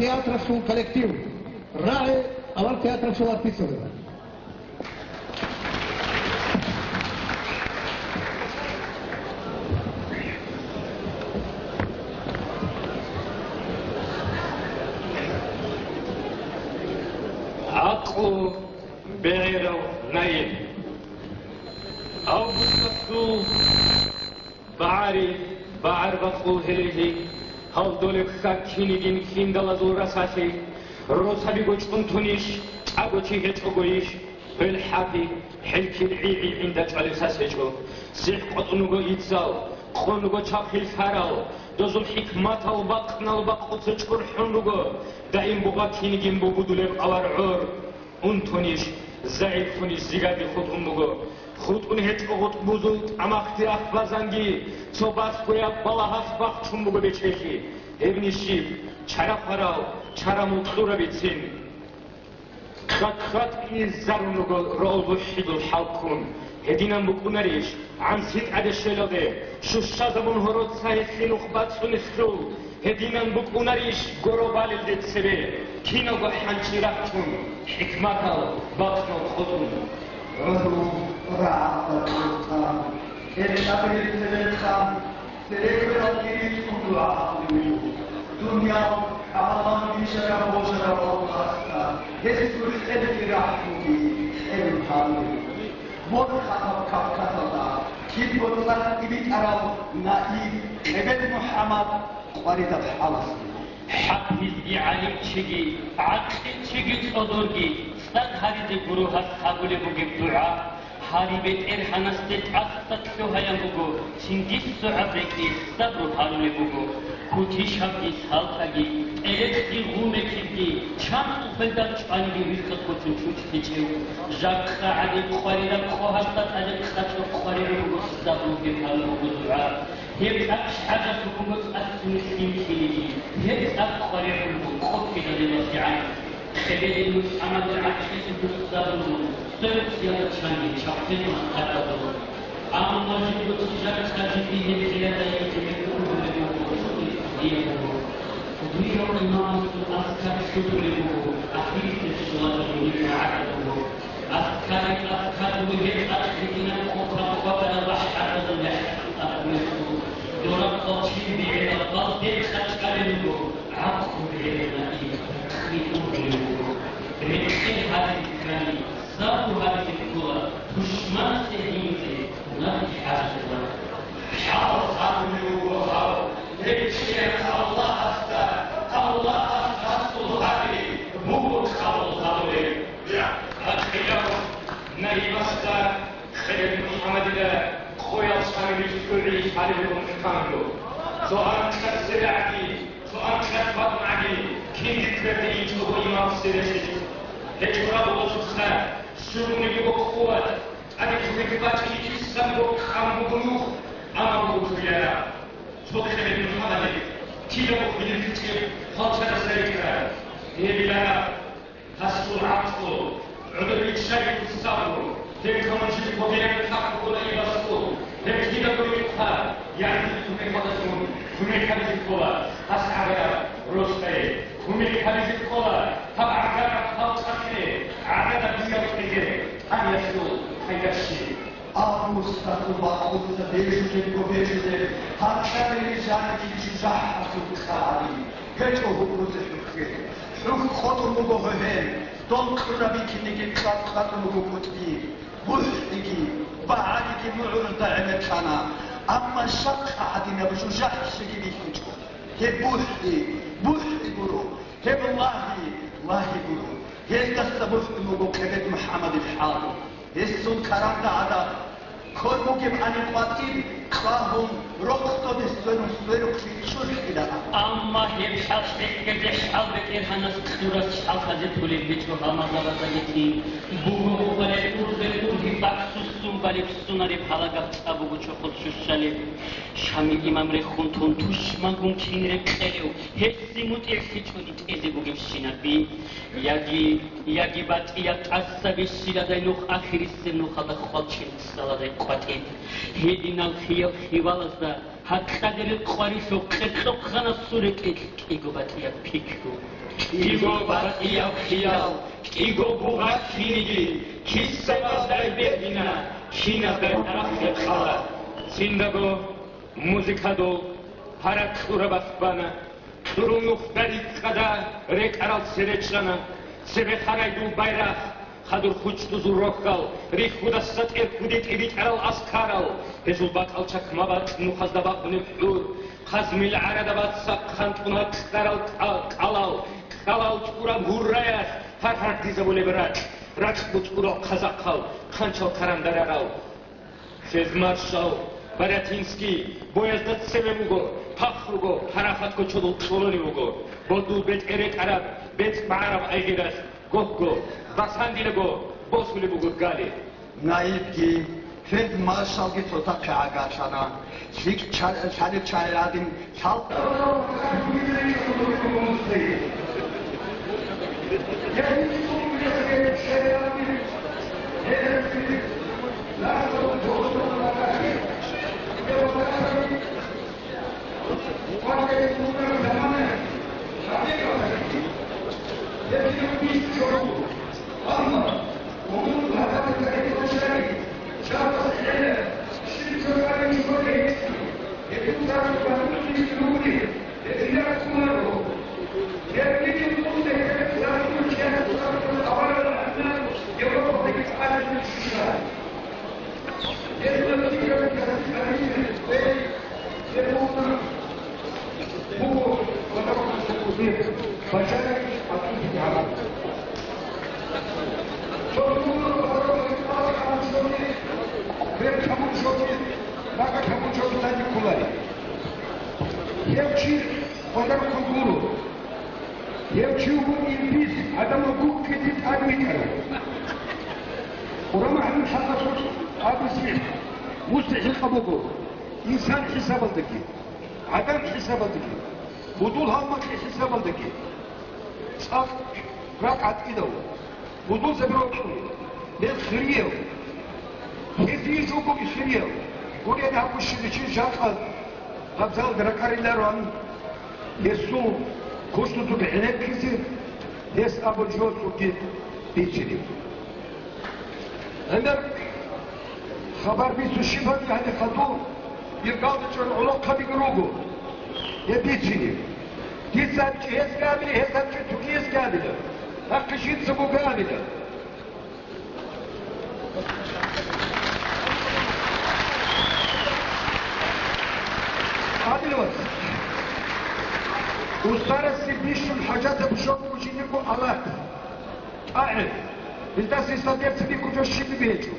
театралъул коллектив, рагӀи авар театралъул артистазул. ГӀакълу бегӀерав наиб. Августалъул багӀари, багӀар бакъул гьелелъи, гьал долеб хьак кинигин хьиндалазул расалъи, росабиго чӀунтунищ, чӀаго чи гьечӀогойищ, гьел хӀапи, хӀелкил гӀи-гӀи гӀинда чӀвалеб сас гьечӀо. СихӀ къотӀун вуго ицал, къон вуго чахъил лъарал, дозул хӀикматал бакънал бакъуца чӀурхӀун руго, даим бугъа кинигин бугудулеб авар гӀор. Унтунищ, загӀипунищ, зигади хутӀун буго. ХутӀун гьечӀо гъутӀбузул тӀамахъги ахбазанги, цо басгояб балагьалъ бахчун буго бечелъи. Гьебни щиб, чара хварал, чара мукьурабицин. Хат-хатӀ изарун руго роъул бухӀидул хӀалкун. Гьединан букӀунарищ? ГӀанси тӀаде щвелалде, щущазабун гьороца гьелъи нух бацӀцӀунелъул, гьединан букӀунарищ горо балелде цебе, киналго хӀанчи рахчун, хӀикматал бакънал къотӀун? ГӀуру рагӀалда тӀурхъан, кӀерчӀабилеб цебехъан, церекъералги рицун дугӀа гьабулев вуго. Дуниял гӀалам бижараб-божарав Аллагьасда гьесул хӀелги рахӀмуги хӀерун гьабулев вуго. Морхатаб Кавказалда кибго цӀар тӀибитӀарав наиб Къебед МухӀаммад къваридаб хӀалалъ. ХӀафизги гӀалимчиги, гӀакъличиги цӀодорги цӀар гьаризе гуро гьас гьабулеб бугеб дугӀа. Гьари БетӀергьанасде тӀаса лъугьаян буго, цинги согӀаб рекӀелъ сабру гьарулеб буго. Кутишабги салтаги, тӀерецӀги гъумекибги, чанцӀухъ хвелдал чӀваниги вихъа ккоцун чучӀ гьечӀев. Жакъа гӀадин къварилаб къо гьасда тӀаде къачӀо къварилеб буго, сабруги гьарулеб буго дугӀа. Гьеб тӀад хӀажат буго цӀакъ цуни лъим ккелиги, гьеб тӀад къваригӀун буго къо ккелалебалъигӀан. Къебедин МухӀаммадил гӀакълъи суждуз сабру, сверухъ цӀиялда чанги чахъе махтараб буго. Амма жинго цӀижар цӀар жиги гьеб гьелда гьеб гьеб буго, гьеб буго, гьеб буго. Дуяв имамасул азкар лъутулеб буго, ахирисеб щуладаб гьеб магӀараб буго. Аскари аскар бугеб ахӀдекӀинаб къо хъвараб бахӀаралда яхӀ тӀадбугелъул, дора хъалчил бегӀерал бал бекъачӀалел руго, гӀакълу бегӀерила иб кьитӀулел руго. Рекъел гьаризе ккани, сабру гьаризе ккола, тушманасде гьинзе мунагьи хӀажила. ХӀал гьабулев вуго гьав, гьеб чияс Аллагьасда, Аллагьас гьасул гьари буго кӀалул гьабулеб. ГьатӀилав наибасда Къебед МухӀаммадида къоял цӀанги рицӀцӀугӀи лъалеб буго мухӀканго. Цо анкьа сирагӀги, цо анкьа батӀмагӀги кинги кверде инчӀого имам сиресечӀо. ГьечӀо рагъулаца щугъуни буго къуват, тӀаде кумек бачӀине кисанго къан буго нух, амма буго ккуяра. Цо Къебед МухӀаммадил кидаго хвилин ккечӀеб хвалчадаса рекӀкӀараб. Гьебилара гьасул гӀакълу, гӀодобиччариго сабру, гьеб камунжи хобияб тӀакӀ бугонаибасул, гьеб кидаго рикӀухъа, ягӀнилъун мехалдалъун кумек гьабизе ккола гьас гӀагараб росдае, кумек гьабизе ккола гьаб гӀагараб халкъалъе, гӀадада биялъезе гьаниясул пайда щиб? Августалъул бакъуца бежулебго бежулеб, гьанкьабилеб жаниб жужахӀалъул кьари, гьечӀо гьукъузе хӀухье. ХӀухь къотӀун буго гьогьен, дол кьураб бикиниги кьакь-кьакьун буго кӀутӀби. БухӀиги, багӀариги мугӀрузда гӀемер кьана, амма щакъа гӀадинаб жужахӀлъиги бихьичӀо. Гьеб бухӀи, бухӀи гуро, гьеб лагьи, лагьи гуро. Гьелдаса бухӀун буго Къебед МухӀаммадил хӀал. Гьесул каранда гӀадаб, кколеб бугеб гьаниб къватӀиб кьвагьун, рохъдоде сверун сверухълъи чӀурхӀила. Амма гьеб хӀал хӀехьезе хӀал БетӀергьанас кьурас хӀалхазе пулеб гьечӀо гьалмагъзабаздаги цӀи. Буго гъубалеб ургъел ургьиб бакӀ суссун балеб сунареб гьалагаб цӀа буго чохол щущалеб. Шамил имам рехун тун тушмангун кин рекъелев, гьесде мутӀигӀлъичӀого тӀезе бугебщинаб би. Яги, яги батӀияб тӀаса бищиладай нух ахирисеб нухалда хвалчен цӀаладай къватӀиб. Гьединал хиял хивалазда гьакъаде рекъварилъул къеркьохъанасул рекӀелъ кӀиго батӀияб пикру. КӀиго батӀияб хиял, кӀиго бугъа киниги, кисамаздай бегьина, киназдай арахъе ккала. Циндаго музыкадул гьаракь кьураб бана, кьурул нухда рикӀкӀада рекӀарал цере чӀана, цебе харайдул байрахъ, хадур хучӀдузул рохьал, рихьудаса тӀерхьуде тӀибитӀарал аскарал, гьезул бакӀал чакмабакь нухазда бахунеб гӀур, хъазмил гӀарада бацахъ хъантӀун гьакьарал кӀа-, кӀалал, кӀалал чӀураб гьурраялъ гьаргьардизабулеб ракь, ракь бучӀурал хъазахъал, хъанчал карандарарал. Фельдмаршал Барятинский боязда цеве вуго, пахруго, парахат кочодул кьололев вуго, бодул бетӀер ретӀараб, бецӀ багӀараб айгъиралъ гогго, басандинаго босулеб буго гали. Наибги, фельдмаршалги цоцахъе гӀагарлъана. ЛъикӀ ча-, лъалеб чагӀи гӀадин, лъал- Гьев чи гъодар ккун гуро. Гьев чи вуго илбис, гӀадамал гуккизе тӀад витӀарав. Къуран МухӀаммад лъалалъулъ абизе муста хӀинкъаб буго, инсан хӀисабалдаги, гӀадан хӀисабалдаги, будул гьалмагълъи хӀисабалдаги. ЦӀакъ ракӀ гӀатӀидав, будулзаби рокьун, гьел хирияв, гьезие жо буго хирияв, гурен гьаб щиб чи жакъа гьаб залда ракӀарилароан, гьесул курсузул гӀенеккизе, гьес абун жо цоги бицинев. Гьанир хабар бицун щиб гьадин, гьадин хадур, иргалда чӀун гӀолохъабиги руго, гьеб бицинев. Дица гьаб чи гьесги абила, гьес гьаб чи цогиясги абила. Нахъе жинцаго абила. Абила вас. Устарасе бищун хӀажатаб жо буго жиндирго Аллагь. ТӀагӀел. Илдас гьесда берцинги кутакалда щибниги гьечӀо.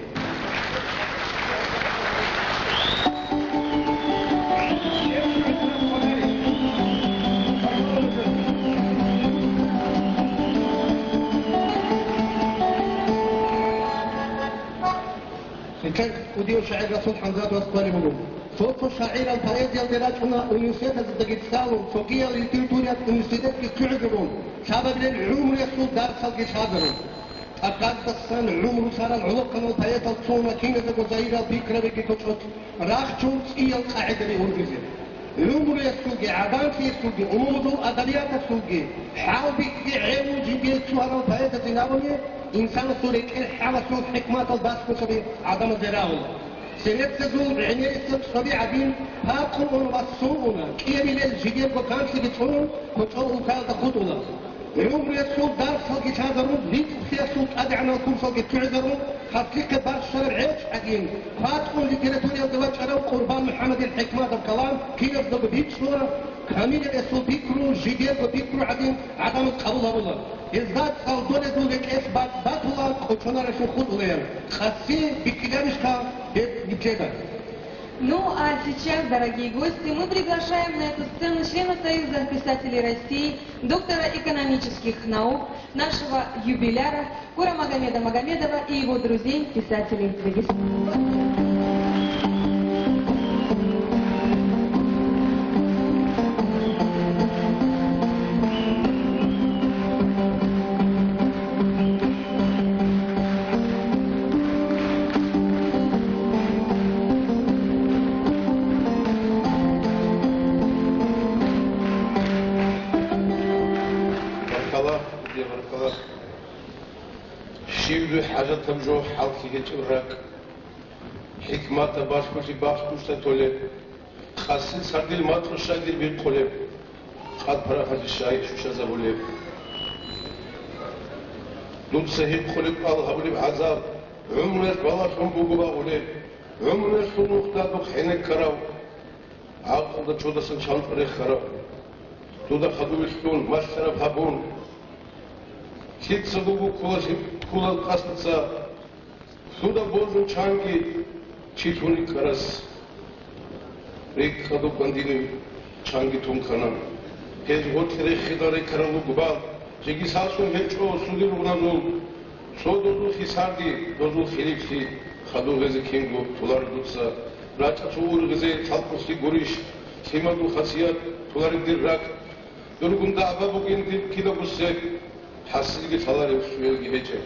Гьелъ кӀудияв шагӀир Расул ХӀамзатовас кколеб буго. Цо-цо шагӀирал поэзиялде рачӀуна университетаздаги цӀалун, цогиял литературияб университетги лъугӀизарун, лъабабилел гӀумруялъул дарсалги лъазарун. ТӀахьаздасан гӀумру лъарал гӀолохъанал поэтал цуна киназдаго загьирал пикрабиги кочӀолъ рахчун цӀиял къагӀидаби ургъизе. ГӀумруялъулги, гӀадамлъиялъулги, умумузул адабияталъулги хӀалбихьи гӀелун жиндие лъугьарал поэтазин абуни, инсанасул рекӀел хӀалалъул хӀикматал балъгосаби гӀадамазде рагӀула. Церецазул гӀемерисеб цӀоби гӀадин, пакъун ун ва сун уна, кӀиабилел жидерго канлъиги цӀунун, кочӀол улкаялда хутӀула. ГӀумруялъул дарсалги лъазарун, ритӀухълъиялъул тӀадегӀанал курсалги лъугӀизарун, хаслихъе бащараб гӀечӀ гӀадин, кватӀун литератураялда вачӀарав Къурбан МухӀаммадил ХӀикматаб калам киназдаго бичӀчӀула, камилаб гьесул пикру, жидерго пикру гӀадин гӀадамаз къабул гьабула. Гьезда цӀалдолезул рекӀелъ бакӀ батула, кӀочонарелъул хутӀулаян, къаси бихьиларищха гьеб нилъеда? Ну, а сейчас, дорогие гости, мы приглашаем на эту сцену члена Союза писателей России, доктора экономических наук, нашего юбиляра Курамагомеда Магомедова и его друзей, писателей Дагестана. Щиб дуе хӀажатаб жо, хӀалхьи гьечӀеб ракӀ. ХӀикматаб балъголъи бахъ душда толеб. Къасил сардил макьу щай дир бихъулеб. Къад парахалъи щай щущазабулеб. Дуца гьикъулеб кӀал гьабулеб гӀазаб. ГӀумруялъ балагьун буго багъулеб. ГӀумруялъул нухда духъ гьенеккарав. ГӀакълуда чодасан чанцӀ рехараб. Дуда хадув вилълъун, малъараб гьабун. Лъица буго ккола, ккола къасдаса. Дуда божун чанги чи лъун рикӀкӀарас. РикӀкӀадуб гандинив чанги тункана. Гьез гъоркье рехида рекарал руго бал. Жеги сасун гьечӀо суди ругъназул. Цо дозул хисарди, дозул хилиплъи, хадув гъезе кинго толаро дуца. РачӀа цо ургъизе лъалкъулъи гурищ, лъимадул хасият толареб дир ракӀ. Дургун дагӀба бугин дир кидаго сек, хӀасилги лъаларев щуялги гьечӀеб.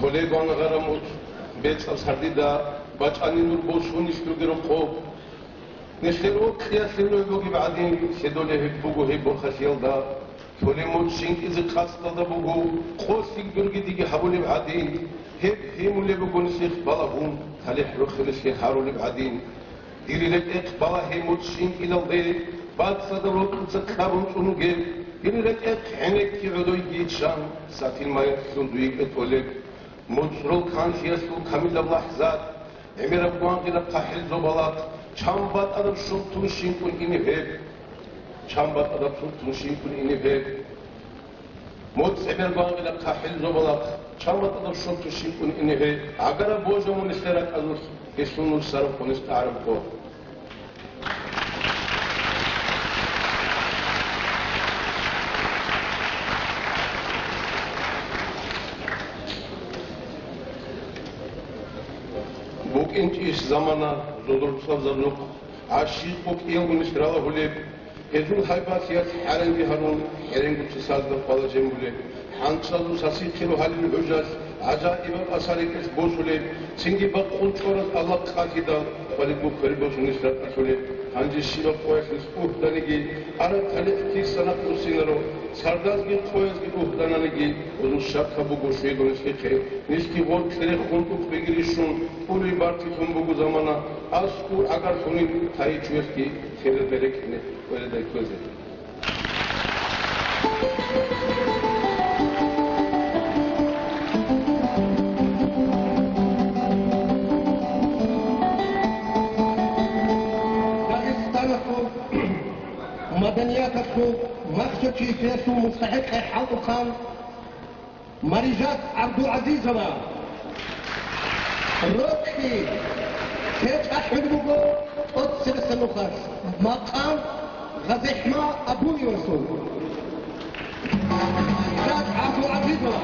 Лъолеб ван гъарамут бецӀал сардида, бачӀани нур босун иш дугеро хъоб. Нилъер рокьиялъе нугӀ бугеб гӀадин, лъедолеб гьеб буго гьеб борхалъиялда. Лъолеб муцӀ щинкӀизе къацӀалда буго, къо лъикӀ дурги диги гьабулеб гӀадин. Гьеб гьимулеб буго нилъехъ балагьун, талихӀ рохелелъе гьарулеб гӀадин. Дир рекӀехъ балагье муцӀ щинкӀилалде, бацӀцӀадаб рокьица кьабун цӀунуге, дир рекӀехъ гӀенекки гӀодойги чан, сатил маялъул дуе кӀетӀолеб. МуцӀрул канлъиялъул камилаб лахӀзат, гӀемераб гвангъила хъахӀел зобалахъ, чан батӀараб шуртун щинкӀун ине гьеб. Чан батӀараб шуртун щинкӀун ине гьеб. МуцӀ гӀемер гвангъила хъахӀел зобалахъ, чан батӀараб шуртун щинкӀун ине гьеб. ГӀагараб божа мун нилъер ракӀалъулъ, гьелъул нур сараб къонис тӀагӀараб къо. БукӀинчӀищ замана, зодорцӀаб занухъ, гӀащикъ букӀиялгун иш ралагьулеб, гьезул гьайбалъиялъ хӀаренги гьарун, хӀеренгуца сардаб къвала жемулеб, хӀанцӀазул сасихъе рогьалил гӀужалъ, гӀажаибаб асар рекӀелъ босулеб, цинги бакъул чӀвараз Аллагь къалъидал, хъвалибго квербосун иш ракӀалъулеб. Гьанже щибаб къоялъ нилъ угьданиги, араб талихӀ киса нахъ уссинаро, сардазги къоязги угьдананиги, гьезул щакаб буго щведун нилъехъе. Нилъги гъоркье рехун тӀукӀбиги рищун, тӀури бартилъун буго замана, аскӀур гӀагарлъунин тайичӀоялъги тела берекӀине кӀвередай кквезе. Дагъистаналъул маданияталъул махсучи эсиялъул мустахӀикъи хӀалтӀухъан Марижат ГӀабдулгӀазизова, рокьи, цечӀахӀун буго тӀоцебесеб нухалъ, макъам ГъазихӀма Абуевасул. Марижат ГӀабдулгӀазизова.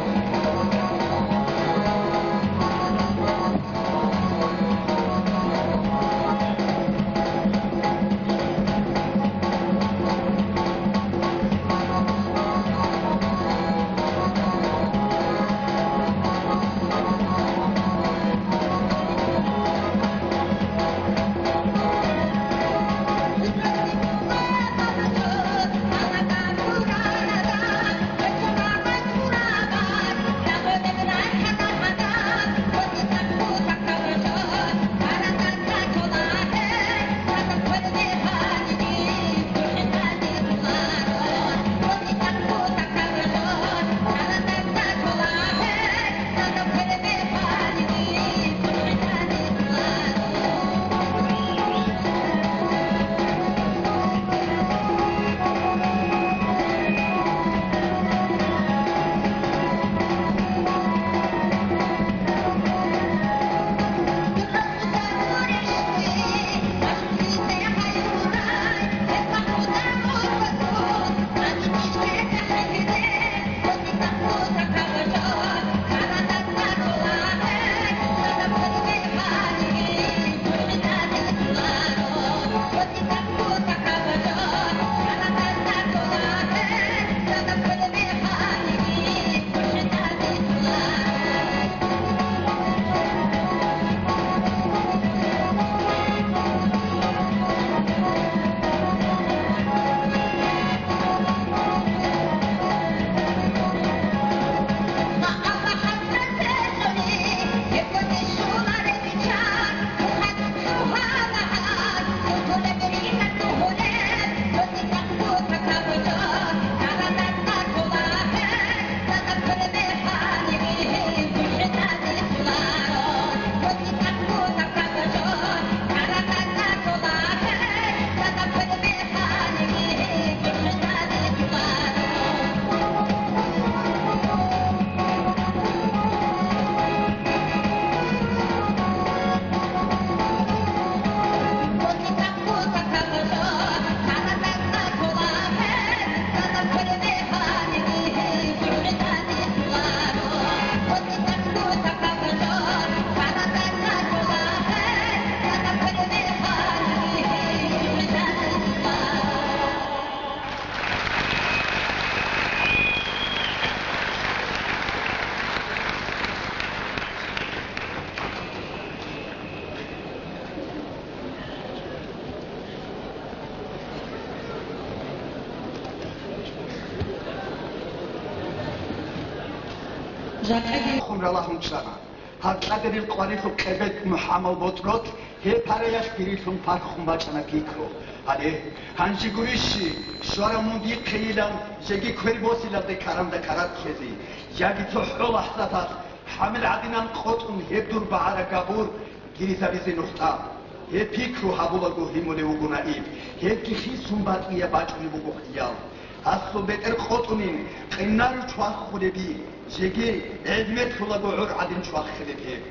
Хун ралагьун чӀана. Гьаб кьадарил къварилъул къебед МухӀаммад БотӀрот гьеб параялъ гирилъун парххун бачӀана пикру. Гьале, гьанже гурищ, щварав мун дихъейилан жеги квер босилалде каранда карар ккезе, яги цохӀо лахӀзаталъ хӀамил гӀадинан къотӀун гьеб дур багӀараб габур гиризабизе нухда. Гьеб пикру гьабулаго гьимулев вуго наиб, гьебги хисун батӀияб бачӀунеб буго хиял. Гьасул бетӀер къотӀунин, къиннарев чвахулеби, жеги гӀезмерлъулаго гӀур гӀадин чвахилеб гьеб.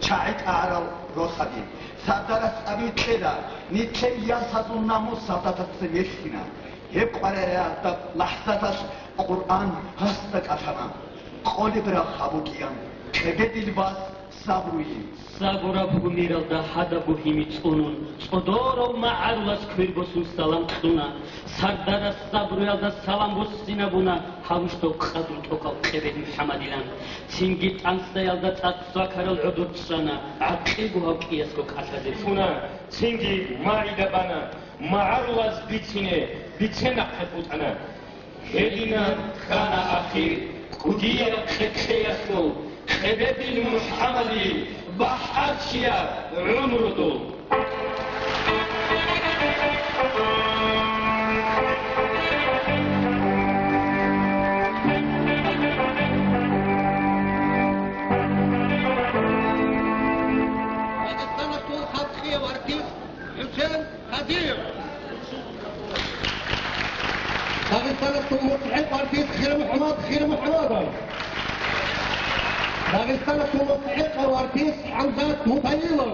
ЧагӀи тӀагӀарал росаби, сардарас абил кьела, нилъер ясазул намус сардатаца вехьина. Гьеб къваригӀараб лахӀзаталъ Къуръан гьасда кӀалъана. Къолеб рахъ гьабугеян, къебедил вас сабруйин. Сабураб гьумералда гьадабго гьими цӀунун, цӀодорав магӀарулас квер босун салам кьуна. Сардарас сабруялда салам буссинабуна гьалущдав къадру тӀокӀав къебед МухӀаммадилан. Цинги тӀансаялда цӀакъ свакарал гӀодор чӀана, гӀакъилго гьав кӀиясго кӀалъазе ккуна. Цинги магӀида бана, магӀарулаз бицине, бицен нахъе хутӀана. Гьединан ккана ахир кӀудияб къекълъеялъул къебедил МухӀаммадил бахӀарчияб гӀумрудул. Дагъистаналъул халкъияв артист ХӀусен Хадиев. Дагъистаналъул мустахӀикъав артист ХирмухӀамад ХирмухӀамадов. Дагъистаналъул мустахӀикъав артист ХӀамзат Мутаилов.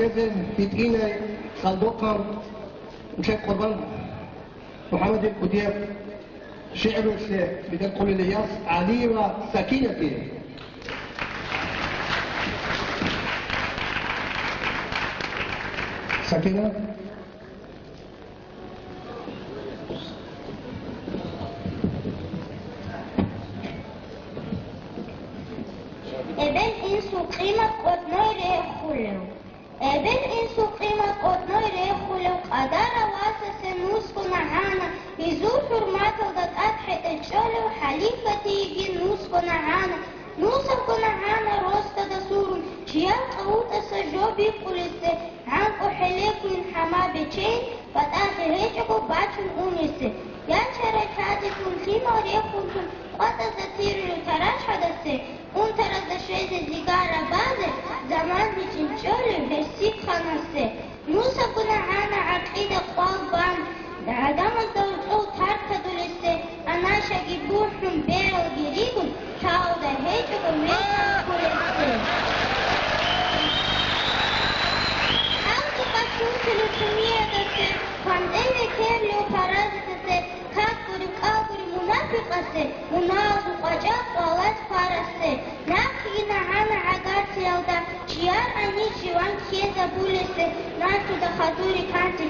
Эзен, БитӀинай, Салдохъан, нилъер Къурбан МухӀаммадил кӀудияб шигӀрулъе битӀакъулила яс ГӀалиева Сакинатие. Сакина. Эбел-инсул къимат къотӀной рехулев. Эбел-инсул къимат къотӀной рехулев, къадарав васасе нусго нагьана, гьезул хӀурматалда тӀад хӀетӀе чӀолев халифатиеги нусго нагьана, нусабго нагьана росдада сурун, чиял къавутаса жо бикъулесе, гӀанкӀу хӀелекуин хӀама бечейин, батӀалъи гьечӀого бачун унесе, ячарай лъадилъун лъимал рехунлъун къватӀазда тирулев тарачхӀадасе, унтаразда щвезе зигара базе, заман гьечӀин чӀолев гьерсихъанасе. Нусабго нагьана гӀакъида къвал бан, гӀадамазда гьоркьов тартадулесе, анашаги бухӀун, бегӀалги ригун, лъалда гьечӀого мекъан кколесе. ХӀалкъи къачунтулев чумиядаса, хвантӀеве ккелев паразитасе, какгури-кӀалгури мунафикъасе, муналъул къвачӀал къвалаз хварасе, нахъеги нагьана гӀагарлъиялда, чияр гӀанир живан ккезабулесе, нахъеда хадури канлъи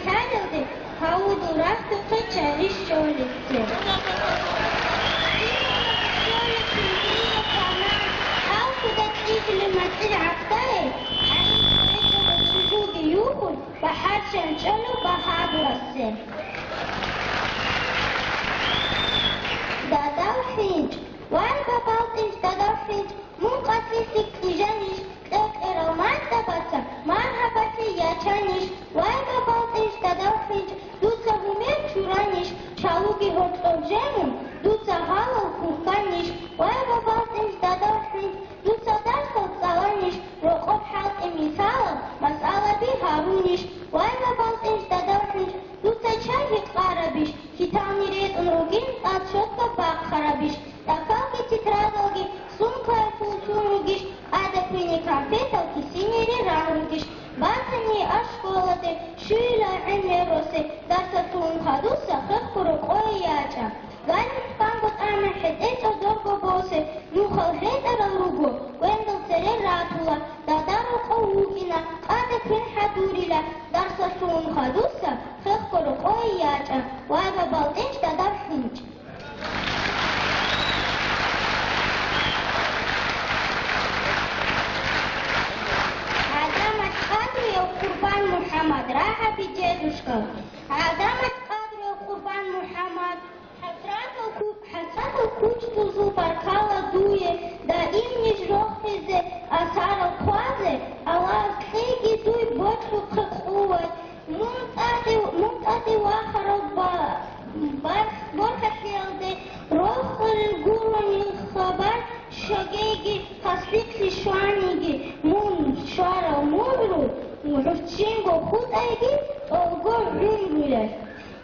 Щогейги, таслихълъи щваниги, мун щварав мугӀру, гӀурччинго хутӀайги, тӀолго гӀумруялъ.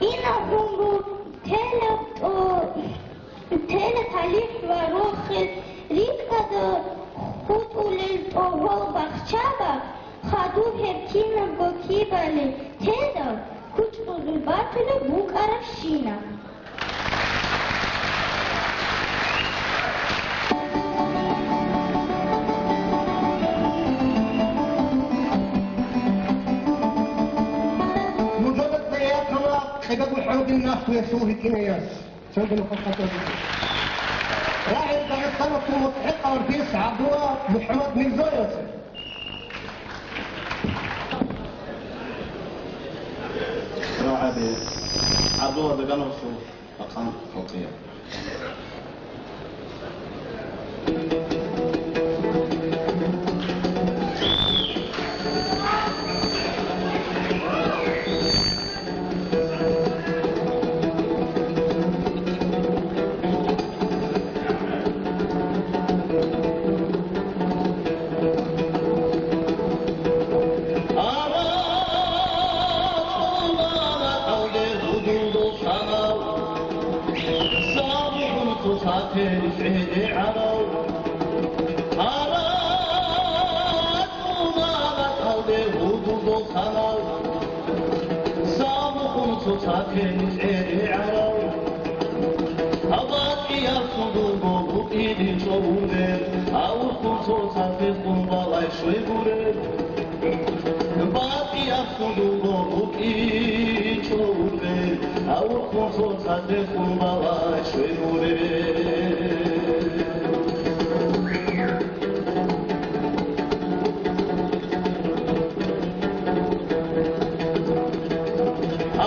Инал гӀумру тела тӀо-, тела талихӀ ва рохел рикӀкӀада хутӀулел тӀогьол бахчаба, хадуб гьеб кинабго кибали тедал, кучӀдузул батулеб букӀарабщинаб. Нужеда цӀеяхъала къида БухӀмадил нахъвиясул гьитӀинаяс. Цоги нухъа хъатӀа буго. РагӀи Дагъистаналъул мутӀигӀ къарбис ГӀабдулла МухӀаммад Мирзоеваца. РагӀаби ГӀабдулла Дагановасул. Акъан халкъияб. Гьаракьуларакьалде гьудулдул ханав, сабугъун цоцахъе рицӀеде гӀарав. Гьаракьуларакьалде гьудулдул ханав, сабугъун цоцахъе рицӀеде гӀарав. Гьаб батӀияб сундулго букӀине чӀобурде, гьавухъун цоцахъе къумбалай щвей гуреб. БатӀияб сундулго букӀинчӀо ургъел, гьавухъун цоцазде къумбалай щвей гуреб.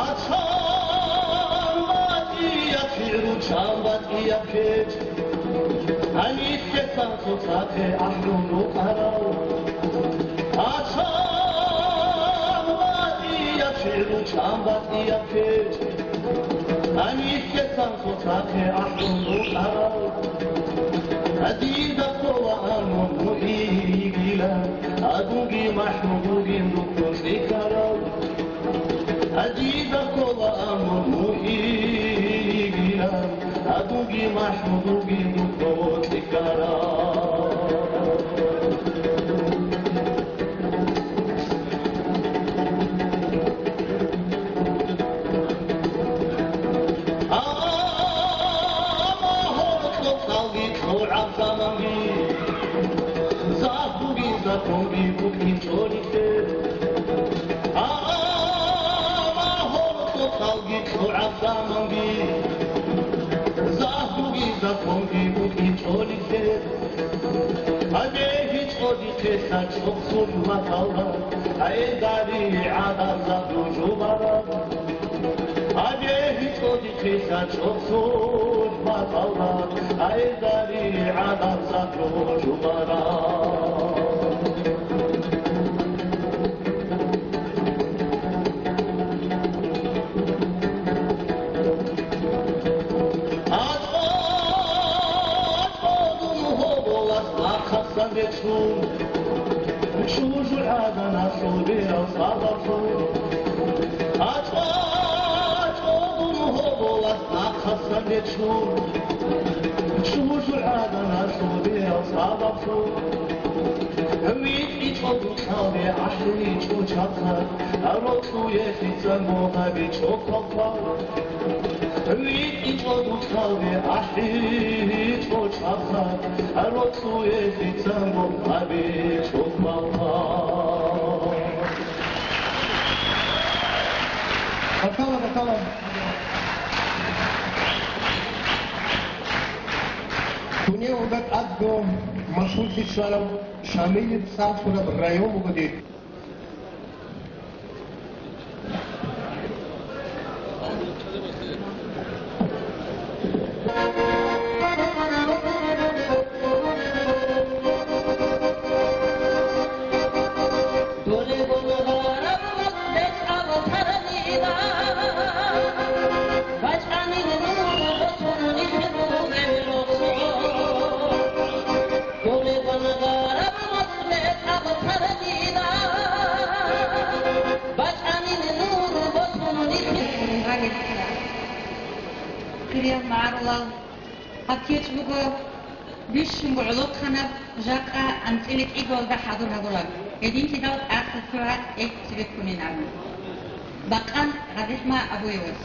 Ачан батӀияб гӀиру, чан батӀияб кечӀ. Гьаниб хесан цоцахъе ахӀун рукӀарав. Ачан батӀияб шигӀру, чан батӀияб кечӀ. Гьаниб хесан цоцахъе ахӀун рукӀарав. Гьадинаб ккола амру муигила, гьадинги махӀрум бугин духъун цӀикӀкӀарав. Гьадинаб ккола амру муигила, гьадинги махӀрум бугин духъун цӀикӀкӀарав. Амма гьоркьоб цӀалги лъугӀаб заманги, загьруги законги букӀинчӀо нилъер. Амма гьоркьоб цӀалги лъугӀаб заманги, загьруги законги букӀинчӀо нилъер. Гьабе гьечӀо дихъе лъачӀо хъурматалда, гьайдари гӀадамзаб жужубараб. Гьабе гьечӀо дихъе лъачӀо хъурматалда, гьайдари гӀадамзаб жужубараб. АтӀа-, атӀа дун гьоболас нахъасан речӀун, чӀужугӀадан асул берал сабаблъун. АтӀа, атӀа дун гьоболас нахъасан речӀун, чӀужугӀадан асул берал сабаблъун. ВитӀичӀо духъалде ахӀичӀо чахъа, рокьуе лъицанго гьабичӀо хъвал-хъвал. ВитӀичӀо духъалде ахӀичӀо чахъа, рокьуе лъицанго гьабичӀо хъвал-хъвал. Батала, батала. Дуниял гӀуба тӀадго машгьурлъи щварав Шамилил цӀар лъураб район буго дир. Гьаб кечӀ буго бищунго гӀолохъанаб, жакъа анцӀила кӀигоялда хӀадур гьабураб, гьединлъидал тӀаса цо гьакъ тӀехь цебеккунин абун. Бакъан ГъазихӀма Абуевас.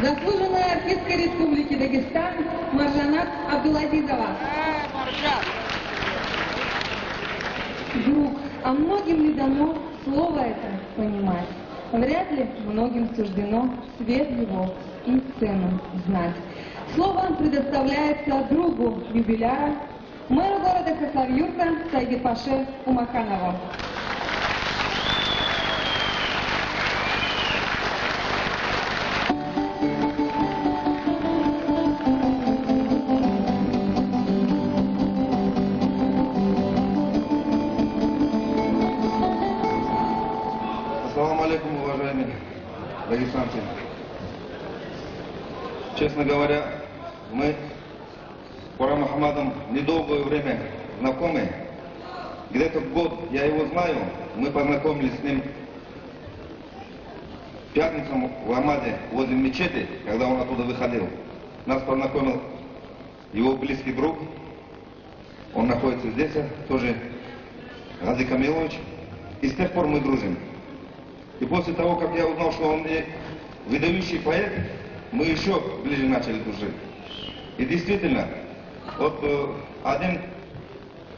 Заслуженная артистка Республики Дагестан Маржанат Абдулазизова. Друг, а многим ли дано слово это понимать? Вряд ли многим суждено свет его и цену знать. Слово предоставляется другу юбиляра, мэру города Хасавюрта Сайдипаше Умаканову. Ассаламу алейкум, уважаемые дагестанцы. Честно говоря, мы с Курам Мухаммадом недолгое время знакомы. Где-то год я его знаю. Мы познакомились с ним в пятницу в Амаде возле мечети, когда он оттуда выходил. Нас познакомил его близкий друг. Он находится здесь, тоже Гази Камилович. И с тех пор мы дружим. И после того, как я узнал, что он и выдающий поэт, мы еще ближе начали дружить. И действительно, вот, э, один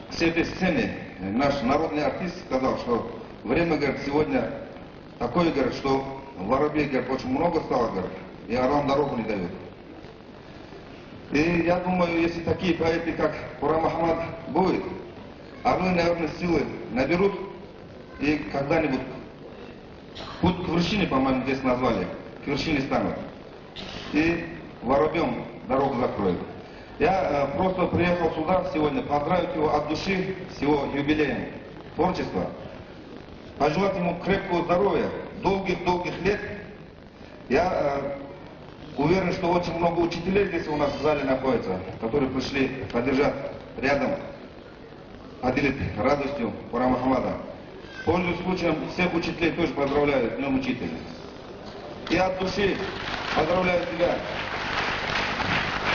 с этой сцены, э, наш народный артист сказал, что время, говорит, сегодня такое, говорит, что воробей, говорит, очень много стало, говорит, и орам дорогу не дают. И я думаю, если такие поэты, как Курам Ахмад, будет, орлы, наверное, силы наберут, и когда-нибудь путь к вершине, по-моему, здесь назвали, к вершине станут. И воробьём дорогу закроют. Я, э, просто приехал сюда сегодня поздравить его от души с его юбилеем творчества, пожелать ему крепкого здоровья, долгих-долгих лет. Я, э, уверен, что очень много учителей здесь у нас в зале находится, которые пришли поддержать рядом, поделить радостью Курам Мухаммада. Пользуясь случаем, всех учителей тоже поздравляю с Днём Учителя. И от души поздравляю тебя.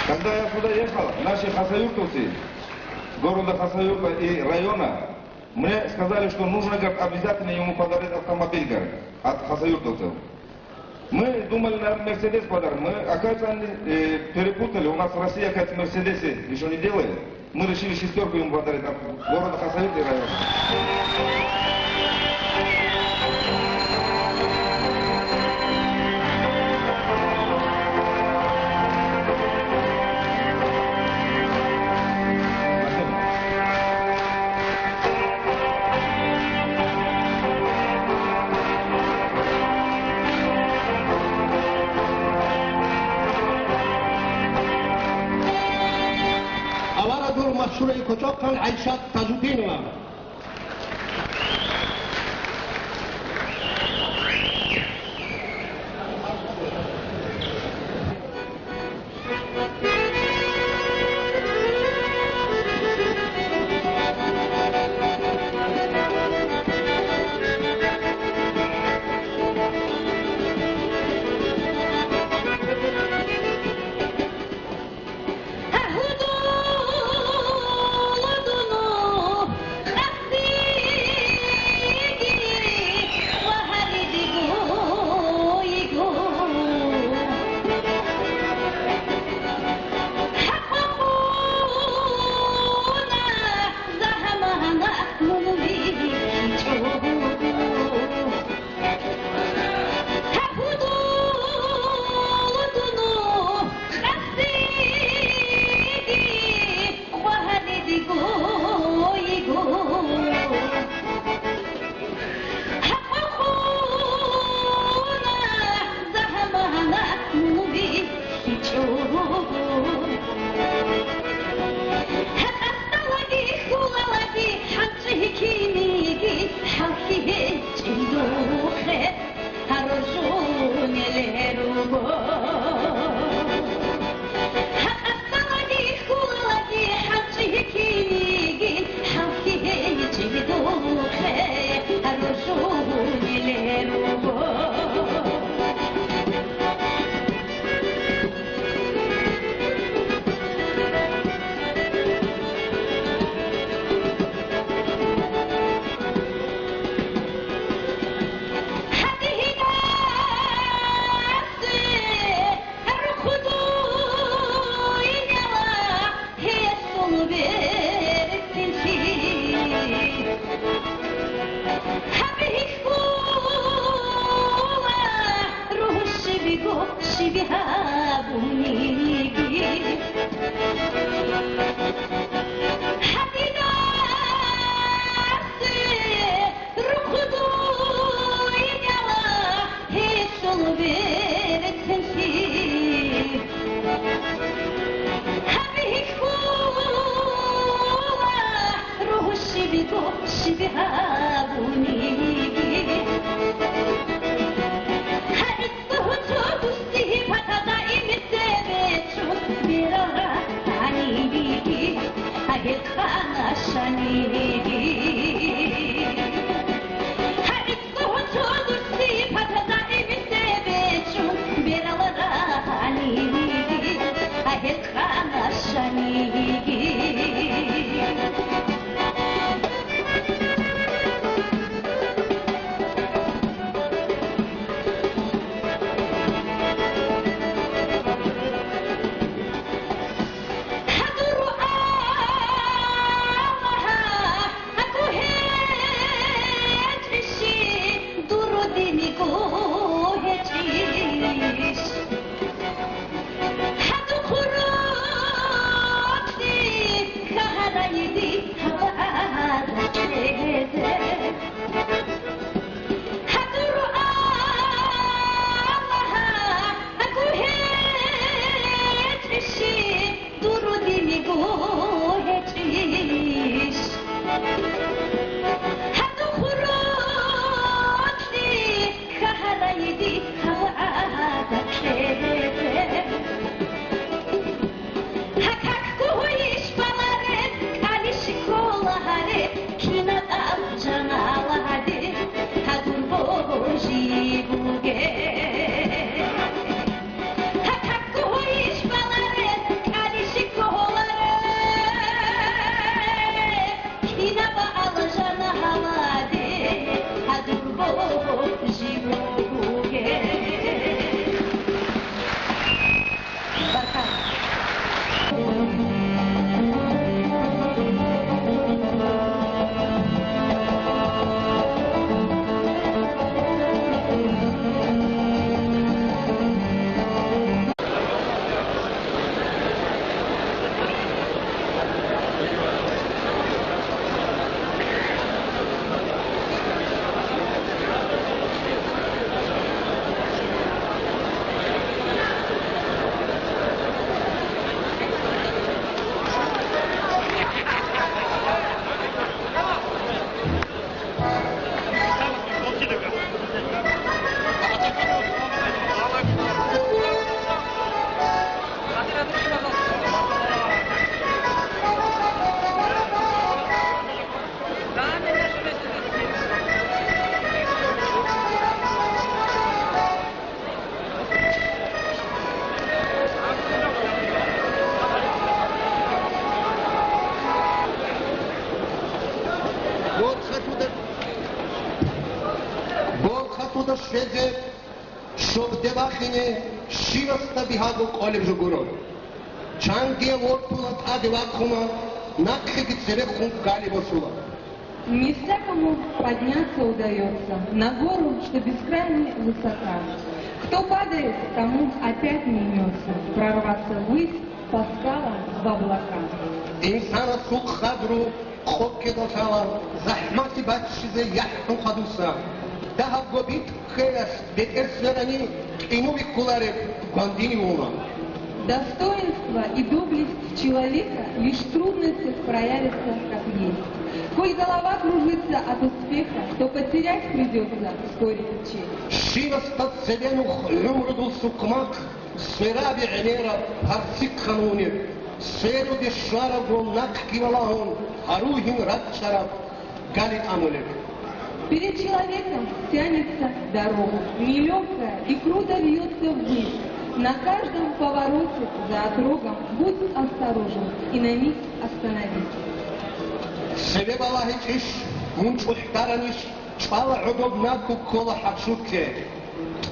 Когда я сюда ехал, наши хасавюртовцы города Хасавюрта и района мне сказали, что нужно, говорит, обязательно ему подарить автомобиль, говорит, от хасавюртовцев. Мы думали, наверное, Мерседес подарим. Мы, оказывается, они, э, перепутали. У нас в России, оказывается, Мерседесы еще не делают. Мы решили шестерку ему подарить от города Хасавюрт и района. Аварагур машгьурай кочӀохъан ГӀайшат Тажудинова. ХӀакъасдалаги хьулалаги хӀанчӀи киниги хӀалхьи гьечӀин духъе гьаруржунел руго. ХӀакъасдалаги хьулалаги хӀанчӀи киниги хӀалхьи гьечӀин духъе гьаруржунел руго. Гьаб гьикъула ругьу щибго щиб гьабуниги. Гьадинаб рухъ дуйнала гьесул берцинлъи. Гьаб гьикъула ругьу щибго щиб гьабуниги. Гьа, гьецӀго гьуцо дусти гьеб батада имисе бечӀун берал рагӀаниги, гьа, гьекъана шаниги. Гьа, гьецӀго гьуцо дусти батада имисе бечӀун берал рагӀаниги, гьа, гьекъана шаниги. Борхатуда, борхатуда щвезе, щобде бахине, щивасда бигьаго кӀолеб жо гуро. Чанги вортула, тӀаде вахъуна, нахъеги церехун гали босула. Не всякому подняться удаётся на гору, что бескрайне высока. Кто падает, тому опять не имётся прорваться ввысь по скалам в облака. Инсанасул къадру къоккидал лъала, захӀмалъи баччизе яхӀун хадуса. Дагьабго битӀ ккеялъ бетӀер сверани, кӀинув бихьулареб гвандинив вуна. Достоинство и доблесть человека лишь в трудностях проявятся как есть. Коль голова кружится от успеха, то потерять придётся вскоре честь. Щивасда цебе нух гӀумрудул сукъмакъ, свераби гӀемераб гьарцихъан вунеб, сверуде щварабго нахъги валагьун, гьаругьин рачӀараб гали тӀамулеб. Перед человеком тянется дорога, нелёгкая и круто вьётся ввысь. На каждом повороте за отрогом будь осторожен и на миг остановись. Цебе балагьичӀищ, мун чӀухӀдаранищ, чӀвала гӀодоб наггу ккола хӀачуке.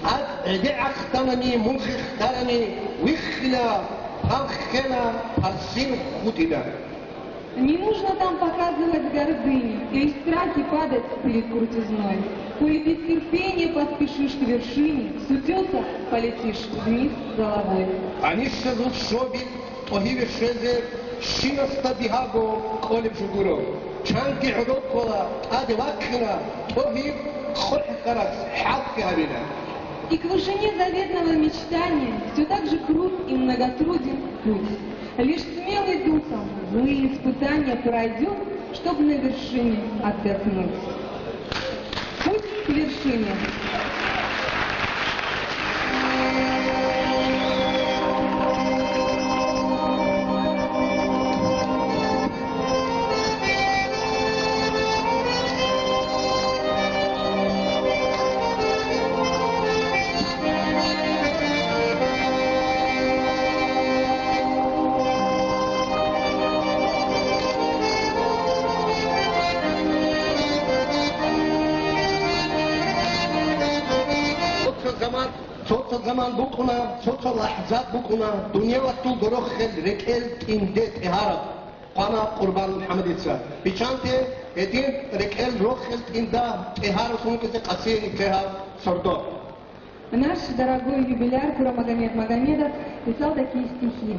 ТӀад гӀеде гӀахданани, мун хехдарани, виххила, пал ххела, парсин хутӀила. Не нужно там показывать гордыни или страхи падать перед крутизной. Коли без терпения поспешишь к вершине, с утёса полетишь вниз головой. Гьанисезул щобил тӀогьиве щвезе щивасда бигьаго кӀолеб жо гуро. Чанги гӀодоб ккола, тӀаде вахъина, тӀогьиб къохӀ хьарас хӀалхьи гьабила. И к вышине заветного мечтания всё так же крут и многотруден путь. Лишь смелый духом злые испытания пройдёт, чтоб на вершине отдохнуть. Путь к вершине. Цо-цо заман, цо-цо заман букӀуна, цо-цо лахӀзат букӀуна, дунялалъул горохел рекӀел тӀинде тӀегьараб. Хъвана Къурбан МухӀаммадица. Биччанте гьедин рекӀел рохел тӀинда тӀегьаралъун вукӀизе къасиянихъе гьаб сордо. Наш дорогой юбиляр Курамагомед Магомедов писал такие стихи: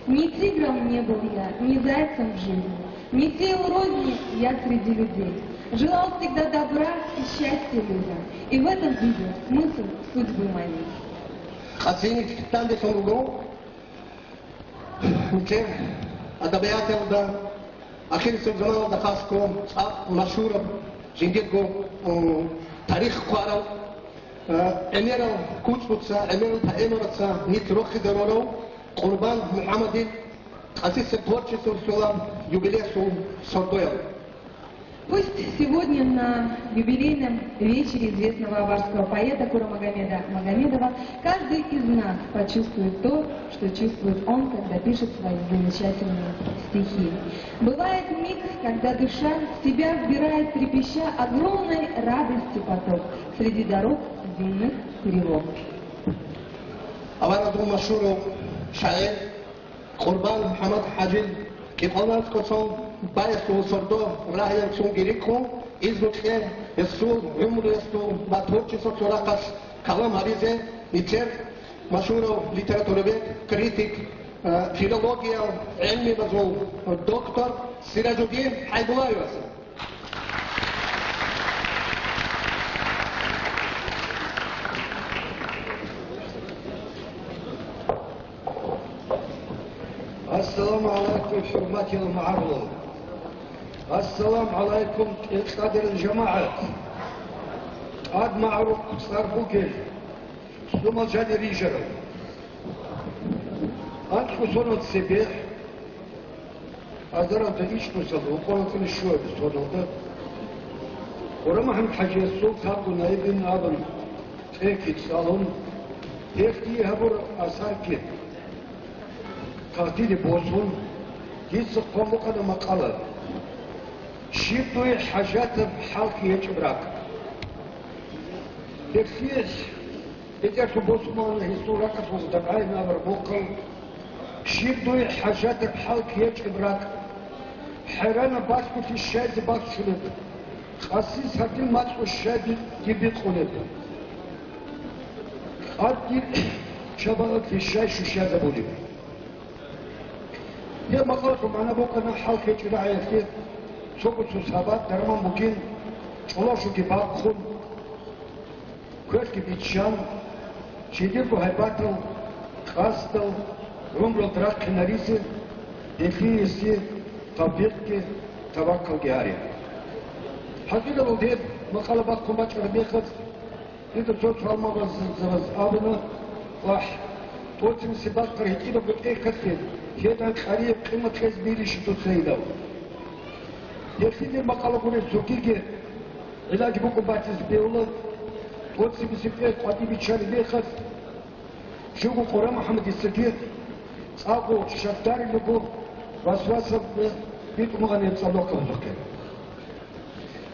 «Ни тигром не был я, ни зайцем в жизни, не сеял розни я среди людей. Желал всегда добра и счастья людям, и в этом видел смысл судьбы моей». Къасиянихъ данделъун руго. Нилъер адабияталда ахирисеб заманалда хасго цӀакъ машгьураб, жиндирго, м, тарих хъварав, э, гӀемерал кучӀдуца, гӀемерал поэмабаца нилъ рохизе рорав Къурбан МухӀаммадил къасиса творчестволъулаб юбилеялъул сордоялда. Пусть сегодня на юбилейном вечере известного аварского поэта Курамагомеда Магомедова каждый из нас почувствует то, что чувствует он, когда пишет свои замечательные стихи. Бывает миг, когда душа в себя вбирает, трепеща, огромной радости поток среди дорог земных тревог. Аварагасул машгьурав шагӀир Къурбан МухӀаммад ХӀажил кӀикъоялда кӀоцон баясул сордо рагьиялдалъунги рикӀкӀун, изну кье гьесул гӀумруялъул ва творчествоялъул рахъалъ калам гьабизе нилъер машгьурав литературовед, критик, э, филологиял гӀелмуялъул доктор Сиражудин ХӀайбуллаеваца. Ассаламу гӀалайкум, хӀурматиял магӀарулал! Ассаламу гӀалайкум, кьеркьадарал жамагӀат! ТӀад магӀарухъ цӀар бугел, лъумал жани рижарал. Анкьго сонал цебехӀ, азаралда ичӀнусалда, къоло цӀалуссине щуабилеб соналда, ГъурамухӀаммад ХӀажиясул тавго наибин абун, цӀеки цӀалун, гьелъ дие гьабураб асарги тахтиде босун, дица хъван букӀана макъала. Щиб дуе хӀажатаб хӀалхьи гьечӀеб ракӀ? Гьелъие БетӀерлъун босун бана гьесул ракӀалъулъ дагӀайин абураб мухъал. Щиб дуе хӀажатаб хӀалхьи гьечӀеб ракӀ? ХӀайранаб балъголъи щайзе бахчулеб? Къаси сардил мацӀу щай би-, дибикъулеб? Къад дир шабагъатлъи щай щущазабулеб? Гьеб макъалалъул магӀна букӀана хӀалхьи гьечӀеб рагӀиялъе цого цо сабат дарман бугин, чӀолошуги бахъун, квешлъи биччан, жидерго гьайбатал, къасдал, гӀумруялда рахъинаризе, гьелъие гьесие тавфикъги таваккалги гьаре. ХӀакъикъаталда гьеб макъала бахъун бачӀараб мехалъ, дида цо-цо гӀалимзабаз абуна: «Вагь, тӀоцебесеб бахъараб гьитӀинабго тӀехьалъе гьедан къарияб къимат кьезе бирищ дуца гьедав?» Гьелъие макъала гуреб цогиги гӀиллаги букӀун батизе бегьула. ТӀоцебесеб тӀехь къватӀибе биччараб мехалъ, щивго КъурагӀмухьаммадицаги цӀакъго щакдарилаго васвасаб битӀун бугони гьеб цӀадахъ гьабулахъе.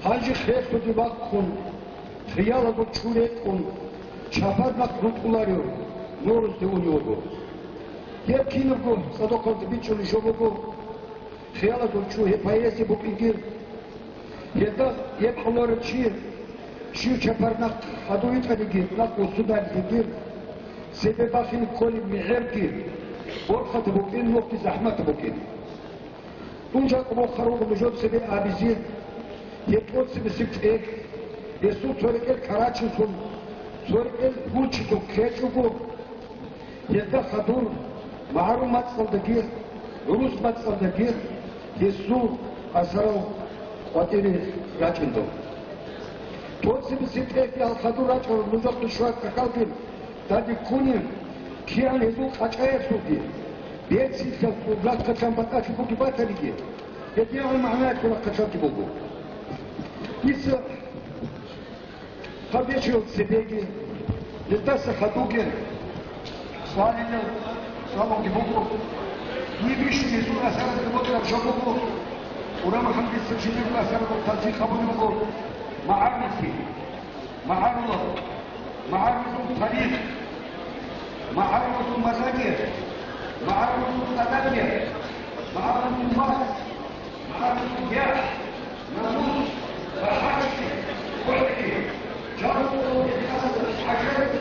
Гьанже херлъуде вахъун, хиялалда чӀу рекӀун, чапар нахъ рутӀуларев нурузде унев вуго. Гьеб кинабго цӀадахъалда бичӀчӀулеб жо буго, хиялалда чӀу гьеб поэзия букӀинги. Гьелда гьеб кьоларев чи, щив чапар нахъ хадув витӀаниги, нахъ вуссунарелъул дир цебе бахине кколеб мегӀерги борхатаб букӀин, нухги захӀматаб букӀин. Дун жакъа бохъараб буго нужер цебе абизе, гьеб тӀоцебесеб тӀехь, гьесул цо рекӀел карачинлъун, цо рекӀел гьучилъун ккечӀого, гьелда хадур магӀарул мацӀалдаги, гӀурус мацӀалдаги гьесул асарал къватӀире рачӀиндал. ТӀоцебесеб тӀехь гьал хадур рачӀарал нужехъе щвараб тӀахьалги данде ккунеб, кигӀан гьезул къачӀаялъулги, берцинлъалъул рахъалъан батӀалъи бугеб батаниги, гьедигӀан магӀнаялъул рахъалъанги буго. Дица гьаб бечӀарал цебеги, гьелдаса хадубги цӀалила, цӀалулги буго. Дие бищун гьезул асаралда бокьараб жо буго, КъурагӀмухьаммадица жидерго асаралда тасдикъ гьабулеб буго магӀаруллъи. МагӀарулал, магӀарулазул тарих, магӀарулазул мазаги, магӀарулазул адабги, магӀарулазул мас, магӀарулазул яхӀ, намус, бахӀарчи, гӀорги, жаниб хӀажат.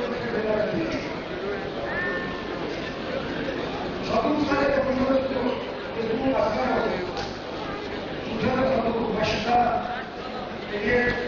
Шагьурзада гьунаралъул гьезул асарал, жужаралъул машгьар, эгер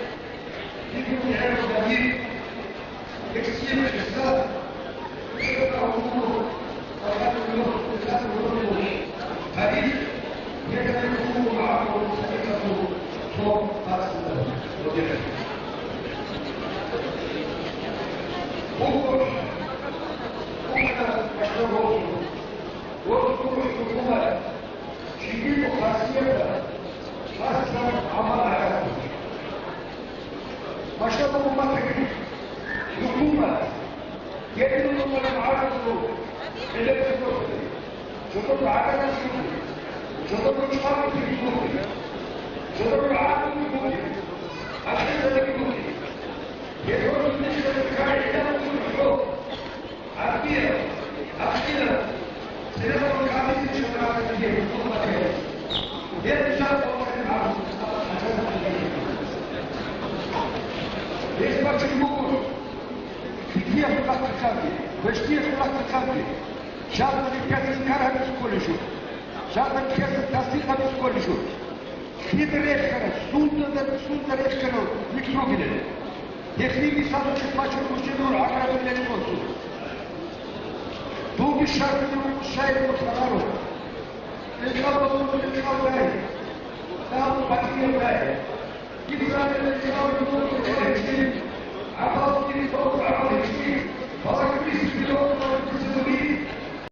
Жиндирго хасияталда хасаб гӀамал гьарац. Машгьураб умматалъул хӀукумат гьединаб гӀадаталъул гӀелеб букӀин, жодор гӀадаталъул, жодор ручӀалъул букӀин, жодор гӀадаталъул букӀин, ахирзабиги букӀин. Гьеб гьоркьоб нилъеда ккараб гӀадаталъул хӀукму. Гьеб бачун буго, хъизияб хъулахъ кканги, квешлъияб хъулахъ кканги, жагьилги ккезе инкар гьабизе кколеб жо, жагьилги ккезе тасдикъ гьабизе кколеб жо. Кида рехараб, сунда, сунда рехараб микробилан. Гьелъие мисалалъе бачун бучӀунеб буго гӀаграбил рекӀелъул. Дуги шагьидул шагьидул хараро. Рекъалдалъун рекъалдай. Дагьаб батӀиябдай. Ибрагьим рекъалдалъун